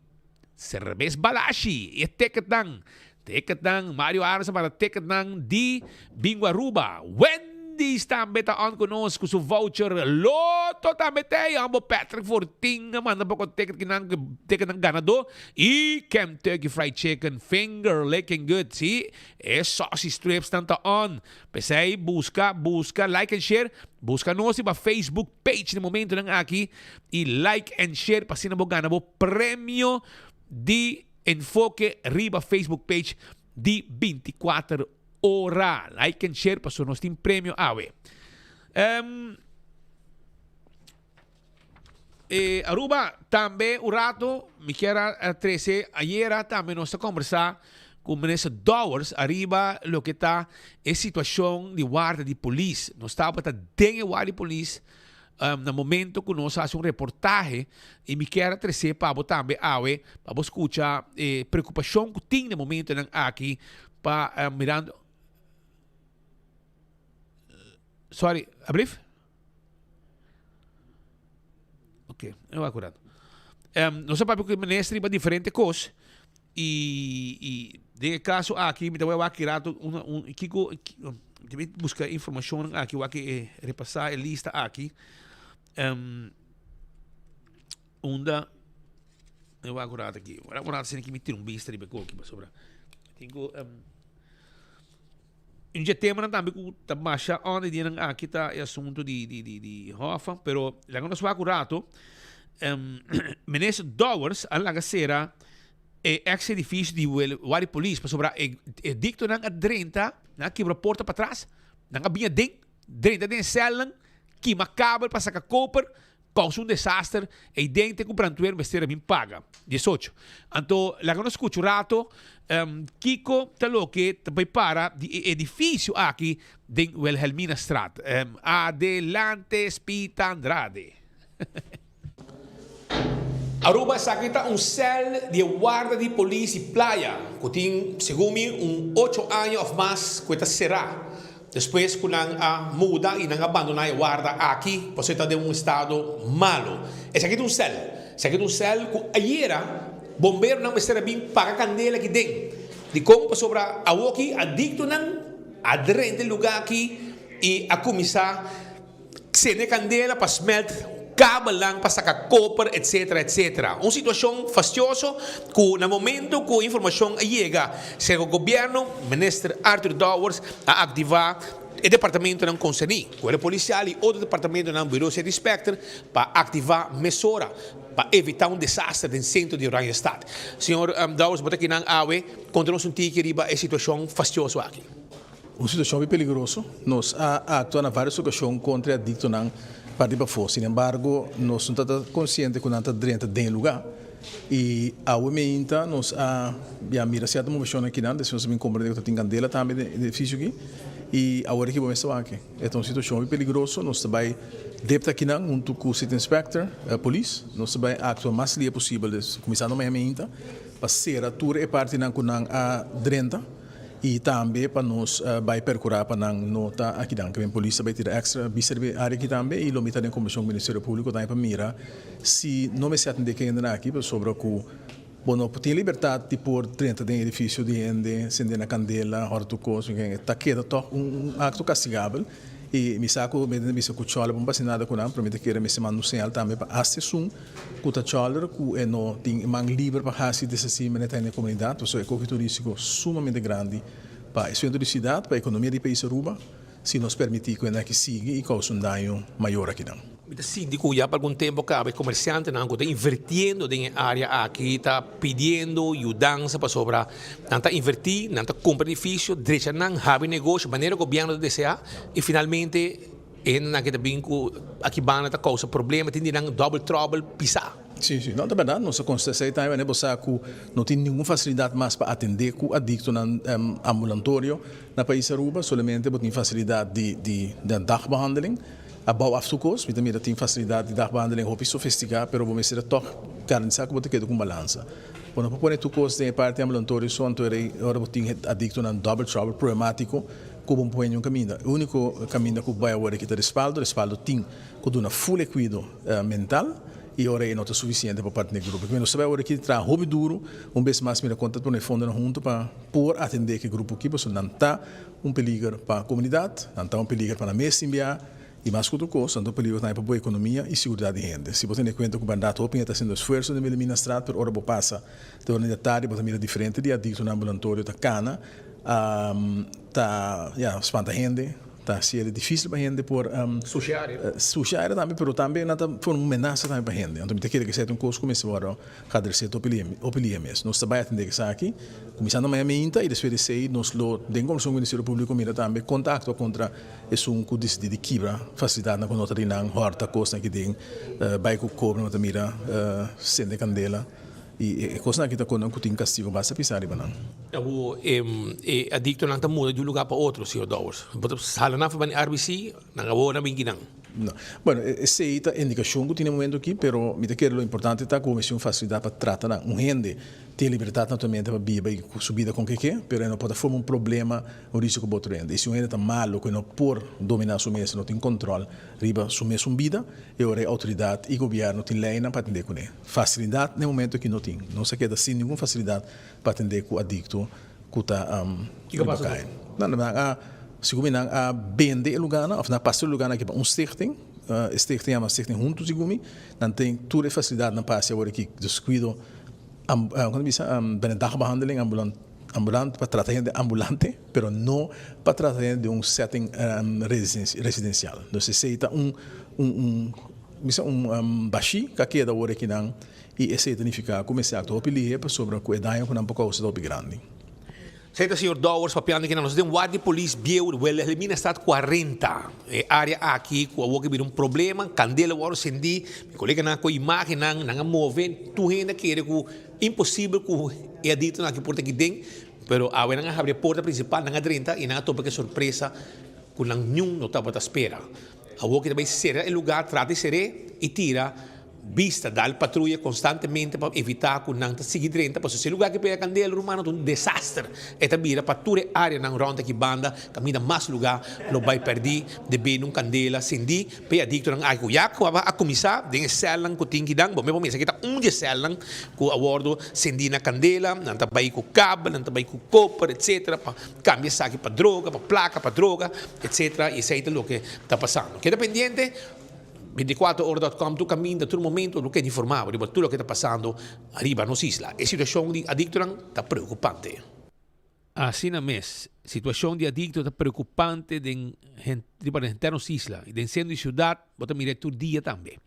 Speaker 18: Cervez Balashi. E ticketnan Ticketnan, Mario Arends a manda ticketnan di Bingo Aruba. Wendy's tambe ta on cu nos cu su voucher. Lotto tambe ta ey. Ambo Patrick Fortin a manda poco ticket kinan, ticketnan ganador. Y Kentucky Fried Chicken, finger licking good. Si, e saucy stripsnan ta on. P'esey busca, busca, like and share. Busca nos riba Facebook page na momentonan aki y like and share pa asina bo gana bo premio di Enfoke riba Facebook page di 24 ora. Like and share paso nos tin premio awe. Um, eh, Aruba, tambe un rato, mi kier a trece ayera tambe nos ta conversa cu minister Dowers ariba loke ta e situacion di warda di polis. Nos tabata den e warda di polis Na momento ku nos hasi un reportahe i mi kier a tresé pa bo tambe awe pa bo skucha e preokupashon ku tin na e momentonan aki pa mirando Sorry, ablief? Ok, mi wak un rato. Nos a papia ku e minister riba diferente kos i i den e kaso aki mi ta wak wak rato un un kiko mi buska informashonnan aki wak e repasá e lista aki unda mi wak un rato aki wak un rato asina ki mi tira un bista riba e koki pasobra tin ku Un dje temanan tambe ku ta masha on e dianan aki ta e asuntu di di di di Hoffa, pero laga nos wak un rato. Minister Dowers a laga sera e ex edifisio di Wari Police pasobra e e dictonan a drenta, nan a kibra porta patras, nan a bin aden, drenta den e celnan, kima kabel pa saka koper. Kousa un desaster eiden te ku brandweer mester a bin paga. 18. Anto laga nos skucha un rato kiko ta loke ta bai para di e edifisio aki den Wilhelminastraat. Adelante Spita Andrade. Aruba esaki ta un sèl di e warda di polis di Playa ku tin segun mi un ocho aña òf mas ku e ta será despues ku nan a muda i nan a bandoná e warda aki pasobra e ta den un estado malo. Esaki ta un sèl. Esaki ta un sèl ku ayera bomberonan mester a bin paga kandela aki den. Dikon? Pasobra awoki adiktonan a drenta e lugá aki i a kuminsá. Sende kandela pa smelt kabelnan pa saka koper etc etc. Un situashon fastioso ku na momento ku e informashon a yega serka gobièrnu, Minister Arthur Dowers a aktivá e departamentonan konserní, Kuerpo Polisial i otro departamentonan Bureau City Inspector pa aktivá mesora pa evitá un desaster den sentro di Oranjestad. Señor Dowers bo ta kinan awe konta nos un tiki riba e situashon fastioso aki.
Speaker 21: Un situacion hopi peligroso. Nos a actua na varios ocasion contra e adictonan parti pafó. Sin embargo, nos no ta consciente cu nan ta drenta den e lugar. Y awe meinta nos a ya mira cierto movecion akinan, despues nos a bin comprende cu ta tin candela tambe den e edificio aki. Y awor aki bo mester wak. E ta un situacion hopi peligroso. Nos ta bay depta akinan hunto cu City Inspector, polis. Nos ta bay actua mas lia posibel, cuminsando maña meinta, pa cera tur e partinan cu nan a drenta. Y tambe pa nos bay percura pa nan no ta akinan. Ke men polis ta bay tira extra bista riba e area aki tambe y lo mi ta den combersacion cu Ministerio Publico tambe pa mira si no mester atende ke hendenan aki pasobra cu bo no por tin libertad di por drenta den edificio di hende, sende na candela, hòrta tur cos, ta keda tog un acto castigabel. Y mi sa cu mi ta bisa cu chòler por no basi nada cu nan, pero mi ta kere mester manda un señal tambe pa hasta esun cu ta chòler cu e no tin e man liber pa haci deshaci manera ta hende den comunidad, pasobra e koki turistico sumamente grandi pa e centro di ciudad, pa economia di pais Aruba, si nos permiti cu esaki sigui y causa un daño mayor akinan.
Speaker 18: Mi ta sinti cu ya pa algun tempo caba e comerciantenan cu ta invertiendo den e area aki ta pidiendo yudansa pasobra nan ta inverti, nan ta cumpra edificio, drecha nan, habri negocio manera gobierno ta desea y finalmente e hendenan aki ta bin cu aki banda ta causa problema, tin di nan double trouble pisa.
Speaker 21: Sí, sí. No, ta berdad. Nos a consta esey tambe, wanneer bo sa cu no tin ningun facilidad mas pa atende cu adictonan ambulantorio na pais Aruba, solamente bo tin facilidad di di dagbehandeling. Abou af tur kos, mi ta mira tin fasilidat di dagbehandeling hopi sofistika, pero bo mester a tòg garantisá ku bo ta keda ku un balansa. Bo no por pone tur kos den e parti ambulantorio so, anto e ora bo tin e adiktonan double trouble problemátiko ku bo no por hende un kaminda. E úniko kaminda ku bai awor aki ta respaldo, respaldo tin ku duna ful e kuido mental i ora ei no ta sufisiente pa parti di e grupo. Nos ta bai awor aki traha hopi duru, un bes mas mira kon ta pone fondonan huntu pa por atendé ku e grupo aki pasobra nan ta Un peliger pa komunidat, nan ta un peliger pa nan mes tin bia, i mas ku tur kos, nan ta un peliger tambe pa bo ekonomia i siguridat di hende. Si bo tene kuenta ku bèrdat hopi hende ta hasiendo esfuerso den Wilhelminastraat, pero ora bo pasa te ora di atardi bo ta mira diferente di adiktonan ambulantorio ta kana, ta, ya, spanta hende, ta hasié difisil pa hende por
Speaker 18: Sushi área.
Speaker 21: Sushi área tambe, pero tambe nan ta forma un menasa tambe pa hende. Anto mi ta kere ku esei ta un kos ku mester wòrdu Kadresé ta hopi lia mes. Nos ta bai atendé esaki, kuminsando maña meinta i despues di esei nos lo den kombershon ku Ministerio Públiko mira tambe kon ta aktua kontra esun ku disidí di kibra fasilidatnan ku no ta di nan, hòrta kosnan aki den, bai ku kobra no ta mira, sende kandela i e kosnan aki ta konan ku tin kastigo basta pisá riba nan.
Speaker 18: Awo e adiktonan ta muda di un lugá pa otro, señor Dowers. Bo ta hala nan for bani RBC, nan awor nan bin kinan.
Speaker 21: No. Bueno, esei ta indikashon ku tin e momento aki, pero mi ta kere lo importante ta ku bo mester un fasilidat pa trata nan. Un hende tin e libertat naturalmente pa biba i ku su bida kon ke ke, pero e no por ta forma un problema, un risiko pa otro hende. I si un hende ta malo ku e no por dominá su mes, e no tin kòntròl riba su mesun bida, e ora e outoridat i gobièrnu tin leinan pa atendé kuné. Fasilidat na e momento aki no tin. Nos a keda sin ningun fasilidat pa atendé ku adikto ku ta
Speaker 18: Kiko pasa
Speaker 21: kai. Nan nan a segun mi nan a bende e lugarnan of nan a pasa e lugarnan aki pa un stichting, e stichting yama Stichting Huntos segun mi, nan tin tur e fasilidatnan pa hasi awor aki, dus kuido kon ta bisa bende dagbehandeling ambulant ambulant pa trata hende ambulante pero no pa trata hende den un setting residencial. Dus esei ta un un un bisa un bashí ku a keda awor aki nan. I esei ta nifiká ku mester aktua hopi lihé pasobra ku e daño ku nan por kousa ta hopi grandi.
Speaker 18: Esei ta señor Dowers papiando aki na nos den ward di polis bieu Wilhelminastraat 40. E area aki cu awor ke bira un problema, candela worde cendi, mi coleganan a coge imagennan, nan a move, tur hende a kere cu imposibel cu e adictonan aki por ta aki den, pero awe nan a habri e porta principal, nan a drenta y nan a topa cu e sorpresa cu nan niun no tabata spera. Awor ke ta bay cera e lugar, trata di cer'e y tira. Bista dal patruya konstantemente pa evitá ku nan ta sigui drenta pasobra si e lugá ki pega kandela rumano ta un desaster. E ta bira pa tur e áreanan rònt aki banda kaminda mas lugá lo bai pèrdí debí na un kandela sendí pa e adiktonan aki ku ya kaba a kuminsá den e sèlnan ku tin kinan. Bo mes por mira esaki ta un di e sèlnan ku a wòrdu sendí na kandela. Nan ta bai ku kabel, nan ta bai ku koper etsetera pa kambia esaki pa droga, pa plaka pa droga etsetera i esei ta loke ta pasando. Keda pendiente. 24 ora dot com tur caminda tur momento lo keda informa bo riba tur loke ta pasando ariba nos isla. E situacion di adictonan ta preocupante. Asina mes, situacion di adicto ta preocupante den riba henter nos isla y den centro di ciudad bo ta mira e tur dia tambe.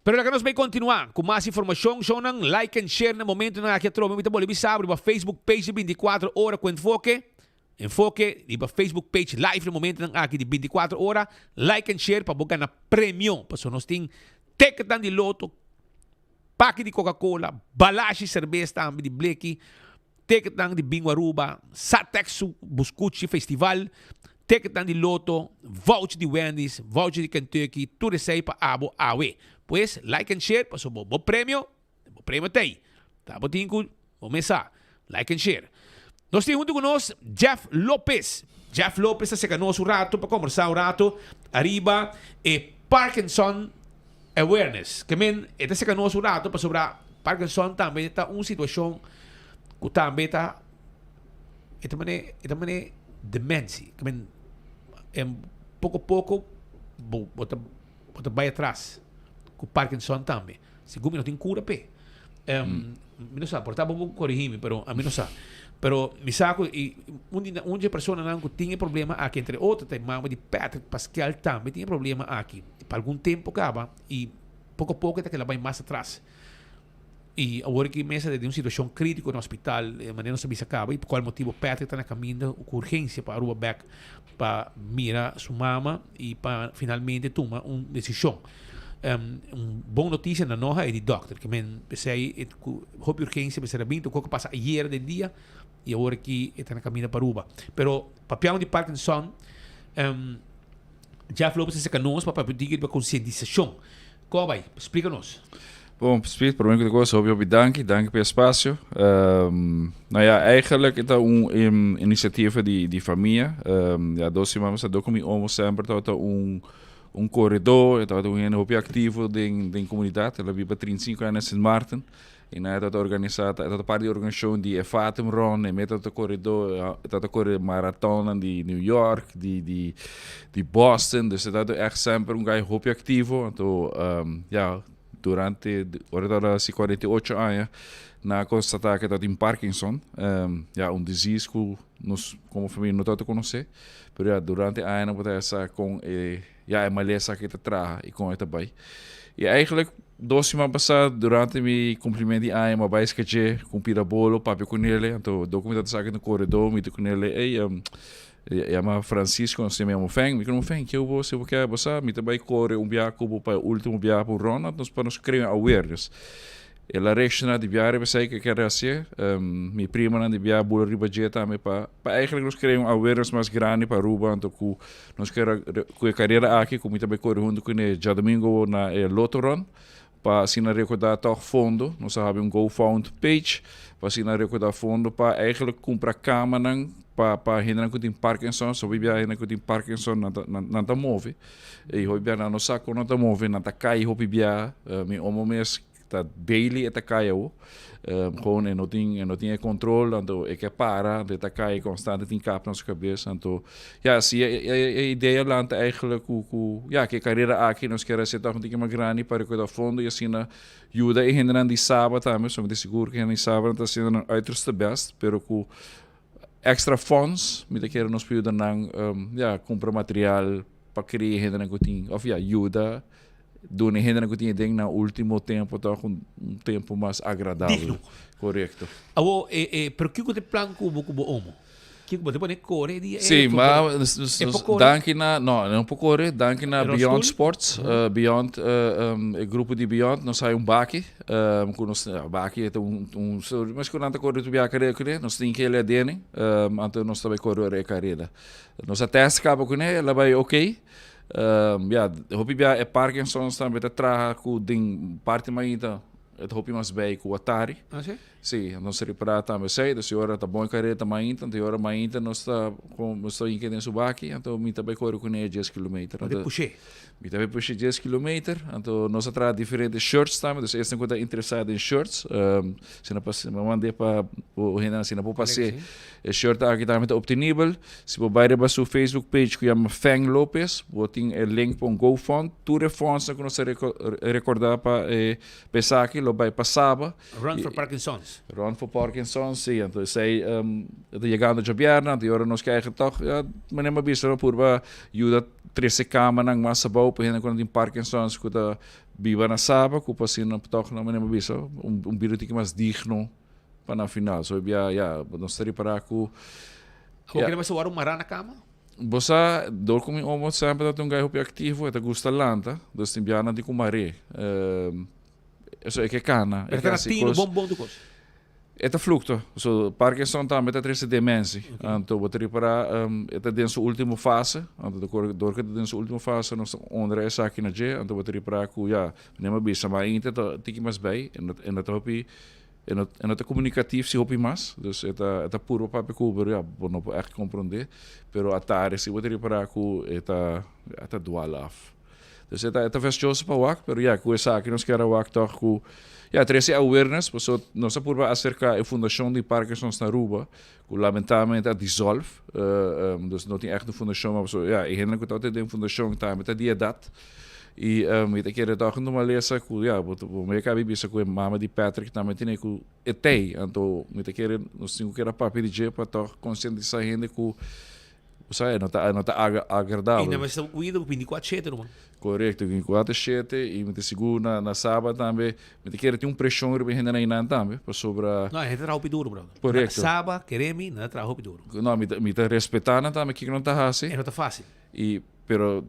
Speaker 18: Pero laga nos bay continua cu mas informacion shownan like and share na momentonan aki atrobe mi ta bolbe bisa bo riba Facebook page di 24 ora cu enfoke. Enfoke riba Facebook page live na momentonan aki di 24 ora. Like and share pa bo gana premio. Pasobra nos tin ticketnan di loto, paki di Coca-Cola, balashi serbes tambe di bleki, ticketnan di Bingo Aruba, Satex su Buscuchi Festival, ticketnan di loto, voucher di Wendy's, voucher di Kentucky, tur esei pa abo awe. Pues like and share pasobra bo premio Bo premio ta ei. Ta bo tin ku bo mes sa. Like and share. Nos tin huntu ku nos Jeff Lopez. Jeff Lopez ta seka nos un rato pa kombersá un rato ariba e Parkinson Awareness. Ke men e ta seka nos un rato pasobra Parkinson tambe ta un situashon ku tambe ta e ta mane e ta mane dementie. Ke men poko poko bo bo ta bo ta bai atras ku Parkinson tambe. Segun mi no tin cura p'e. Mi no sa, por ta bo por corigi mi, pero ami no sa. Pero mi sa cu i un di un di e personanan cu tin e problema aki, entre otro ta e mama di Patrick Pascal tambe tin e problema aki pa algun tempo caba y poco a poco e ta keda bay mas atras. Y awor aki mes ta den un situacion critico na hospital, e manera nos a bisa caba y pa cual motibo Patrick ta na caminda cu urgencia pa Aruba bek pa mira su mama y pa finalmente tuma un decision. Un bon noticia na noha e di dokter ke men pesey e ku hopi urgencia mester a bin tocó ke pasa ayer den dia y awor aki e ta na caminda pa Aruba. Pero papiando di Parkinson Jeff Lopez a saka nos pa papia un tiki riba concientisacion. Con a bay? Splica nos.
Speaker 1: Bon, Speed, prome ku tur kos, hopi hopi danki, danki pa e espasio. Nou ja, eigenlijk e ta un inisiativa di di famia. Ya dos siman pasá dor ku mi omo semper tabata un un koredó, e tabata un hende hopi aktivo den den komunidat. El a biba 35 aña na Sint Maarten i nan e tabata organisá, e tabata parti di organisashon di e Fatum Run, e mes tabata koredó, e tabata kore maratonnan di New York, di di di Boston, dus e tabata ègt semper un guy hopi aktivo. Anto ya durante ora e tabata hasi 48 aña nan a konstatá ku e tabatin Parkinson, ya un disease ku nos komo famia no tabata konosé. Pero ya durante añanan bo ta sa kon e ya e malesa aki ta traha i kon e ta bai. I eigenlijk dos siman pasá durante mi kumplimentu di aña mi a bai sketché ku un pida bolo papia ku nele anto dor ku mi tabata sa aki na koredó mi ta ku nele ey e yama Francisco nos tin mi yama Feng mi ku Feng ke bo si bo ke bo sa mi ta bai kore un biaha ku bo pa e ultimo biaha pa un ronda nos pa nos krea un awareness. El a reacciona di biaha riba esei ke ker hacié. Mi primanan di biaha bula riba dje tambe pa pa eigenlijk nos crea un awareness mas grandi pa Aruba anto cu nos ker cu e carera aki cu mi ta bay core hunto cu ne djadomingo na e Lotto Run pa asina recorda toch fondo. Nos a habi un GoFound page pa asina recorda fondo pa eigenlijk cumpra camanan pa pa hendenan cu tin Parkinson. So hopi biaha hendenan cu tin Parkinson nan ta nan ta move y hopi biaha nan no sa con nan ta move nan ta cay hopi biaha. Mi omo mes Ta daily e ta kai awo. Gewoon e no tin e no tin e control, anto e ke para, anto e ta kai constante tin kap na su cabes. Anto ya si e e idea lanta eigenlijk ku ku ya ku e carera aki nos kier haci toch un tiki mas grandi pa recorda fondo y asina yuda e hendenan di Saba tambe, so mi ta sigur ku e hendenan di Saba nan ta haciendo nan uiterste best, pero ku extra funds mi ta kere nos por yuda nan ya cumpra material pa cria e hendenan ku tin of ya yuda. Duna e hendenan ku tin e den nan último tempu tòg un tempu mas agradabel.
Speaker 18: Digno.
Speaker 1: Korekto.
Speaker 18: Awor, e, e, pero kiko ta e plan ku bo ku bo omo? Kiko bo ta pone kore e dia ei?
Speaker 1: Sí, ma
Speaker 18: E por kore?
Speaker 1: danki na, no, no por kore, danki na
Speaker 18: Rolstoel?
Speaker 1: Beyond Sports, Beyond, e grupo di Beyond, nos hay un baki, ku nos, baki ta un, un, mes ku nan ta kore tur biaha kareda kuné, nos tin kele adene, anto nos ta bai kore ora e kareda. Nos a test kaba kuné, el a bai ok. Ya, hopi bia e Parkinson's tambe ta traha ku den parti mainta e ta hopi mas bei ku Atari.
Speaker 18: Ah, si?
Speaker 1: Si, nos ta repará tambe esei. Dus e ora ta bon e kareta mainta, anto e ora mainta nos ta kon nos ta hinka den su baki, anto mi ta bai kore kuné dies kilometer.
Speaker 18: Bo ta push'é?
Speaker 1: Mi ta bai push'é dies kilometer, anto nos a traha diferente shirts tambe, dus esnan ku ta interesá den shirts, si nan pas mi a mand'é pa bo hendenan si nan por pas'é. E shirt aki tambe ta obtenibel. Si bo bai riba su Facebook page ku yama Feng Lopez, bo tin e link pa un GoFund. Tur e fondsnan ku nos ta rekordá pa e pa esaki lo bai pa Saba.
Speaker 18: Run for Parkinson's.
Speaker 1: Run for Parkinson's, si. Anto esei ta yegando djabièrnè, anto e ora nos krijg tòg, ya, manera mi a bisa, no purba yuda trese kamanan mas abou pa hende ku nan tin Parkinson's ku ta biba na Saba, ku pa asina tòg, manera mi a bisa, un bida un tiki mas digno. Pa na final. So bia ya, nos ta ripará ku.
Speaker 18: Bo kere mester wòrdu mará na kama?
Speaker 1: Bo sa, dor ku mi omo semper ta un gai hopi aktivo, e ta gusta lanta, dus tin bianan tin ku mar'é. So e ke kana, e
Speaker 18: Pero
Speaker 1: ke
Speaker 18: ta na
Speaker 1: hasi
Speaker 18: tinu
Speaker 1: kos.
Speaker 18: bon bon tur kos.
Speaker 1: E ta fluktua. So Parkinson tambe ta trese demensi. Anto bo ta ripará e ta den su ultimo fase. Anto dor ku e ta den su ultimo fase nos ta honra esaki na dje. Anto bo ta ripará ku ya, mi a bisa, ma ainda ta tiki mas bei, e no ta hopi. E no e no ta komunikatief si hopi mas, dus e ta e ta purba papia ku bo, pero ya, bo no por ègt komprondé. Pero atari si bo ta ripará ku e ta e ta dwal af. Dus e ta e ta festioso pa wak, pero ya, ku esaki nos kier a wak tòg ku ya, trese awareness, pasobra nos a purba aserká e fundashon di Parkinson's na Aruba, ku lamentablemente a dissolve, dus no tin ègt un fundashon mas, pasobra ya, e hendenan ku tabata den fundashon tambe ta di edat. I mi ta kere tòg un malesa ku ya, bo bo me kabi bisa ku e mama di Patrick tambe tene ku e tei. Anto mi ta kere nos tin ku keda papia di dje pa tòg konsientisá hende ku bo sa e no ta e no ta agradabel.
Speaker 18: I nan mester kuido ku bintikuater shete ruman.
Speaker 1: Korekto, bintikuater shete i mi ta sigur na na Saba tambe mi ta kere tin un preshon riba e hendenan einan tambe pasobra.
Speaker 18: No, e hende ta traha hopi duru brother.
Speaker 1: Korekto.
Speaker 18: Na Saba, kere mi, nan ta traha hopi duru.
Speaker 1: No, mi ta mi ta respetá nan tambe kiko nan ta hasi.
Speaker 18: E no ta fásil.
Speaker 1: I pero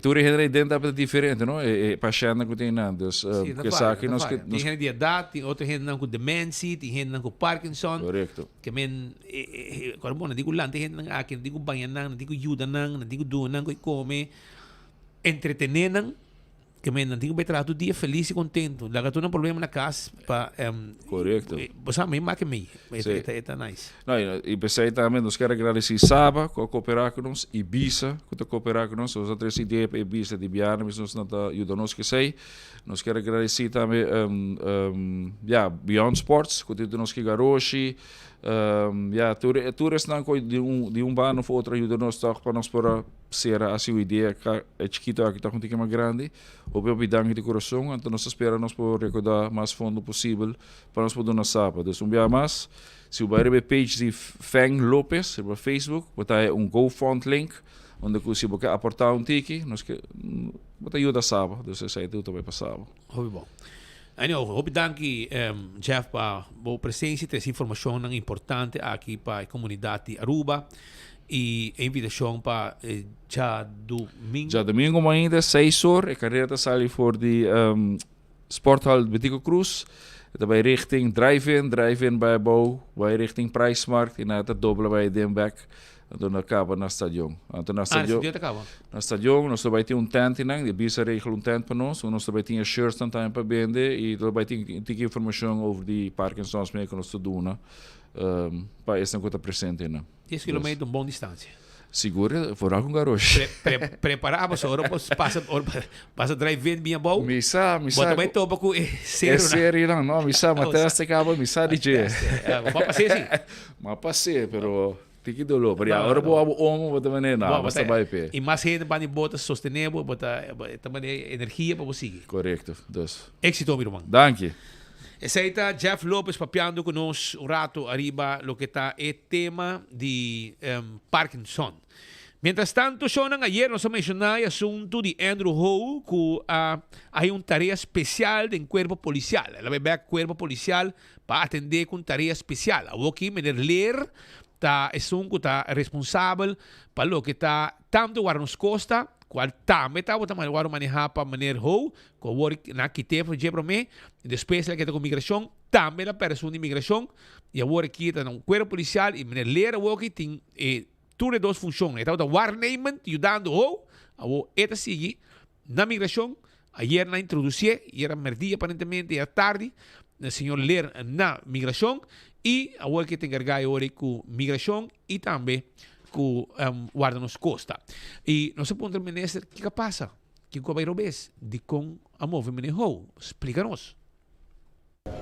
Speaker 1: tur e hende ei den tabata diferente, no? E e pashèntnan ku tin einan. Dus
Speaker 18: Sí, ta
Speaker 1: ku
Speaker 18: faya,
Speaker 1: esaki
Speaker 18: ta
Speaker 1: nos ke
Speaker 18: faya. Tin hende di edat, tin otro hendenan ku demensi, tin hendenan ku Parkinson.
Speaker 1: Korekto.
Speaker 18: Ke men e e e kòrda bon, nan tin ku lanta e hendenan aki, nan tin ku baña nan, nan tin ku yuda nan, nan tin ku duna nan ku e kome, entretené nan. Ke men nan tin ku bai traha tur dia felis i kontentu. Laga tur nan problema na kas pa
Speaker 1: Korekto.
Speaker 18: Bo sa mi make mi.
Speaker 1: Sí.
Speaker 18: E ta e ta nice.
Speaker 1: No, i i p'esei tambe nos kier a gradesí Saba ku a koperá ku nos i Bisa ku ta koperá ku nos. Nos a trese idea pa e Bisa di biaha mes nos nan ta yuda nos ku esei. Nos kier a gradesí tambe ya Beyond Sports ku ta yuda nos ku e garoshi. Ya tur tur esnan ku di un di un banda òf otro a yuda nos tòg pa nos por a Sera a siu idea ka e chikito aki ta un tiki mas grandi. Hopi hopi danki di kurason. Anto nos ta spera nos por rekoda mas fondo posibel pa nos por duna sapa. Dus un biaha mas, si bo bai riba e page di Feng Lopez riba Facebook, bo ta haya un GoFund link unda ku si bo ke aporta un tiki, nos ke bo ta yuda sapa. Dus esei tur ta bai pa sapa.
Speaker 18: Hopi bon. Anyhow, hopi danki Jeff pa bo presencia y trece informacionnan importante aki pa e comunidad di Aruba y e invitacion pa djadumingo.
Speaker 1: Djadumingo mainta seis or e carrera ta sali for di Sporthal Betico Croes. E ta bay richting Drive-In, Drive-In bay abou, bay richting Prijsmarkt y na ta dobla bay den bek. Anto na kaba na stadion. Anto na
Speaker 18: Ah, na
Speaker 1: stadion.
Speaker 18: stadion ta kaba.
Speaker 1: Na stadion nos ta bai tin un tent einan, di bisa regel un tent pa nos, nos ta bai tin e shirts nan tambe pa bende i ta bai tin tiki informashon over di Parkinson's mee ku nos ta duna pa esnan ku ta presente einan.
Speaker 18: Dies kilometer un bon distansia.
Speaker 1: Sigur, vooral ku garoshi.
Speaker 18: Pre, pre, prepara pasobra ora bo pasa, ora pasa drive in bien abou.
Speaker 1: Mi sa, mi
Speaker 18: Bo
Speaker 1: sa.
Speaker 18: ta bai topa ku e
Speaker 1: E
Speaker 18: seronan.
Speaker 1: seronan, no, mi sa, ma test e kaba, mi sa di dje.
Speaker 18: Bo a pas'é si?
Speaker 1: Mi a pas'é, pero Tiki doló, pero ya, ora bo abo omo, bo ta manera, no, bo ta bai p'e.
Speaker 18: I mas hende banda di bo ta sostené bo, bo ta, ta manera energia pa bo sigui.
Speaker 1: Korekto, dus.
Speaker 18: Éxito, mi ruman.
Speaker 1: Danki.
Speaker 18: Esei ta Jeff Lopez papiando ku nos un rato ariba loke ta e tema di Parkinson. Mientras tanto, shownan, ayer nos a menciona e asunto di Andrew Ho cu a hay un tarea special den cuerpo policial. El a bay bek cuerpo policial pa atende cu un tarea special. Awoki meneer Leer ta esun cu ta responsabel pa loke ta tanto Guarda Nos Costa, cual tambe tabata worde maneha pa meneer Ho, cu awor nan a kite for dje prome, y despues el a keda cu migracion, tambe el a perde esun di migracion, y awor aki ta na un cuerpo policial y meneer Leer awoki tin e Tur e dos funshon. E tabata waarnemend, yudando Ho. Awor e ta sigui na migrashon. Ayer nan a introdusié, i era merdia aparentemente, era tardi, señor Leer na migrashon. I awor ke ta enkargá e ora ei ku migrashon i tambe ku warda nos kosta. I nos a puntra minister kiko a pasa, kiko a bai robes, dikon a move meneer Ho? Splika nos.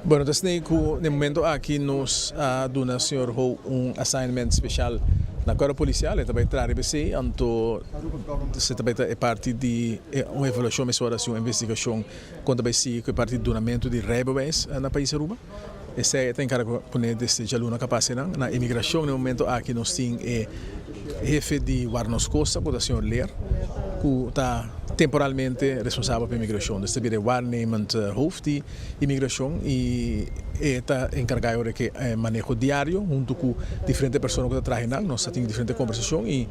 Speaker 21: Bueno, ta esney cu na e momento aki nos a duna señor Ho un assignment special na Cuerpo Policial. E ta bay traha riba esey, anto esey ta bay ta e parti di un evaluacion mesora haci un investigacion con ta bay sigui cu e parti di dunamento di rijbewijs na pais Aruba. Esey e ta encarga pone desde djaluna ca pasa nan. Na imigracion na e momento aki nos tin e hefe di Warnos Costa cu ta señor Leer cu ta temporalmente responsabel pa imigracion. Dus ta bira e waarnemend hoofd di Imigracion y e ta encarga e ora ke maneho diario hunto cu diferente persona cu ta traha nan. Nos ta tin diferente conversacion y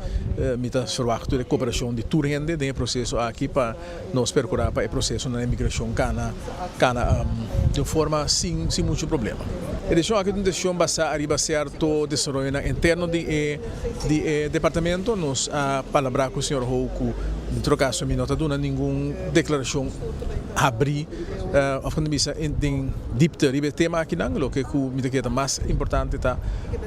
Speaker 21: mi ta verwacht tur e cooperacion di tur hende den e proceso aki pa nos percura pa e proceso na imigracion cana cana di un forma sin sin mucho problema. E decision aki ta un decision basa ariba cierto desaroyonan interno di e di e departamento. Nos a palabra cu señor Ho cu den todo caso mi no ta duna ningun declaracion habri. Of kon ta bisa den diepte riba e tema akinan. Loke ku mi ta kere ta mas importante ta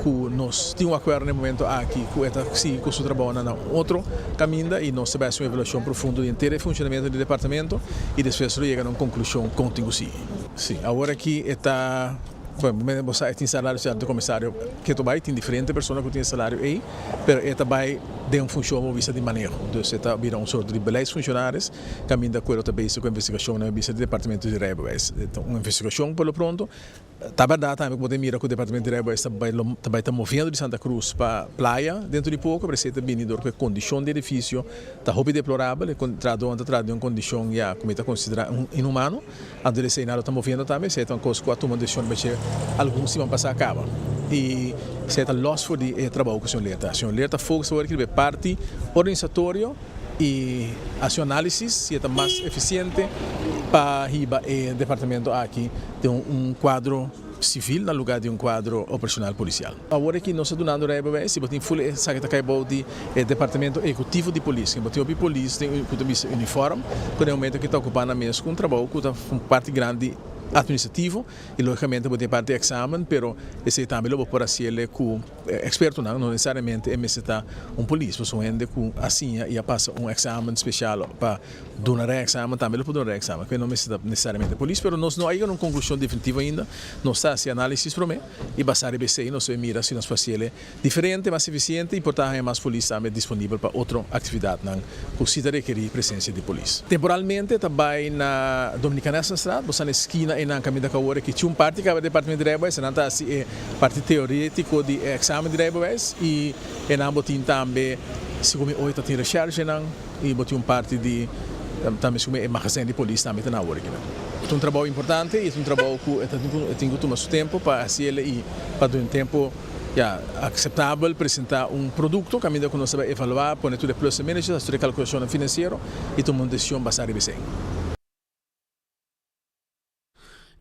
Speaker 21: ku nos tin un akuerdo na e momento aki ku e ta sigui ku su trabounan na un otro kaminda i nos ta bai hasi un evaluashon profundo di henter e funshonamentu di e departamento i despues lo yega na un konklushon kon tin ku sigui. Si, awor aki e ta, bueno, bo sa e tin salario sierto komisario ketu bai, tin diferente persona ku tin e salario ei, pero e ta bai den un funshon bo bisa di maneho, dus e ta bira un sorto di beleidsfunshonaris. Caminda cu e lo ta bezig cu investigacionnan e bisa di Departamento di Rijbewijs. Ta un investigacion por lo pronto. Ta berdad tambe cu bo ta mira cu Departamento di Rijbewijs ta bay lo ta bay ta moviendo di Santa Cruz pa Playa dentro di poco, pero esey ta bini dor cu e condicion di edificio ta hopi deplorabel. E trahadornan ta traha den un condicion ya cu mi ta considera inhumano. Anto di esey nan lo ta moviendo tambe. Esey ta un cos cu a tuma un decision riba algun siman pasa caba. Y esey ta los for di e trabao cu señor Leer ta haci. Señor Leer ta focus awor riba e parti organisatorio. y haci un análisis si e ta mas eficiente pa hiba e departamento aki den un cuadro civil na lugar di un cuadro operacional policial. Awor aki nos ta dunando rijbewijs si bo tin full esaki ta cay bou di e departamento ehecutivo di polis. Bo tin hopi polis den cu ta bisti uniform cu den momento aki ta ocupa nan mes cu un trabou cu ta un parti grandi administrativo y logicamente bo tin e parti examen pero esey tambe lo bo por haciele cu Expertonan no necesariamente e mester ta un polis, pasobra un hende cu a siña y a pasa un examen special pa duna re-examen tambe lo por duna re-examen, cu no mester ta necesariamente polis, pero nos no a yega na un conclusion definitivo ainda, nos ta haci analisis prome y basa riba esey nos ta mira si nos por haciele diferente, mas eficiente y por ta haña mas polis tambe disponibel pa otro actividadnan cu si ta rekeri presencia di polis. Temporalmente ta bay na Dominicanessenstraat, bo sa na e skina eynan caminda cu awor aki tin un parti caba departamento di rijbewijs, nan ta haci e Parti teorétiko di e eksamen di rijbewijs i enan bo tin tambe segun mi oe ta tin reshershenan i bo tin un parti di tambe segun mi e magazijn di polis tambe ta na awor akinan. Ta un trabou importante i ta un trabou ku e ta e tin ku tuma su tempu pa hasiel i pa duna un tempu ya akseptabel presentá un produkto kaminda ku nos ta bai evaluá pone tur e plus en minuses hasi tur e kalkulashonnan finansiero i tuma un desishon basá riba esei.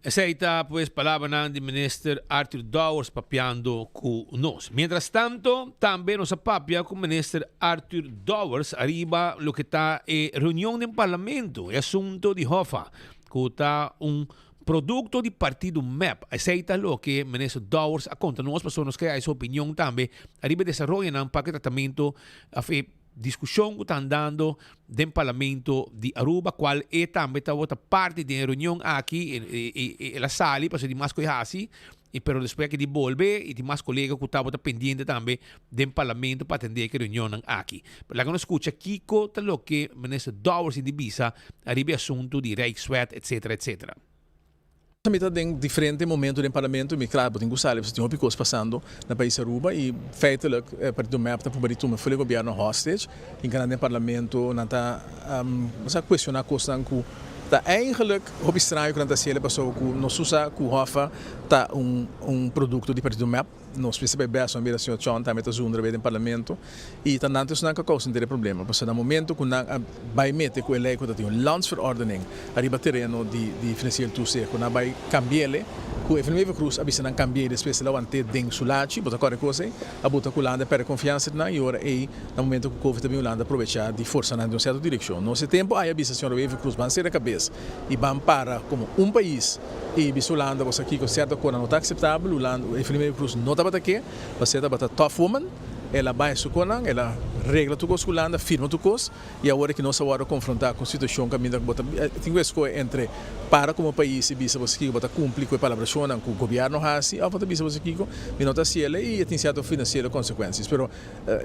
Speaker 18: Esei ta pues palabranan di Minister Arthur Dowers papiando cu nos. Mientras tanto, tambe nos a papia cu Minister Arthur Dowers ariba loke ta e reunion den Parlamento, e asunto di Hoffa, cu ta un producto di partido mep. Esei ta loke Minister Dowers a conta nos, pasobra nos kere haya su opinion tambe ariba e desaroyonan pa cu e tratamento of e Discusion cu ta andando den Parlamento di Aruba, cual e tambe tabata parti den e reunion aki, el a sali pasobra di mas cu e haci, pero despues aki di bolbe y tin mas colega cu tabata pendiente tambe den Parlamento pa atende e reunionnan aki. Pero laga nos scucha kico ta loke Minister Dowers tin di bisa ariba e asunto di Rijkswet etcetera etcetera.
Speaker 21: Mi ta den diferente momento den Parlamento y mi claro bo tin cu sali pasobra tin hopi cos pasando na pais Aruba y feitelijk partido mep ta purba di tuma ful e gobierno hostage. Tin canal den Parlamento nan ta sa cuestiona cosnan cu ta eigenlijk hopi straño cu nan ta haciele pasobra cu nos tur sa cu Hoffa ta un un producto di partido mep. Nos mester bai bes, mira señor Chon tambe ta zundra bay den Parlamento y ta nan esnan cu a causa henter e problema pasobra na momento cu nan a bay mete cu e ley cu ta tin un landsverordening ariba tereno di di financieel toezicht cu nan a bay cambiele cu Evelyn Wever Croes a bisa nan cambie y despues el a wante den su lachi bo ta corre cos ey a buta cu Hulanda a perde confiansa di nan y ora ey na momento cu covid a bin Hulanda a probecha di forsa nan den un cierto direccion nos e tempo ay a bisa señor Wever Croes ban cera cabes y ban para como un pais y bisa Hulanda bo sa kico cierto cosnan no ta aceptabel Hulanda Evelyn Wever Croes no tabata ke pasobra e tabata tough woman el a bay su conan el a regla tur cos cu Hulanda firma tur cos y awor ki nos a wordo confronta cu un situacion caminda cu bo ta tin cu escoge entre para como pais y bisa bo sa kico bo ta cumpli cu e palabracionnan cu gobierno haci of bo ta bisa bo sa kico mi no ta haciele y e tin cierto financiero consecuencias pero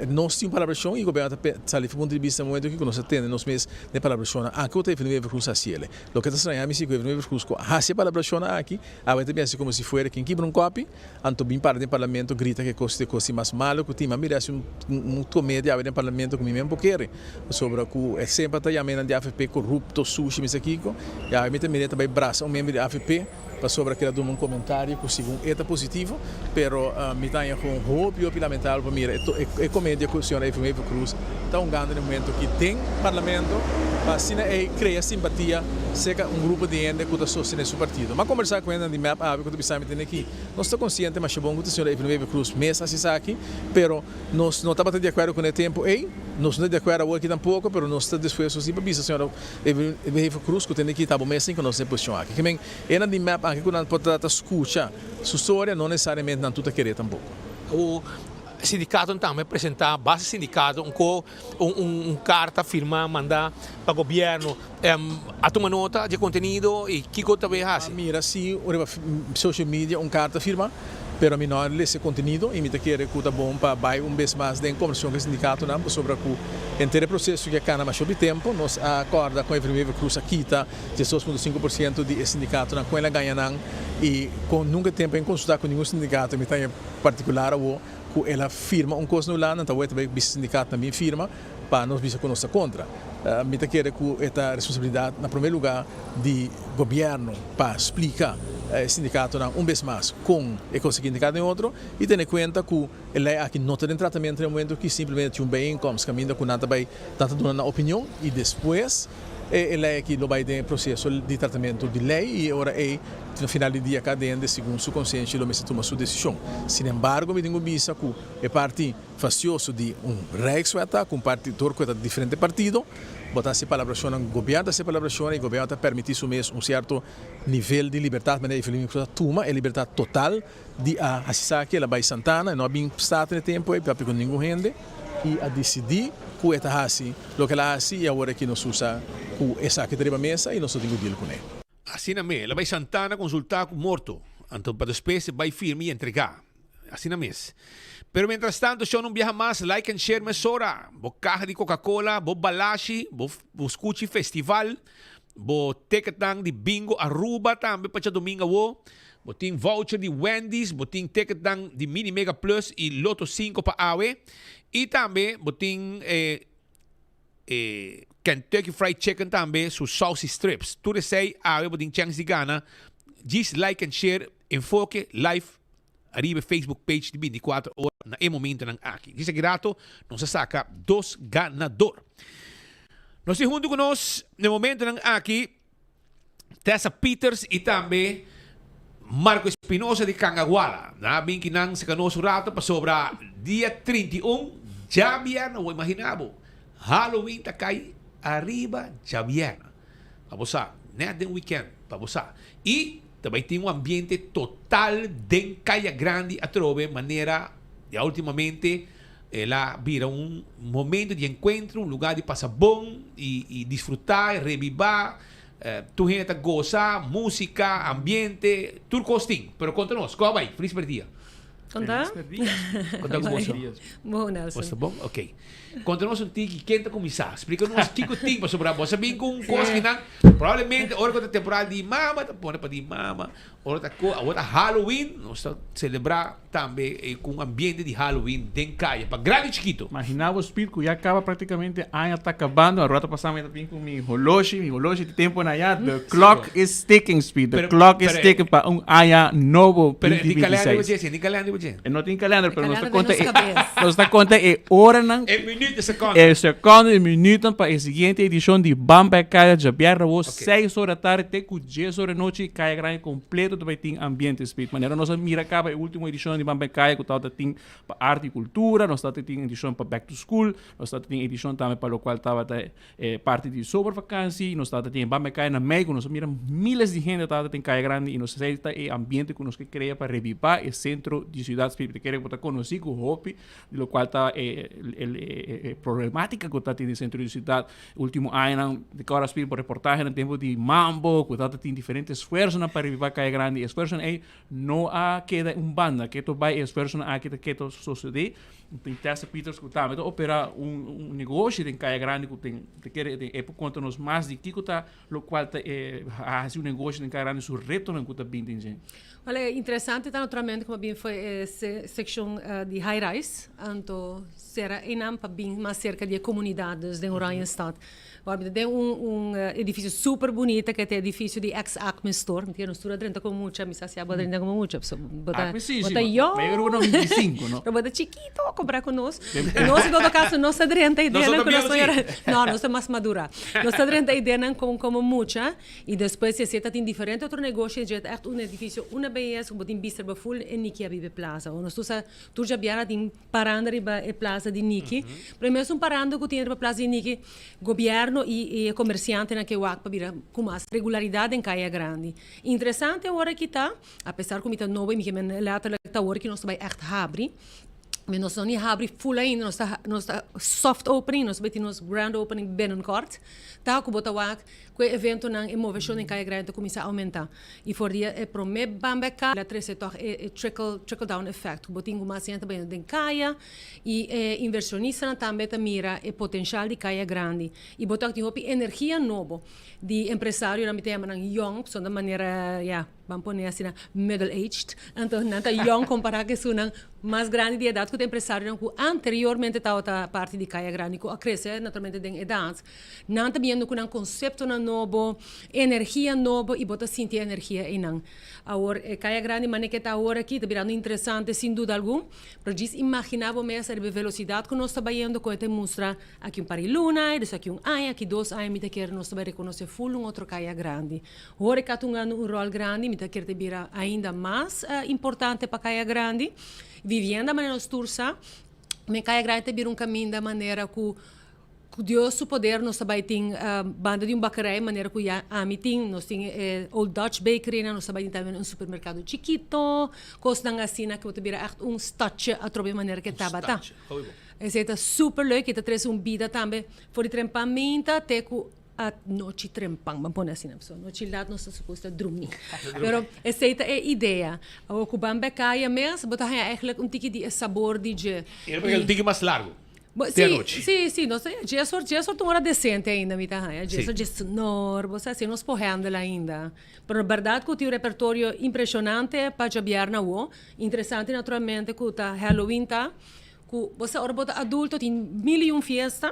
Speaker 21: Nos tin un palabracion y gobierno ta sali for punto di bista na momento aki cu nos a tene nos mes den palabracionnan aki cu ta Evelyn Wever Croes haci ele. Loke ta straña mi si cu Evelyn Wever Croes cu a haci e palabracionnan aki awe ta bin haci como si fuera ken kibra un kopi anto bin para den parlamento grita cu e cos ta e cos di mas malo cu tin. Mi a mira haci un comedia awe den parlamento cu mi mes no por kere pasobra cu e semper ta yama enan di avp corupto, sushi, mi sa kico y awe mi ta mira e ta bay brasa un miembro di avp. Pasobra keda duna un komentario ku segun e ta positivo, pero mi ta haña kon hopi hopi lamentabel pa mira e komedia ku señor Evelyn Wever Croes ta hungando na e momento aki den Parlamento pa asina e krea simpatia serka un grupo di hende ku ta sostene su partido. Mi a kombersá ku hendenan di mep awe ku ta bisa mi tene aki nos ta konsiente masha bon ku ta señor Evelyn Wever Croes mes hasi esaki, pero nos no tabata di akuerdo ku ne tempu ei, nos no ta di akuerdo awor aki tampoko, pero nos ta dispuesto si pa bisa señor E Wever Croes ku tende kita bo mes sin konosé posishon aki. Ke men, enan di mep aki ku nan por trata skucha su storia no nesariamente nan tur ta kere tampoko.
Speaker 18: O sindikatonan tambe presentá base sindikato un ko un un karta firmá mandá pa gobièrnu. A tuma nota dje kontenido i kiko ta bay hasi?
Speaker 21: A mira si riba social media un karta firmá, pero mi no a lesa e kontenido i mi ta kere ku ta bon pa bai un bes mas den kombersashon ku e sindikatonan pasobra ku henter e proseso ke a kana masha hopi tempu. Nos a kòrda kon Evelyn Wever Croes a kita 12.5 por siento di e sindikatonan, kon el a gaña nan i kon nunka tempu en konsultá ku ningun sindikato. Mi ta haña partikular awo ku el a firma un kos na Hulanda, anto awo e ta bai bisa sindikatonan bin firma pa nos bisa ku nos ta kontra. Mi ta kere ku e ta responsabilidat na promé lugá di gobièrnu pa splika e sindikatonan un bes mas kon e kos aki indiká den otro i tene kuenta ku e lei aki no ta den tratamentu na e momentu aki, simplemente tin un bijeenkomst kaminda ku nan ta bai nan ta duna nan opinion i despues e lei aki lo bai den e proseso di tratamentu di lei i e ora ei na final di dia kada hende segun su konsiensia lo mester tuma su desishon. Sinembargo mi tin ku bisa ku e parti Fastioso di un Rijkswet ta cu un parti door cu e ta diferente partido, bo ta haci palabracionnan, gobierno ta haci palabracionnan y gobierno ta permiti su mes un cierto nivel di libertad, manera Evelyn Cruz a tuma e libertad total di a haci esaki, el a bay Santana, e no a bin Staten e tempo ey, papia cu ningun hende y a dicidi cu e ta haci loke el a haci y awor aki nos usa cu esaki ta riba mesa y nos no tin cu deal cune.
Speaker 18: Asina me, el a bay Santana consulta cu morto, anto pa despues e bay firma y entrega. Asina mes. Pero mientras tanto, shon un biaha mas, like and share mesora. Bo caha di Coca-Cola, bo balashi, bo, bo scuchi festival, bo ticketnan di bingo Aruba tambe pa djadomingo awo. Bo tin voucher di Wendy's, bo tin ticketnan di Mini Mega Plus y Lotto 5 pa awe. Y tambe bo tin eh, eh, Kentucky Fried Chicken tambe, su saucy strips. Tur esey awe bo tin chance di gana. Djis like and share Enfoke Live ariba e Facebook page di 24 ora na e momentonan aki. Djis aki rato nos a saca dos ganador. Nos tin hunto cu nos na e momentonan aki Tessa Peters y tambe Marco Espinosa di Cangaguala. Nan a bin ki nan saca nos un rato pasobra dia 31 djabierna, bo imagina bo, Halloween ta cay ariba djabierna. Pa bo sa, net den weekend, pa bo sa. Y ta bay tin un ambiente total den Caya Grandi atrobe manera ya ultimamente el a bira un momento di encuentro, un lugar di pasa bon y y disfruta, rebiba, tur hende ta goza, musica, ambiente, tur cos tin. Pero conta nos, con a bay? Feliz merdia.
Speaker 13: Conta?
Speaker 18: Conta cu boso.
Speaker 13: Bon, Nelson.
Speaker 18: Boso bon? Ok. Conta nos un tiki, ken ta cuminsa? Splica nos kico tin, pasobra boso a bin cu un cos kinan, probablemente ora cu ta temporada di mama, ta pone pa di mama, ora ta co, awor ta Halloween, nos ta celebra tambe cu un ambiente di Halloween den caya, pa grandi y chikito.
Speaker 1: Imagina bo Speed cu ya caba practicamente aña ta cabando, awor ta pasa mi ta bin cu mi holoshi, mi holoshi di tempo na ya, the clock is ticking Speed, the clock is ticking pa un aña nobo
Speaker 18: Pero e tin kalender
Speaker 1: 2026.
Speaker 18: bo dje, e tin kalender bo dje.
Speaker 1: E no tin kalender, pero nos ta
Speaker 13: kalender
Speaker 1: konta
Speaker 13: den
Speaker 1: e
Speaker 13: nos kabes.
Speaker 1: nos ta konta e oranan,
Speaker 18: E minuut e sekonde.
Speaker 1: e sekonde e minuutnan pa e siguiente edishon di Ban Bai Kaya djabièrnè awor seis ora tardi te ku dies ora nochi Kaya Grandi kompleto ta bai tin ambiente Speed. Manera nos a mira kaba e ultimo edishonnan di Ban Bai Kaya ku tabata tin pa arte i kultura, nos tabata tin edishon pa back to school, nos tabata tin edishon tambe pa lokual tabata E parti di zomervakantie, nos tabata tin e Ban Bai Kaya na mei ku nos a mira miles di hende tabata tin Kaya Grandi i nos esei ta e ambiente ku nos ke krea pa rebibá e sentro di siudat. Speed ta kere ku bo ta konosí ku hopi di lokual ta e e problematika ku ta tin den sentro di siudat ultimo añanan. Di kòrda Speed bo reportahenan tempu di mambo ku tabata tin diferente esfuersonan pa rebibá Kaya Grandi. E esfuersonan ei no a keda un banda, keto bai e esfuersonan aki ta keto sosodé. Tin Tessa Peters ku tambe ta operá un un negoshi den Kaya Grandi ku tin ta kere den e por konta nos mas di kiko ta lokual ta e hasi un negoshi den Kaya Grandi su retonan ku ta bin den dje.
Speaker 3: Wèl e interesante ta naturalmente komo bin for e sekshon di high rise anto sera einan pa bin mas serka di e komunidat dus den Oranjestad. Wak mi ta den un un edifisio super bunita ke ta e edifisio di ex Acme Store. Mi ta kere nos tur a drenta komo mucha, mi sa si abo a drenta komo mucha pasobra bo ta
Speaker 1: Acme si,
Speaker 3: bo
Speaker 1: si,
Speaker 3: ta
Speaker 1: ma
Speaker 3: yòn.
Speaker 1: mi aruba no 25, no?
Speaker 3: Pero bo ta chikito kompara ku nos. Nos en todo kaso nos a drenta
Speaker 18: Nos no
Speaker 3: ideanan
Speaker 18: ta
Speaker 3: ku nos
Speaker 18: bieu
Speaker 3: no
Speaker 18: si.
Speaker 3: yora. No, nos ta mas madura. Nos ta drenta ideanan komo komo mucha i despues si esei ta tin diferente otro negoshi dje ta ègt un edifisio una beyesa ku bo tin bista riba ful e Niki a biba e plaza. Nos tur sa tur djabièrnè tin paranda riba e plaza di Niki. Pero e mesun paranda ku tin riba plaza di Niki, gobièrnu i e komersiantenan ke wak pa bira ku mas regularidat den Kaya Grandi. Interesante awor aki ta, apesar ku mi ta nobo i mi ke men letterlijk ta awor ki nos ta bai ègt habri, mi nos no ni habri full ainda, nos ta nos ta soft opening, nos ta bai tin nos grand opening binnenkort, ta ku bo ta wak ku e eventonan, e moveshon den Kaya Grandi ta kuminsá oumentá. I for di e promé ban bek a trese tòg e trickle trickle down effect ku bo tin ku mas hende ta bayendo den kaya i e inversionistanan tambe ta mira e potenshal di kaya grandi i bo tòg tin hopi energia nobo di empresarionan mi ta yama nan yòn pasobra ta manera ya ban pone asina middle aged anto nan ta yòn kompará ku esunnan mas grandi di edat ku ta empresarionan ku anteriormente tabata parti di kaya grandi ku a krese naturalmente den edat. Nan ta biendo ku nan konseptonan nobo, energia nobo i bo ta sinti e energia einan. Awor, e Kaya Grandi manera ke ta awor aki ta birando interesante sin duda algun, pero djis imaginá bo mes ariba e velosidat ku nos ta bayendo kon e ta mustra aki un par di luna, i despues aki un aña, aki dos aña mi ta kere nos ta bai rekonosé ful un otro Kaya Grandi. Hóreka ta hungando un ròl grandi, mi ta kere ta bira ainda mas importante pa Kaya Grandi. Vivienda manera nos tur sa, men Kaya Grandi ta bira un kaminda manera ku Ku Dios su poder nos ta bai tin banda di un bakerij manera ku ya ami tin, nos tin e Old Dutch Bakery nan, nos ta bai tin tambe un supermerkado chikito, kosnan asina ku ta bira ègt un stadje atrobe manera ku e tabata. Esei ta super leuk i ta trese un bida tambe for di trempan meinta te ku anochi trempan, ban pone asina pasobra nochi lat nos ta supues ta drumi. Pero esei ta e idea. Awor ku ban bek kaya mes bo ta haña eigentlik un tiki di e sabor di dje.
Speaker 18: E un tiki mas largu.
Speaker 3: Bo,
Speaker 18: Te
Speaker 3: sí,
Speaker 18: anochi.
Speaker 3: sí, sí, nos ta, djesor, djesor ta un ora decente ainda mi ta haña.
Speaker 18: Sí.
Speaker 3: Djesor, djesnor, bo sa, así nos por handle ainda. Pero berdad cu tin un repertorio impresionante pa djabièrnè awo. Interesante naturalmente cu ta Halloween ta, cu bo sa ora bo ta adulto tin mil y un fiesta,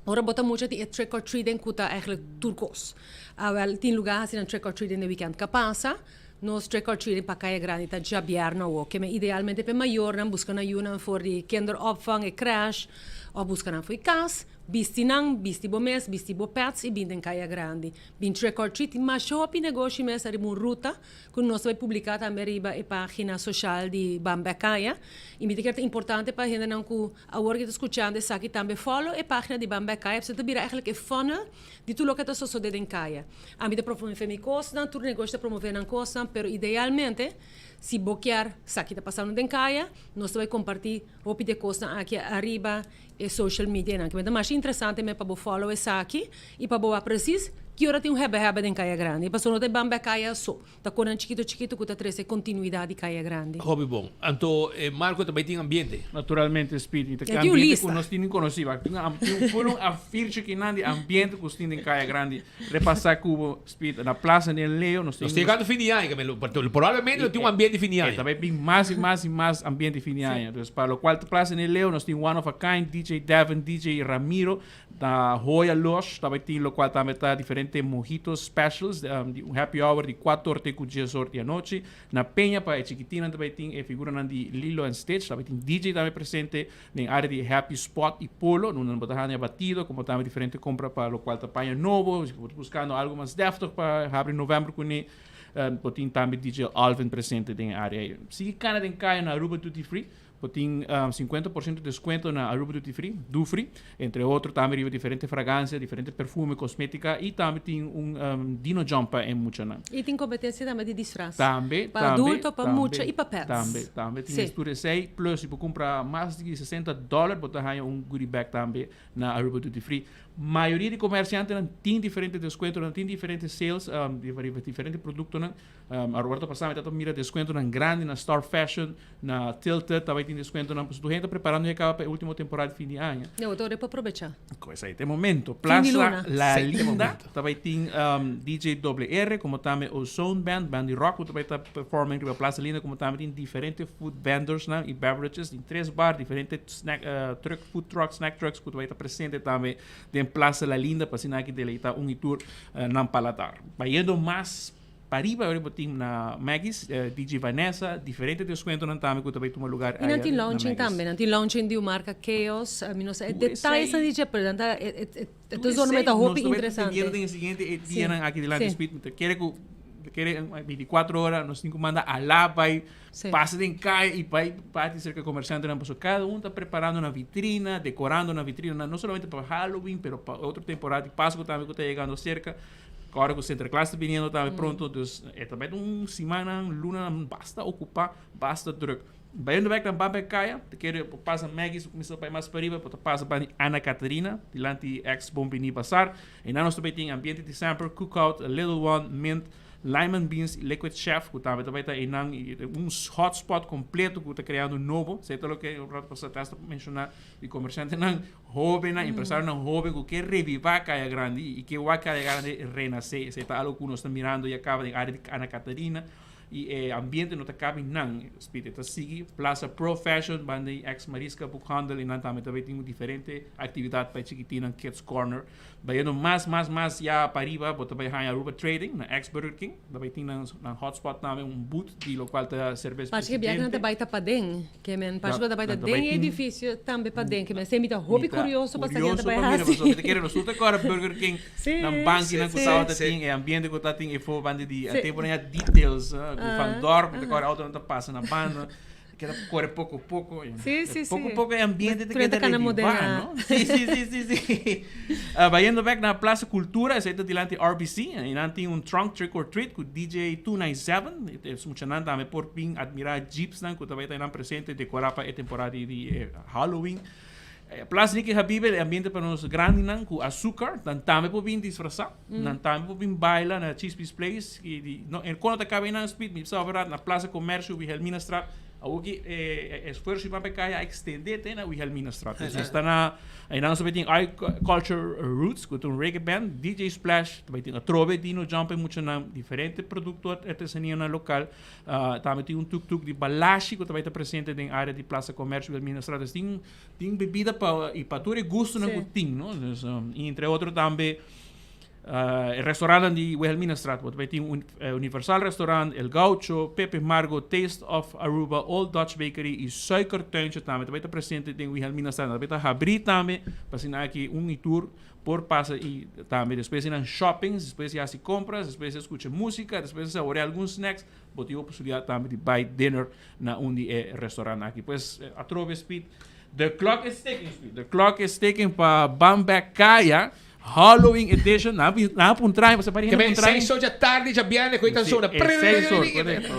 Speaker 3: ora bo ta mucha tin e trick or treating cu ta eigenlijk tur cos. Awel tin lugar haci nan trick or treating den weekend ca pasa. Nos trick or treating pa Kaya Grandi ta djabièrnè awo. Keme idealmente p'e mayornan buska nan yunan for di kinderopvang, e crèche, òf buska nan for di kas, bisti nan, bisti bo mes, bisti bo pets i bin den Kaya Grandi. Bin trick or treat. Tin masha hopi negoshi mes ariba un ruta ku nos ta bai publiká tambe riba e página soshal di Ban Bèk Kaya. I mi ta kere ta importante pa hendenan ku awor ke ta skuchando esaki tambe follow e página di Ban Bèk Kaya pasobra ta bira ègentlik e funnel di tur loke ta sosodé den kaya. Ami ta promové mi kosnan, tur negoshi ta promové nan kosnan, pero idealmente si bo kier sa ki ta pasando den kaya, nos ta bai kompartí hopi di e kosnan aki ariba e social medianan. Kimen ta masha interesante men pa bo follow esaki i pa bo wak presis Ki ora tin un hebe hebe den Kaya Grandi? Pasobra no ta e ban bek kaya so. Ta konan chikito chikito ku ta trese kontinuidat di Kaya Grandi.
Speaker 18: Hopi bon. Anto e Marco ta bai tin ambiente?
Speaker 5: Naturalmente Speed. I ta
Speaker 3: E tin un
Speaker 5: ambiente
Speaker 3: lista.
Speaker 5: ku nos tin konosí. Wak tin un tin un full un afirchi kinan di ambiente ku tin den Kaya Grandi. Repasá ku bo Speed na Plaza den Leo nos tin
Speaker 18: Nos ta yegando fin di aña ke men probablemente lo tin un ambiente fin di aña.
Speaker 5: E ta bai bin mas i mas i mas ambiente fin di aña. Dus pa lokual ta Plaza den Leo nos tin One of a Kind, DJ Devin, DJ Ramiro. Na Hoya Losh ta bai tin locual tambe ta diferente mojitos specials di un happy hour di cuater or te cu dies or di anochi. Na Peña pa e chikitinnan ta bai tin e figuranan di Lilo and Stitch. Ta bai tin DJ tambe presente den area di Happy Spot y Polo unda nan bo ta hanja batido como tambe diferente compra pa locual ta paña nobo. Si bo ta buscando algo mas deftig pa habri november cune bo tin tambe DJ Alvin presente den e area ey. Sigui cana den caya na Aruba Duty Free. Bo tin 50% descuento na Aruba Duty Free, Dufry, entre otro tambe riba diferente fragancia, diferente perfume, cosmetica y tambe tin un dino jump pa e muchanan.
Speaker 3: Y tin competencia tambe di disfraz.
Speaker 5: Tambe,
Speaker 3: Pa
Speaker 5: tambe,
Speaker 3: adulto, pa
Speaker 5: tambe,
Speaker 3: mucha y pa pets.
Speaker 5: Tambe, tambe tin
Speaker 3: Sí.
Speaker 5: tur esey. Plus si bo cumpra mas di 60 dollar bo ta haya un goodie bag tambe na Aruba Duty Free. Mayoria di comerciantenan tin diferente descuentonan, tin diferente sales, riba diferente productonan. Aruba ta pasa mi ta mira descuentonan grandi na Star Fashion, na Tilted ta bay tin descuentonan pasobra tur hende ta preparando ya caba pa e ultimo temporada di fin di aña.
Speaker 3: Ya bo ta ora pa probecha.
Speaker 5: Cu esey ta e momento.
Speaker 3: Fin di
Speaker 5: Plaza
Speaker 3: luna.
Speaker 5: La
Speaker 3: Esey ta e
Speaker 5: Linda
Speaker 3: momento.
Speaker 5: ta bay tin DJ WR como tambe Ozone Band, band di rock cu ta bay ta performing riba Plaza Linda como tambe tin diferente food vendorsnan y beverages. Tin tres bar, diferente snack truck, food trucks, snack trucks cu ta bay ta presente tambe den Plaza La Linda pa asina aki deleita un y tur nan paladar. Bayendo mas Pariba ora bo tin na Maggie's, DJ Vanessa, diferente descuentonan tambe cu ta bay tuma lugar
Speaker 3: Y nan
Speaker 5: aya
Speaker 3: tin
Speaker 5: na
Speaker 3: launching
Speaker 5: Maggie's.
Speaker 3: tambe, nan tin launching di un marca Chaos, mi no sa e
Speaker 5: Tur
Speaker 3: detayenan
Speaker 5: esey
Speaker 3: di dje, pero nan ta e e e
Speaker 5: tur
Speaker 3: ta zona
Speaker 5: esey
Speaker 3: meta
Speaker 5: nos
Speaker 3: hopi
Speaker 5: ta bay
Speaker 3: interesante.
Speaker 5: teniendo den e siguiente e
Speaker 3: Sí,
Speaker 5: dianan aki dilanti
Speaker 3: sí.
Speaker 5: Speed, mi ta kere cu mi ta kere 24 ora nos tin cu manda alá bay
Speaker 3: Sí.
Speaker 5: pasa den caya y bay parti cerca comerciantenan pasobra cada un ta preparando nan vitrina, decorando nan vitrina, no solamente pa Halloween pero pa otro temporada di Pascu tambe cu ta yegando cerca. Ora ku Sinterklaas ta biniendo tambe pronto, dus e ta bai un simannan, lunanan basta okupá, basta druk. Bayendo bek na Bamberg Kaya, ta kere por pasa Maggie's, por kuminsá bai mas pariba, por ta pasa banda di Ana Catarina, dilanti ex Bombini Bazar. Einan nos ta bai tin ambiente di semper, cookout, Little One, Mint, Lime and Beans y Liquid Chef, ku tambe ta bai ta einan, i un hotspot kompleto ku ta kreando nobo. Esei ta loke un rato pasá ta menshoná di komersiantenan Hóbennan, empresarionan hóben ku ke revivá Kaya Grandi i ke wak Kaya Grandi renasé. Esei ta algu ku nos ta mirando ya kaba den área di Ana Catarina i e ambiente no ta kabi nan. Spit e ta sigui Plaza Pro Fashion banda di ex Mariska Boekhandel i nan tambe ta bay tin diferente aktividat pa e chikitinnan Kids Corner. Bayendo mas mas mas ya pariba bo ta bay haña Aruba Trading na ex Burger King. Ta bay tin nan nan hotspot tambe un booth di lokual ta serbes
Speaker 3: Parce que biaha nan ta
Speaker 5: presidente.
Speaker 3: bay ta paden. Ke men parce
Speaker 5: Na
Speaker 3: bo ta bay ta
Speaker 5: nan ta bay
Speaker 3: den e
Speaker 5: tin
Speaker 3: edificio tambe paden. Ke men esei mi ta hopi
Speaker 5: Mi ta
Speaker 3: curioso pa sa kinan ta
Speaker 5: curioso
Speaker 3: bay
Speaker 5: pa mira
Speaker 3: haci.
Speaker 5: pasobra mi ta kere nos tur ta kora Burger King
Speaker 3: Sí,
Speaker 5: nan bankinan ku
Speaker 3: sí.
Speaker 5: tabata
Speaker 3: Sí.
Speaker 5: tin e ambiente ku ta tin e for banda di
Speaker 3: Sí.
Speaker 5: temponan ya details ku Van
Speaker 3: Ah,
Speaker 5: Dorp mi ta
Speaker 3: ah.
Speaker 5: kora autonan ta pasa na banda. Keda kore poko poko.
Speaker 3: Sí, sí,
Speaker 5: Poko
Speaker 3: sí.
Speaker 5: poko e ambiente te
Speaker 3: Tur
Speaker 5: keda
Speaker 3: ta kana
Speaker 5: revivá,
Speaker 3: moderá.
Speaker 5: no? Sí, sí, sí, sí, sí. Uh, bayendo back na Plaza Cultura, esei ta dilanti RBC, i nan tin un trunk trick or treat ku DJ 297. E muchanan tambe por bin admirá jeepsnan ku ta bai ta einan presente dekorá pa e temporada di, di eh, Halloween. Eh, Plaza Nicky Habibe, e ambiente pa nos grandinan ku azúcar, nan tambe por bin disfrasá, nan tambe por bin baila na Chispis Place, i di, no, en kono ta kaba einan speed, mi sa verdad, na Plaza Comercio, Wilhelminastraat, awor ki e esfuerso di Pampa Kaya a extende te na Wilhelminastraat. Dus nos ta na, einan nos ta bai tin I Culture Roots, ku ta un reggae band, DJ Splash, ta bai tin atrobe Dino Jump e muchanan, diferente produkto artesanianan lokal. Tambe tin un tuk tuk di balashi ku ta bai ta presente den área di Plaza Comercio Wilhelminastraat. Dus tin Tin bebida pa y pa tur e gustonan cu tin, no? Dus, y entre otro tambe e restaurantnan di Wilhelminastraat. Bo ta bay tin un Universal Restaurant, El Gaucho, Pepe Margo, Taste of Aruba, Old Dutch Bakery y Suikertuintje tambe ta bay ta presente den Wilhelminastraat. Nan ta bay ta habri tambe pa asina aki un y tur por pasa y tambe despues di nan shopping, despues di haci compras, despues di scucha musica, despues di saborea algun snacks, Bo tin oportunidad tambe di bai dinner na un di e restaurantnan aki. Pues atrobe Speed, the clock is ticking Speed, the clock is ticking pa ban bek kaya. Halloween edition, nan a nan a puntra mi, pasobra pari
Speaker 18: Ke
Speaker 5: hende
Speaker 18: men
Speaker 5: puntra mi.
Speaker 18: seis or dja tardi djabièrnè ku e ta
Speaker 5: Sí,
Speaker 18: sona.
Speaker 5: e 6 or, korekto.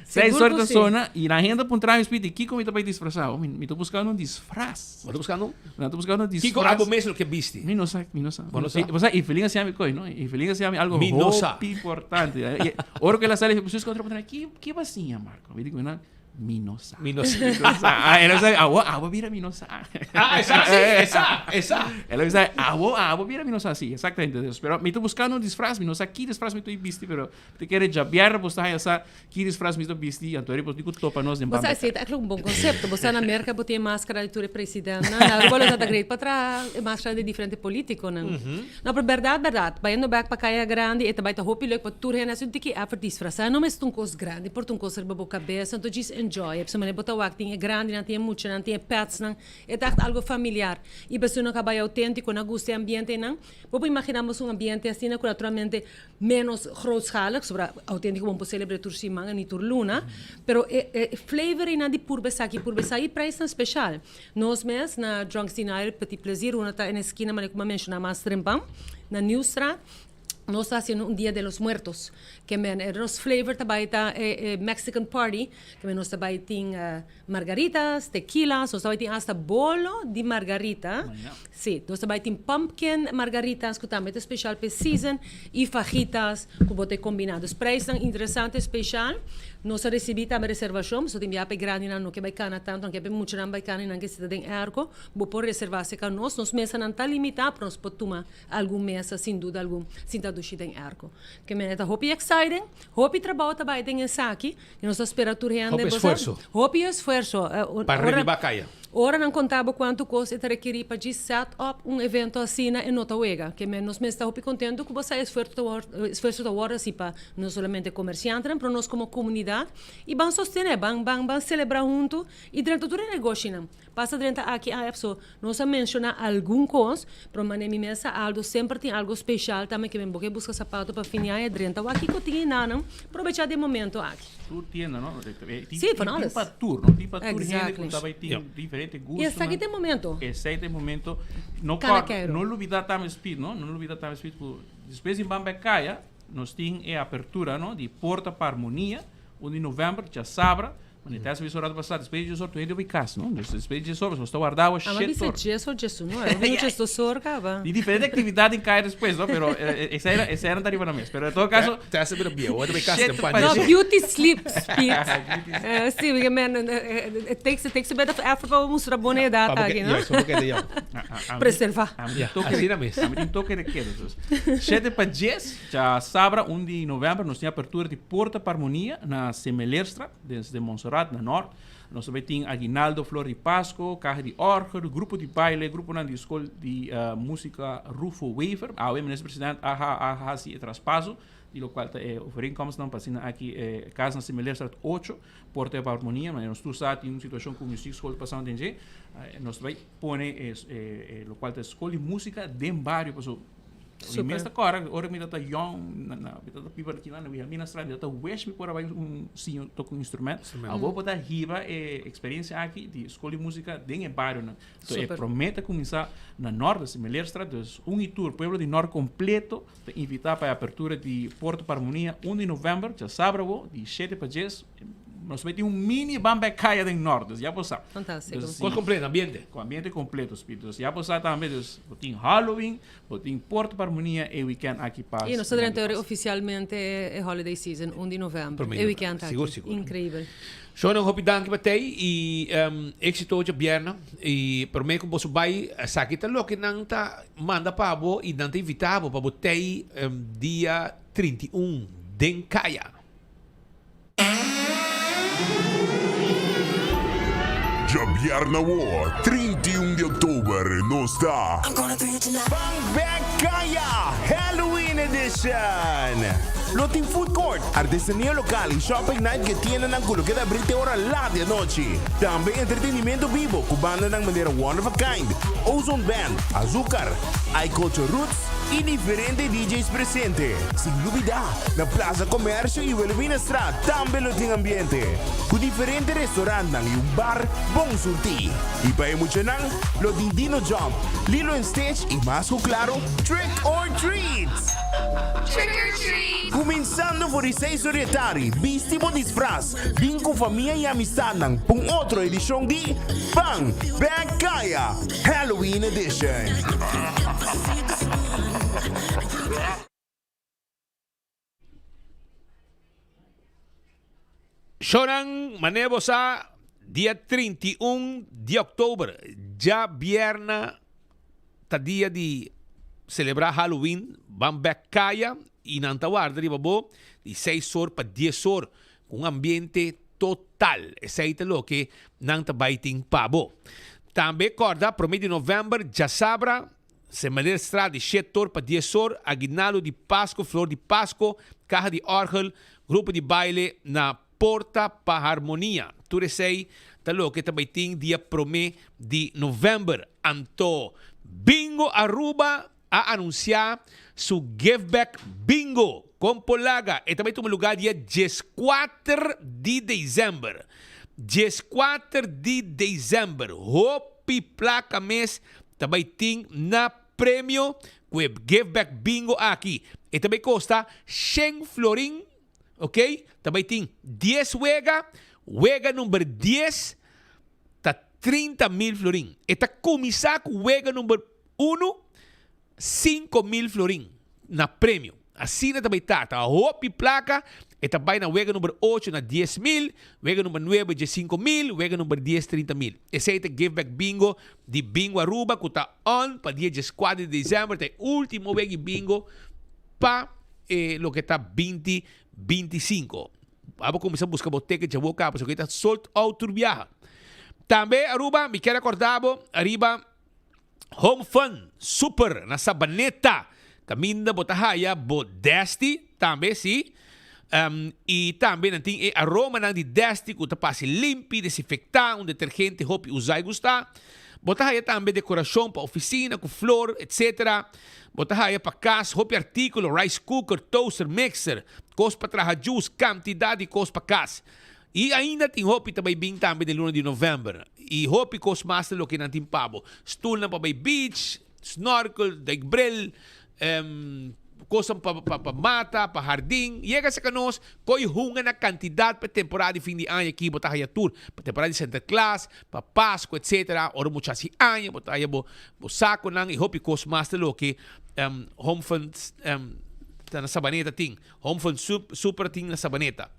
Speaker 5: 6 or ta sona i nan hende a puntra mi, Speedy, kiko mi ta bai disfrasá? Mi, mi ta buskando un disfras.
Speaker 18: Bo ta buskando un?
Speaker 5: Mi ta buskando un disfras.
Speaker 18: Kiko abo mes lo ke bisti?
Speaker 5: Mi no sa, mi no sa.
Speaker 18: Bo no sa?
Speaker 5: Bo sa, Evelyn a siña mi koi, no? Evelyn a siña mi algo
Speaker 18: Mi no sa.
Speaker 5: hopi importante. I ora ku el a sali, sus kontra puntra mi, ki, ki bo a siña, Marco? Mi di ku nan, Mi no sa.
Speaker 18: Mi no sa.
Speaker 5: Mi no sa. Ah, el a bisa, awo, awo bira mi no sa.
Speaker 18: Ah, e sa si, e sa, e sa.
Speaker 5: El a bisa, awo, awo bira mi no sa, si, exactamente. Dus, pero mi ta buscando un disfraz, mi no sa ki disfraz mi ta bisti, pero mi ta kere djabièrnè bo sta haña sa ki disfraz mi ta bisti, anto eri bo tin ku topa nos den
Speaker 3: Bo sa,
Speaker 5: banda.
Speaker 3: esei ta eigenlijk un bon concepto. Bo sa na Merca bo tin e maskara di tur e presidentnan. Na Aruba lo ta great pa traha e maskara di diferente politiconan. No, pero berdad, berdad, bayendo bek pa Kaya Grandi, e ta bai ta hopi leuk pa tur hende hasi un tiki effort disfrasá. No mester un kos grandi, por ta un kos riba bo kabes, anto djis enjoy. Pasobra manera bo ta wak tin e grandinan, tin e muchanan, tin e petsnan, e ta echt algo familiar. I pasobra nan ka bai autentiko, nan gusta e ambiente einan. Bo por imaginá bo un ambiente asina ku naturalmente menos grootschalig, pasobra autentiko bo no por selebr'é tur siman ni tur luna, pero e e flavor einan di purba esaki, purba esaki i prijsnan speshal. Nos mes na Drunks Denial Petit Plaisir, una ta en eskina manera ku mi a menshoná mas trempan, na Nieuwstraat. Nos ta hasiendo un Dia de los Muertos, ke men e nos flavor ta bai ta e Mexican party, ke men nos ta bai tin margaritas, tequilas, nos ta bai tin hasta bolo di margarita, si, nos ta bai tin pumpkin margaritas ku tambe ta special pa e season, i fajitas ku bo ta kombiná. Dus prijsnan interesante, special. Nos a risibí tambe reservashon, pasobra tin bia pa e grandinan no ke bai kana tantu, nan ke pa e muchanan bai kana i nan ke sita den airco. Bo por reservá serka nos. Nos mesanan ta limitá, pero nos por tuma algun mesa sin duda algun sin ta dushi den airco. Ke mene ta hopi exciting, hopi trabou ta bai den esaki i nos ta spera tur hende
Speaker 18: Hopi
Speaker 3: bo sa
Speaker 18: esfuerso.
Speaker 3: hopi esfuerso.
Speaker 18: Pa revivá kaya.
Speaker 3: Ora nan konta bo kuantu kos e ta rekerí pa djis set up un evento asina e no ta wega. Ke men nos mes ta hopi kontentu ku bo sa esfuerto ta wòrdu esfuerso ta wòrdu hasi pa no solamente komersiantenan pero nos komo komunidat i ban sostené ban ban ban selebrá huntu i drenta tur e negoshinan. Pasa drenta aki aya paso nos a menshoná algun kos pero manera mi mes sa Aldo semper tin algo speshal tambe ke men bo ke buska sapato pa fin di aña drenta wak kiko tin enanan probechá di e momento aki.
Speaker 5: Tur tienda no? Tin
Speaker 3: Sí, van alles.
Speaker 5: tin pa tur no? Tin pa tur hende ku
Speaker 3: Exactly.
Speaker 5: ta bai tin diferente
Speaker 3: I esaki
Speaker 5: gustonan.
Speaker 3: ta e momento.
Speaker 5: Esei ta e momento. No
Speaker 3: Kana
Speaker 5: kòrda,
Speaker 3: keiru.
Speaker 5: no lubidá tambe Speed no, no lubidá tambe Speed ku despues di ban bai kaya nos tin e apertura no di Porta pa Armonia un di novèmber djasabra. Wanneer tèst bisa ora ta pasá, despues di djes or tur hende bai kas, no? Dus despues di djes or nos ta warda awa
Speaker 3: Ama
Speaker 5: shet
Speaker 3: bisa
Speaker 5: or.
Speaker 3: djes or djesun or, hopi mucha estos or kaba.
Speaker 5: Di diferente aktividat den kaya despues, no? Pero esei era, esei era ta riba na mes. Pero en todo caso,
Speaker 18: Tèst a bira bieu, ora ta bai kas
Speaker 5: shet
Speaker 18: temprano.
Speaker 5: pa
Speaker 3: No,
Speaker 5: djes.
Speaker 3: beauty sleep, Speed. Sí, porque men, it takes, it takes a bit of effort pa bo mustra bo na edat
Speaker 18: Pa bo ke,
Speaker 3: aki, no?
Speaker 18: juist, pa bo keda yòn.
Speaker 3: Preserva.
Speaker 5: Ami
Speaker 18: Ja,
Speaker 5: tin toke,
Speaker 18: asina mes.
Speaker 5: ami tin toke de keda, dus. Shete pa djes, djasabra un di novèmber nos tin apertura di Porta pa Armonia na Semelerstra. Desde Montserrat na nort, nos ta bay tin Aguinaldo, Flor di Pasco, Caja di Orgel, Grupo di Baile, gruponan di Skol di Musica Rufo Wever. Awe Minister President a a haci e traspaso di locual ta e overeenkomstnan pa asina aki e cas na Simileerstraat ocho por ta e Harmonia. Manera nos tur sa tin un situacion cu muziekschool ta pasando den dje. Nos ta bay pone e e locual ta e skol di musica den bario pasobra Mi mes ta kòrda ora mi tabata yòn, na na mi tabata biba aki na Wilhelminastraat, mi tabata wish mi por a bai un siña toka un instrument. Awor bo ta hiba e eksperensia aki di skol di músika den e barionan. So e promé ta kuminsá na Nòrt, dus Meleerstraat, dus un i tur, pueblo di Nòrt kompleto ta invitá pa e apertura di Porta pa Armonia un di novèmber, djasabra awor, di shete pa djes. Nos bai tin un mini ban bai kaya den Nòrt, dus ya bo sa.
Speaker 3: Fantástiko.
Speaker 5: Dus si.
Speaker 18: Kos kompleto, ambiente.
Speaker 5: Ku ambiente kompleto, Speed. Dus ya bo sa tambe, dus bo tin Halloween, Bo tin Porto pa Armonia e weekend aki pas.
Speaker 3: Y nos ta drenta ora oficialmente e holiday season, un di november. E weekend aki.
Speaker 18: Sigur, sigur.
Speaker 3: Increibel.
Speaker 18: Shona, hopi danki pa tei y exito djabièrnè. Y prome cu boso bay, esaki ta loke nan ta manda pa bo y nan ta invita bo pa bo tei dia 31 den Kaya.
Speaker 6: Djabièrnè awor, 31 di òktober, nos ta.
Speaker 17: Ban bek Kaya Halloween Edition! Lo tin food court, artesania local y shopping night cu e tiendanan cu lo keda abri te ora laat di anochi. Tambe entretenimento bibo cu bandanan manera One of a Kind, Ozone Band, Azucar, I Culture Roots y diferente DJ's presente. Sin lubida, na Plaza Comercio y Wilhelminastraat tambe lo tin ambiente, cu diferente restaurantnan y un bar bon surti. Y pa e muchanan, lo tin Dino Jump, Lilo and Stitch y mas cu claro, Trick or Treat!
Speaker 7: Trick or treat!
Speaker 17: Cuminsando for di seis or di e tardi, bisti bo disfraz, bin cu famia y amistadnan pa un otro edicion di Ban Bek Kaya Halloween Edition!
Speaker 18: Shownan manera bo sa dia 31 di oktober djabièrnè ta dia di selebrá Halloween ban bek kaya i nan ta warda riba bo di seis or pa dies or ku un ambiente total esei ta loke nan ta bai tin pa bo. Tambe kòrda promé di novèmber djasabra Semelerstraat di shet or pa dies or, aguinaldo di Pasco, flor di Pasco, caha di orgel, grupo di baile na Porta pa Harmonia. Tur esey ta loke ta bay tin dia prome di november. Anto Bingo Aruba a anuncia su Give Back Bingo con Polaga. E ta bay tuma lugar dia dieskuater di december. Dieskuater di december. Hopi placa mes ta bai tin na premio cu e Give Back Bingo aki. E ta bai costa shen florin, ok? Ta bai tin dies wega, wega number dies ta 30,000 florin. E ta cuminsa cu wega number uno, 5000 florin na premio. Asina ta bai ta. Ta hopi placa. E ta bai na wega number ocho na 10,000, wega number nuebe 15,000, wega number dies 30,000. Esey ta Give Back Bingo di Bingo Aruba cu ta on pa dia dieskuater di december. Ta e ultimo wega di bingo pa e loke ta binti 25. Abo cuminsa busca bo ticket dja bo caba pasobra ta sold out tur biaha. Tambe Aruba mi kier acorda bo ariba. Home Fun Super na Sabaneta kaminda bo ta haya bo desti tambe si y tambe nan tin e aromanan di desti ku ta pasi limpi, desinfecta, un detergente hopi usa y gusta. Bo ta haya tambe decoracion pa oficina ku flor etc. Bo ta haya pa kas hopi articulo, rice cooker, toaster, mixer, kos pa traha juice, cantidad di kos pa kas. I ainda tin hopi ta bai bin tambe den luna di november. I hopi kos mas ta loke nan tin pa bo. Stulnan pa bai beach, snorkel, duikbril, kosnan pa pa mata, pa hardin. Yega serka nos, koi hunga na kantidat pa e temporada di fin di aña aki bo ta haya tur. Pa temporada di Sinterklaas, pa Pasku etsetera. Ora mucha hasi aña bo ta haya bo sakonan i hopi kos mas ta loke Home Fun ta na Sabaneta tin. Home Fun Super tin na Sabaneta.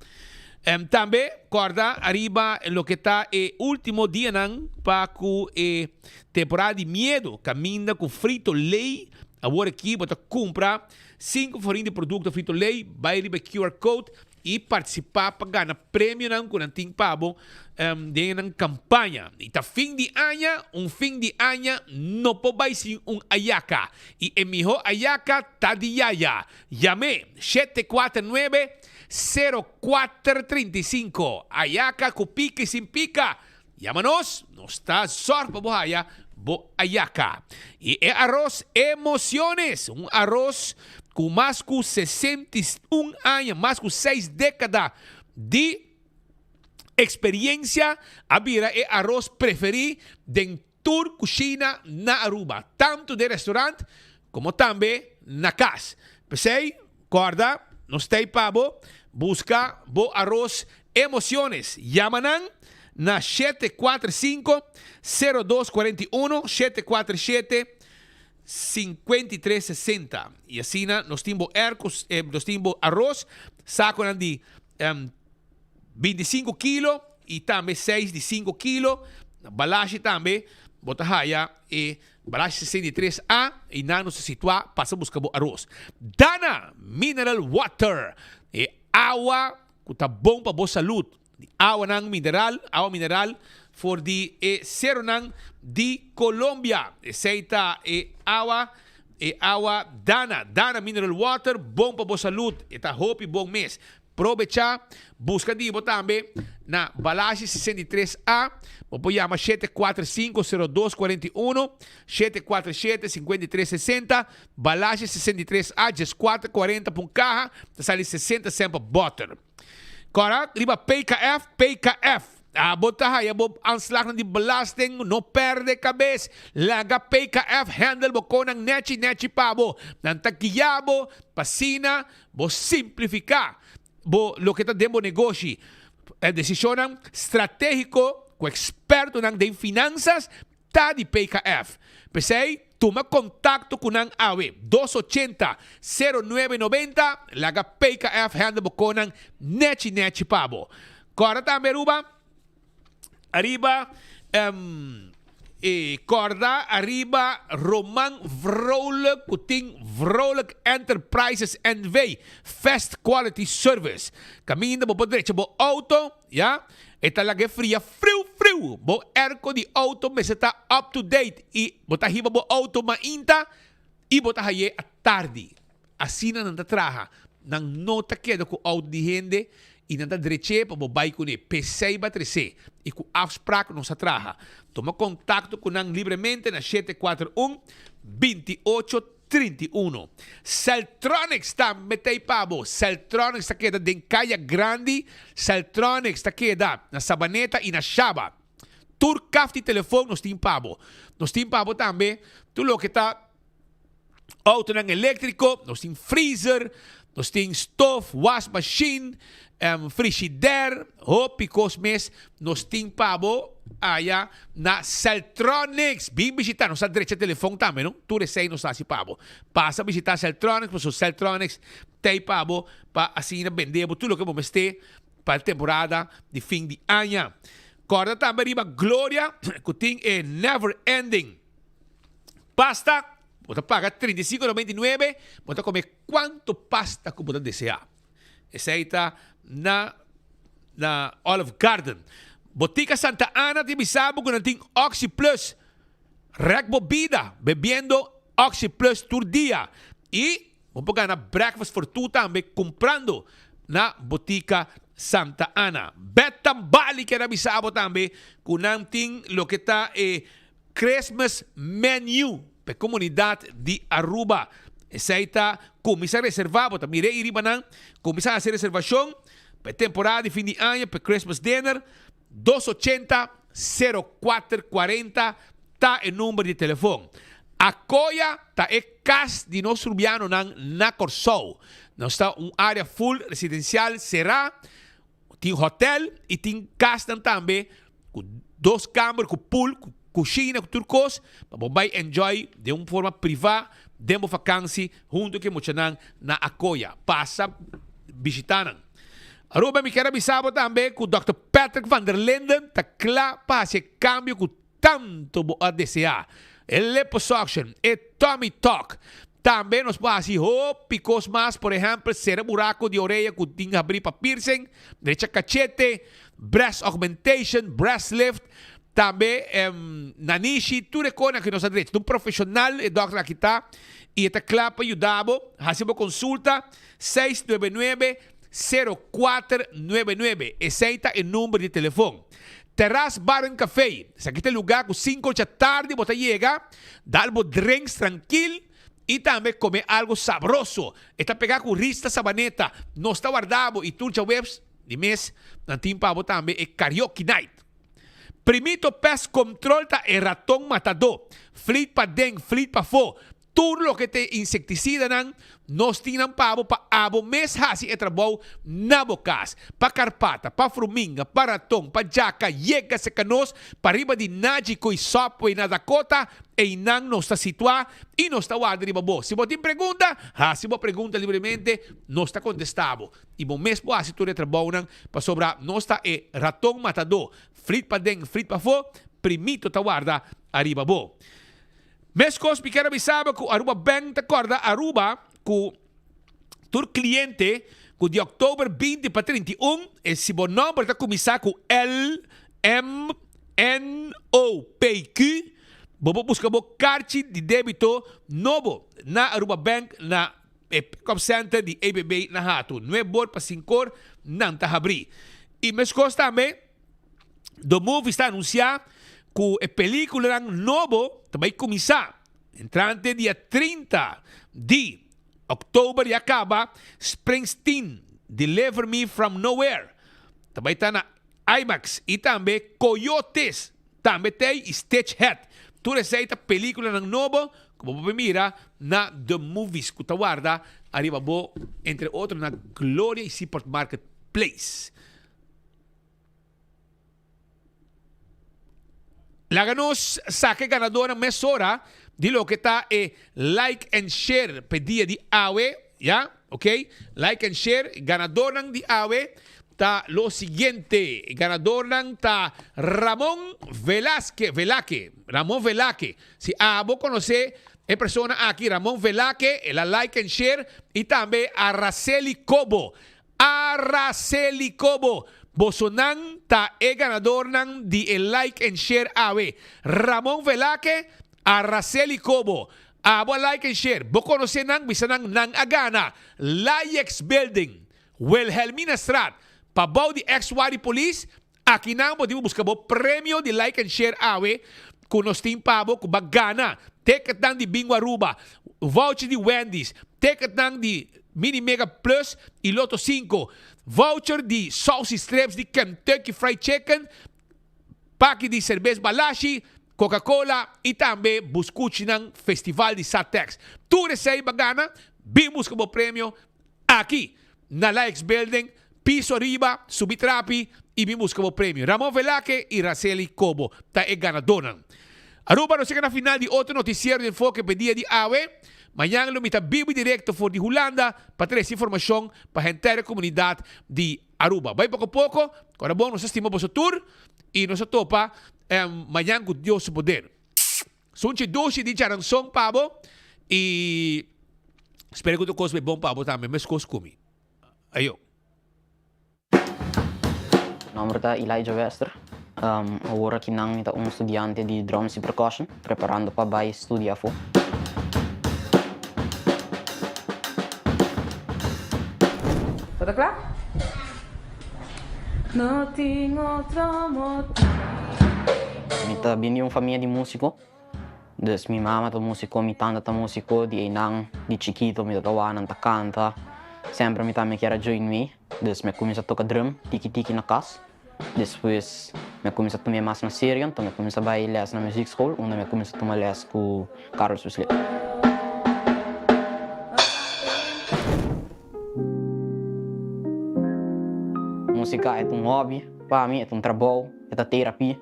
Speaker 18: Tambe corda ariba loke ta e ultimo dianan pa cu e temporada di miedo caminda cu Frito Lay. Awor aki bo ta cumpra 5 florin di producto Frito Lay, bay riba e QR code y participa pa gana premionan cu nan tin pa bo den nan campaña. Y ta fin di aña, un fin di aña no por bay sin un ayaca. Y e miho ayaca ta di Yaya. Yam'é, 749, 0435. Ayaca cu pica y sin pica. Yama nos, nos ta zorg pa bo haya bo ayaca. Y e aros Emociones, un aros cu mas cu 61 aña, mas cu seis decada di experiencia, a bira e aros preferi den Tur cushina na Aruba, tanto den restaurant como tambe na cas. P'esey, corda, nos t'ey pa bo, busca bo aros Emociones. Yama nan na 745 0241, 747 5360. Y asina nos tin bo airco, nos tin bo aros, saconan di 25 kilo y tambe 6 di 5 kilo. Na Balashi tambe bo ta haya e Balashi 63 A y nan nos ta situa pasa busca bo aros. Dana Mineral Water, e awa cu ta bon pa bo salud. Di awanan mineral, awa mineral for di e ceronan di Colombia. Esey ta e awa. E awa Dana, Dana Mineral Water, bon pa bo salud. E ta hopi bon mes. Probecha, busca di bo tambe na Balashi 63 A. Bo por yama 745 02 41, 747 53 60. Balashi 63 A, 14 40 pa un caha, ta sali 60 cent pa boter. Kora riba PKF, PKF. Abo ta haya bo aanslagnan di belasting, no perde kabes. Laga PKF handle bo konan nechi nechi pa bo. Nan ta guia bo pa asina bo simplifiká bo loke ta den bo negoshi. E desishonnan stratégiko ku ekspertonan den finansas ta di PKF. P'esei, tuma kontakto ku nan awe, dos ochenta, sero nuebe nobenta, laga PKF handle bo konan nechi nechi pa bo. Kòrda tambe Aruba, ariba e kòrda ariba Roman Vrolijk ku tin Vrolijk Enterprises NV, Fast Quality Service. Kaminda bo por drecha bo outo, ya. E ta laga e fria friu friu. Bo airco di auto mester ta up to date y bo ta hiba bo auto mainta y bo ta haye atardi. Asina nan ta traha. Nan no ta keda cu auto di hende y nan ta dreche pa bo bay cune. P'esey ba trece y cu afspraak nos a traha. Tuma contacto cu nan libremente na 741 28 31. Celtronics ta metey pa bo. Celtronics ta keda den Kaya Grandi. Celtronics ta keda na Sabaneta y na Shaba. Tur kaf di telefon nos tin pa bo. Nos tin pa bo tambe tur loke ta autonan electrico. Nos tin freezer, nos tin stof, wasmachine, frigidaire, hopi kos mes nos tin pa bo aya na Celtronics. Bin bishita, nos ta drecha telefon tambe no, tur esei nos ta hasi pa bo. Pasa bishita Celtronics pasobra Celtronics ta ei pa bo pa asina bende bo tur loke bo mester pa e temporada di fin di aña. Kòrda tambe riba Gloria ku tin e Never Ending Pasta, bo ta paga 35,99, bo ta kome kuantu pasta ku bo ta deseá. Esei ta na na Olive Garden. Botica Santa Ana tin bisa bo ku nan tin Oxi Plus. Rèk bo bida bebiendo Oxi Plus tur dia. I bo por gana breakfast for two tambe kumprando na Botica Santa Ana. Betam Bali kier a bisa bo tambe ku nan tin loke ta e Christmas menu pa e comunidad di Aruba. Esey ta cuminsa reserva, bo ta mira ey riba nan, cuminsa haci reservacion pa e temporada di fin di aña pa e Christmas dinner. Dos ochenta, sero kuater kuarenta ta e number di telefon. Acoya ta e cas di nos Rubianonan na Corsou. Nos ta un area full residencial cera. Tin hotel y tin casnan tambe cu dos camber cu pool, cu cushina, cu tur cos pa bo bay enjoy den un forma priva den bo vakantie hunto cu e muchanan na Acoya. Pasa bishita nan. Aruba mi kier a bisa bo tambe cu Dòkter Patrick van der Linden ta cla pa haci e cambio cu tanto bo a desea. E liposuction, e tummy tuck. Tambe nos por haci hopi cos mas, por ehempel cera buraco di orea cu tin habri pa piercing, drecha cachete, breast augmentation, breast lift, tambe nanishi, tur e cosnan cu nos a drecha. Ta un profesional e dokter aki ta y e ta cla pa yuda bo. Haci bo consulta 699 0499, esey ta e number di telefon. Terras Bar and Café, esaki ta e lugar cu cinco ocha tardi bo ta yega, dal bo drinks trankil y tambe come algo sabroso. E ta pega cu Rista Sabaneta. Nos ta warda bo y tur djaweps di mes nan tin pa bo tambe e Karaoke Night. Primito Pest Control ta e raton matadó. Fleet paden, fleet pafó. Tur loke ta e insektisidanan, nos tin nan pa bo pa abo mes hasi e trabou na bo kas. Pa karpata, pa fruminga, pa raton, pa djaka, yega seka nos pa riba di Nagico i Subway na Dakota, einan nos ta situá i nos ta warda riba bo. Si bo tin pregunta, hasi bo pregunta libremente, nos ta kontestá bo. I bo mes por hasi tur e trabounan pasobra nos ta e raton matadó. Frit paden, frit pafó, primito ta warda ariba bo. Meskos mi kier a bisa bo ku Aruba Bank ta kòrda Aruba ku tur kliente ku di òktober 20 pa 31 e si bo nòmber ta kuminsá ku L, M, N o P, Q. Bo por buska bo karchi di debito nobo na Aruba Bank na e pick-up center di ABB na Hato. Nuebor pa sinkor nan ta habrí. I meskos tambe The Movies ta anunsiá ku e pelíkulanan nobo ta bai kuminsá entrante dia 30 di òktober ya kaba Springsteen Deliver Me From Nowhere ta bai ta na IMAX i tambe Coyotes Tambe Tey i Stitch Het. Tur esei ta peliculanan nobo cu bo por mira na The Movies cu ta warda ariba bo entre otro na Gloria i Seaport Market Place. Laga nos saca e ganadornan mesora di loke ta e Like and Share p'e dia di awe, ya, ok. Like and Share, ganadornan di awe Ta lo siguiente, e ganadornan ta Ramon Velasque, Velake, Ramon Velake. Si abo conoce e persona aki, Ramon Velake, el a like and share, y tambe Araceli Cobo, Araceli Cobo. Bosonan ta e ganadornan di e like and share awe. Ramon Velake, Araceli Cobo. Abo a like and share. Bo conoce nan, bisa nan, nan a gana. Layex Building. Wilhelminastraat, pabou di ex Wari Police, akinan bo tin buska bo premio di like and share awe ku nos tin pa bo ku ba gana ticketnan di Bingo Aruba, voucher di Wendy's, ticketnan di Mini Mega Plus y Lotto 5, voucher di Saucy Strips di Kentucky Fried Chicken, paki di serbes Balashi, Coca Cola y tambe buscuchinan Festival di Satex. Tur esey ba gana, bin buska bo premio Aki, na Laex Building, piso riba, subi trapi y bin busca bo premio. Ramon Velake y Raceli Cobo ta e ganadornan. Aruba nos yega na final di otro noticiero di Enfoke p'e dia di awe. Mañan lo mi ta bibu y directo for di Hulanda pa trece informacion pa henter e comunidad di Aruba. Bay poco poco, ora bon nos a stima boso tur y nos a topa mañan cu Dios su poder. Sunchi dushi di charanson pa bo y spera cu tur cos bay bon pa bo tambe mescos cu mi. Ayo.
Speaker 8: Nomber ta Elijah Wester. Awor akinan mi ta un studiante di drums y percussion, preparando pa bay studia afo.
Speaker 22: Bo ta kla? No tin otro motibu.
Speaker 8: Mi ta bin di un famia di músiko. Dus mi mama ta músiko, mi tanta ta músiko. Di einan di chikito mi ta wak nan ta kanta. Semper mi tambe kier a join mi. Dus mi a kuminsá toka drum tiki tiki na kas. Despues mi a kuminsá tum'é mas na serio. Anto mi a kuminsá bai lès na muziekschool unda mi a kuminsá tuma lès ku Carlos Weslet. Músika e ta un hobby pa mi, e ta un trabou, e ta terapia.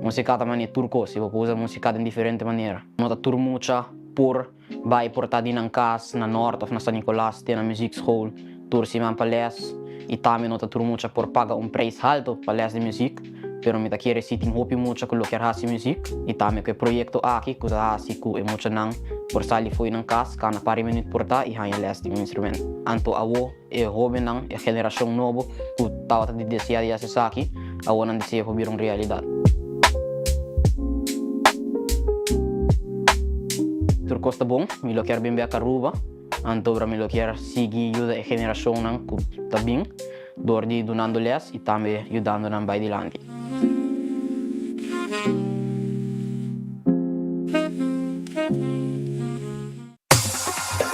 Speaker 8: Músika ta manera tur kos i bo por usa músika den diferente manera. No ta tur mucha por bai por ta di nan kas na Nort òf na San Nicolas te na muziekschool tur siman pa lès i tambe no ta tur mucha por paga un prijs halto pa lès di muzik. Pero mi ta kere si tin hopi mucha ku lo kier hasi muzik i tambe ku e proyekto aki ku ta hasi ku e muchanan por sali fo'i nan kas kana par di minüt por ta i haña lès di un instrument. Anto awo e hóbennan, e generashon nobo ku tabata di deseá di hasi esaki, awo nan deseo por bira un realidat. Tur kos ta bon, mi lo kier bin bek Aruba, anto mi lo kier sigui yuda e generashonnan ku ta bin. Dor di dunando les y tambe yudando nan bay dilanti.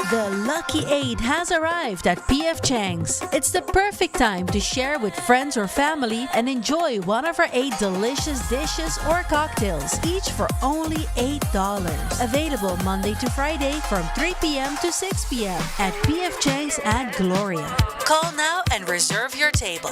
Speaker 15: The Lucky Eight has arrived at PF Chang's. It's the perfect time to share with friends or family and enjoy one of our eight delicious dishes or cocktails, each for only $8. Available Monday to Friday from 3 p.m. to 6 p.m. at PF Chang's at Gloria. Call now and reserve your table.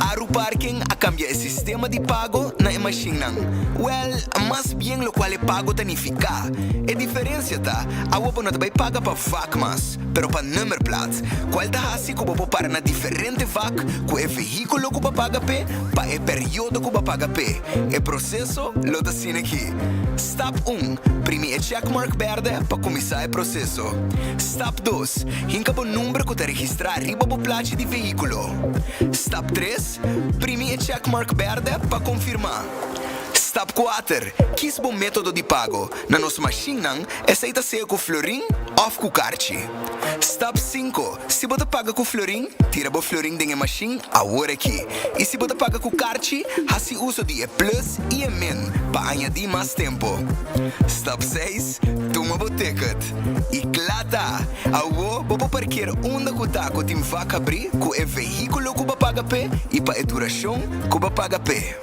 Speaker 4: Aru Parking a cambia e sistema di pago na e mashinnan. Wel, mas bien locual e pago ta nifica. E diferencia ta, awo bo no ta bay paga pa vak mas, pero pa nummerplaat, cual ta haci cu bo por para na diferente vak cu e vehiculo cu bo paga p'e pa e periodo cu bo paga p'e. E proceso lo ta asina aki. Stap un, Primi e checkmark berde pa cuminsa e proceso. Stap dos, Hinka bo number ku ta registrá riba bo plachi di vehíkulo. Stap tres, Primi e checkmark bèrdè pa konfirmá. Stap 4, Kies bo método di pago. Na nos mashinnan, esei ta sea ku florin òf ku karchi. Stap 5, Si bo ta paga ku florin, tira bo florin den e mashin awor aki. I si bo ta paga ku karchi, hasi uso di e plus i e min pa añadí mas tempu. Stap 6, Tuma bo ticket. I kla ta! Awo bo por parkeer unda ku ta ku tin vak habrí ku e vehíkulo ku bo a paga p'e i pa e durashon ku bo a paga p'e.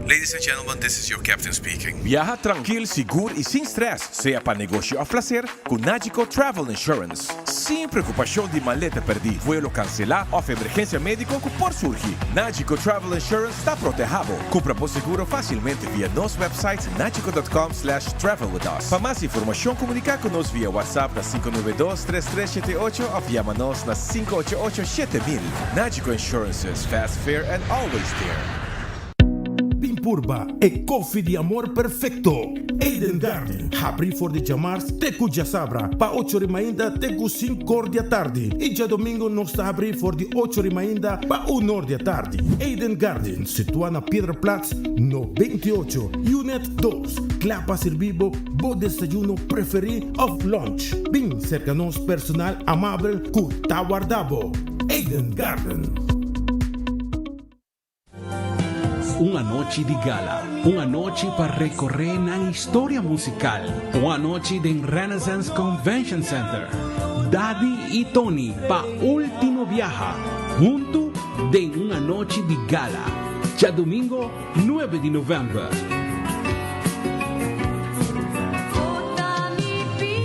Speaker 9: Ladies and gentlemen, this is your captain speaking.
Speaker 10: Biaha trankil, sigur y sin stress, sea pa negoshi of placer, cu Nagico Travel Insurance. Sin preocupacion di maleta perdi, vuelo cancela of emergencia medico cu por surgi, Nagico Travel Insurance ta proteha bo. Cumpra bo seguro facilmente via nos website nagico.com slash travel with us. Pa mas informacion comunica cu nos via WhatsApp na 592 3378 of yama nos na 588 7000. Nagico Insurances, fast, fair and always there.
Speaker 2: Bin purba e koffie di amor perfecto! Eden Garden, habri for di djamars te ku djasabra pa ocho ri mainta te ku sinkor di atardi i djadomingo nos ta habri for di ocho ri mainta pa unor di atardi. Eden Garden, situa na Piedra Plat 98, Unit dos, kla pa sirbi bo bo desayuno preferi of lunch. Bin serka nos personal amabel ku ta warda bo. Eden Garden.
Speaker 23: Un anochi di gala, un anochi pa recorre nan historia musical, un anochi den Renaissance Convention Center. Daddy y Tony pa ultimo biaha, hunto den un anochi di gala, djadomingo nuebe di november.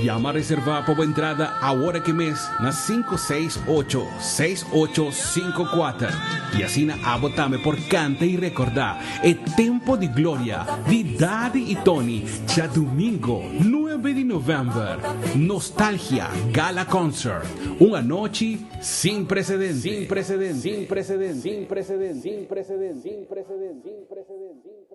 Speaker 23: Yama reserva pa bo entrada awor aki mes na 568 6854 y asina abo tambe por canta y recorda e tempo di gloria di Daddy y Tony djadumingo nuebe di november. Nostalgia Gala Concert, un anochi sin precedente. Sin precedente. Sin precedente. Sin precedente. Sin precedente. Sin precedente. Sin precedente.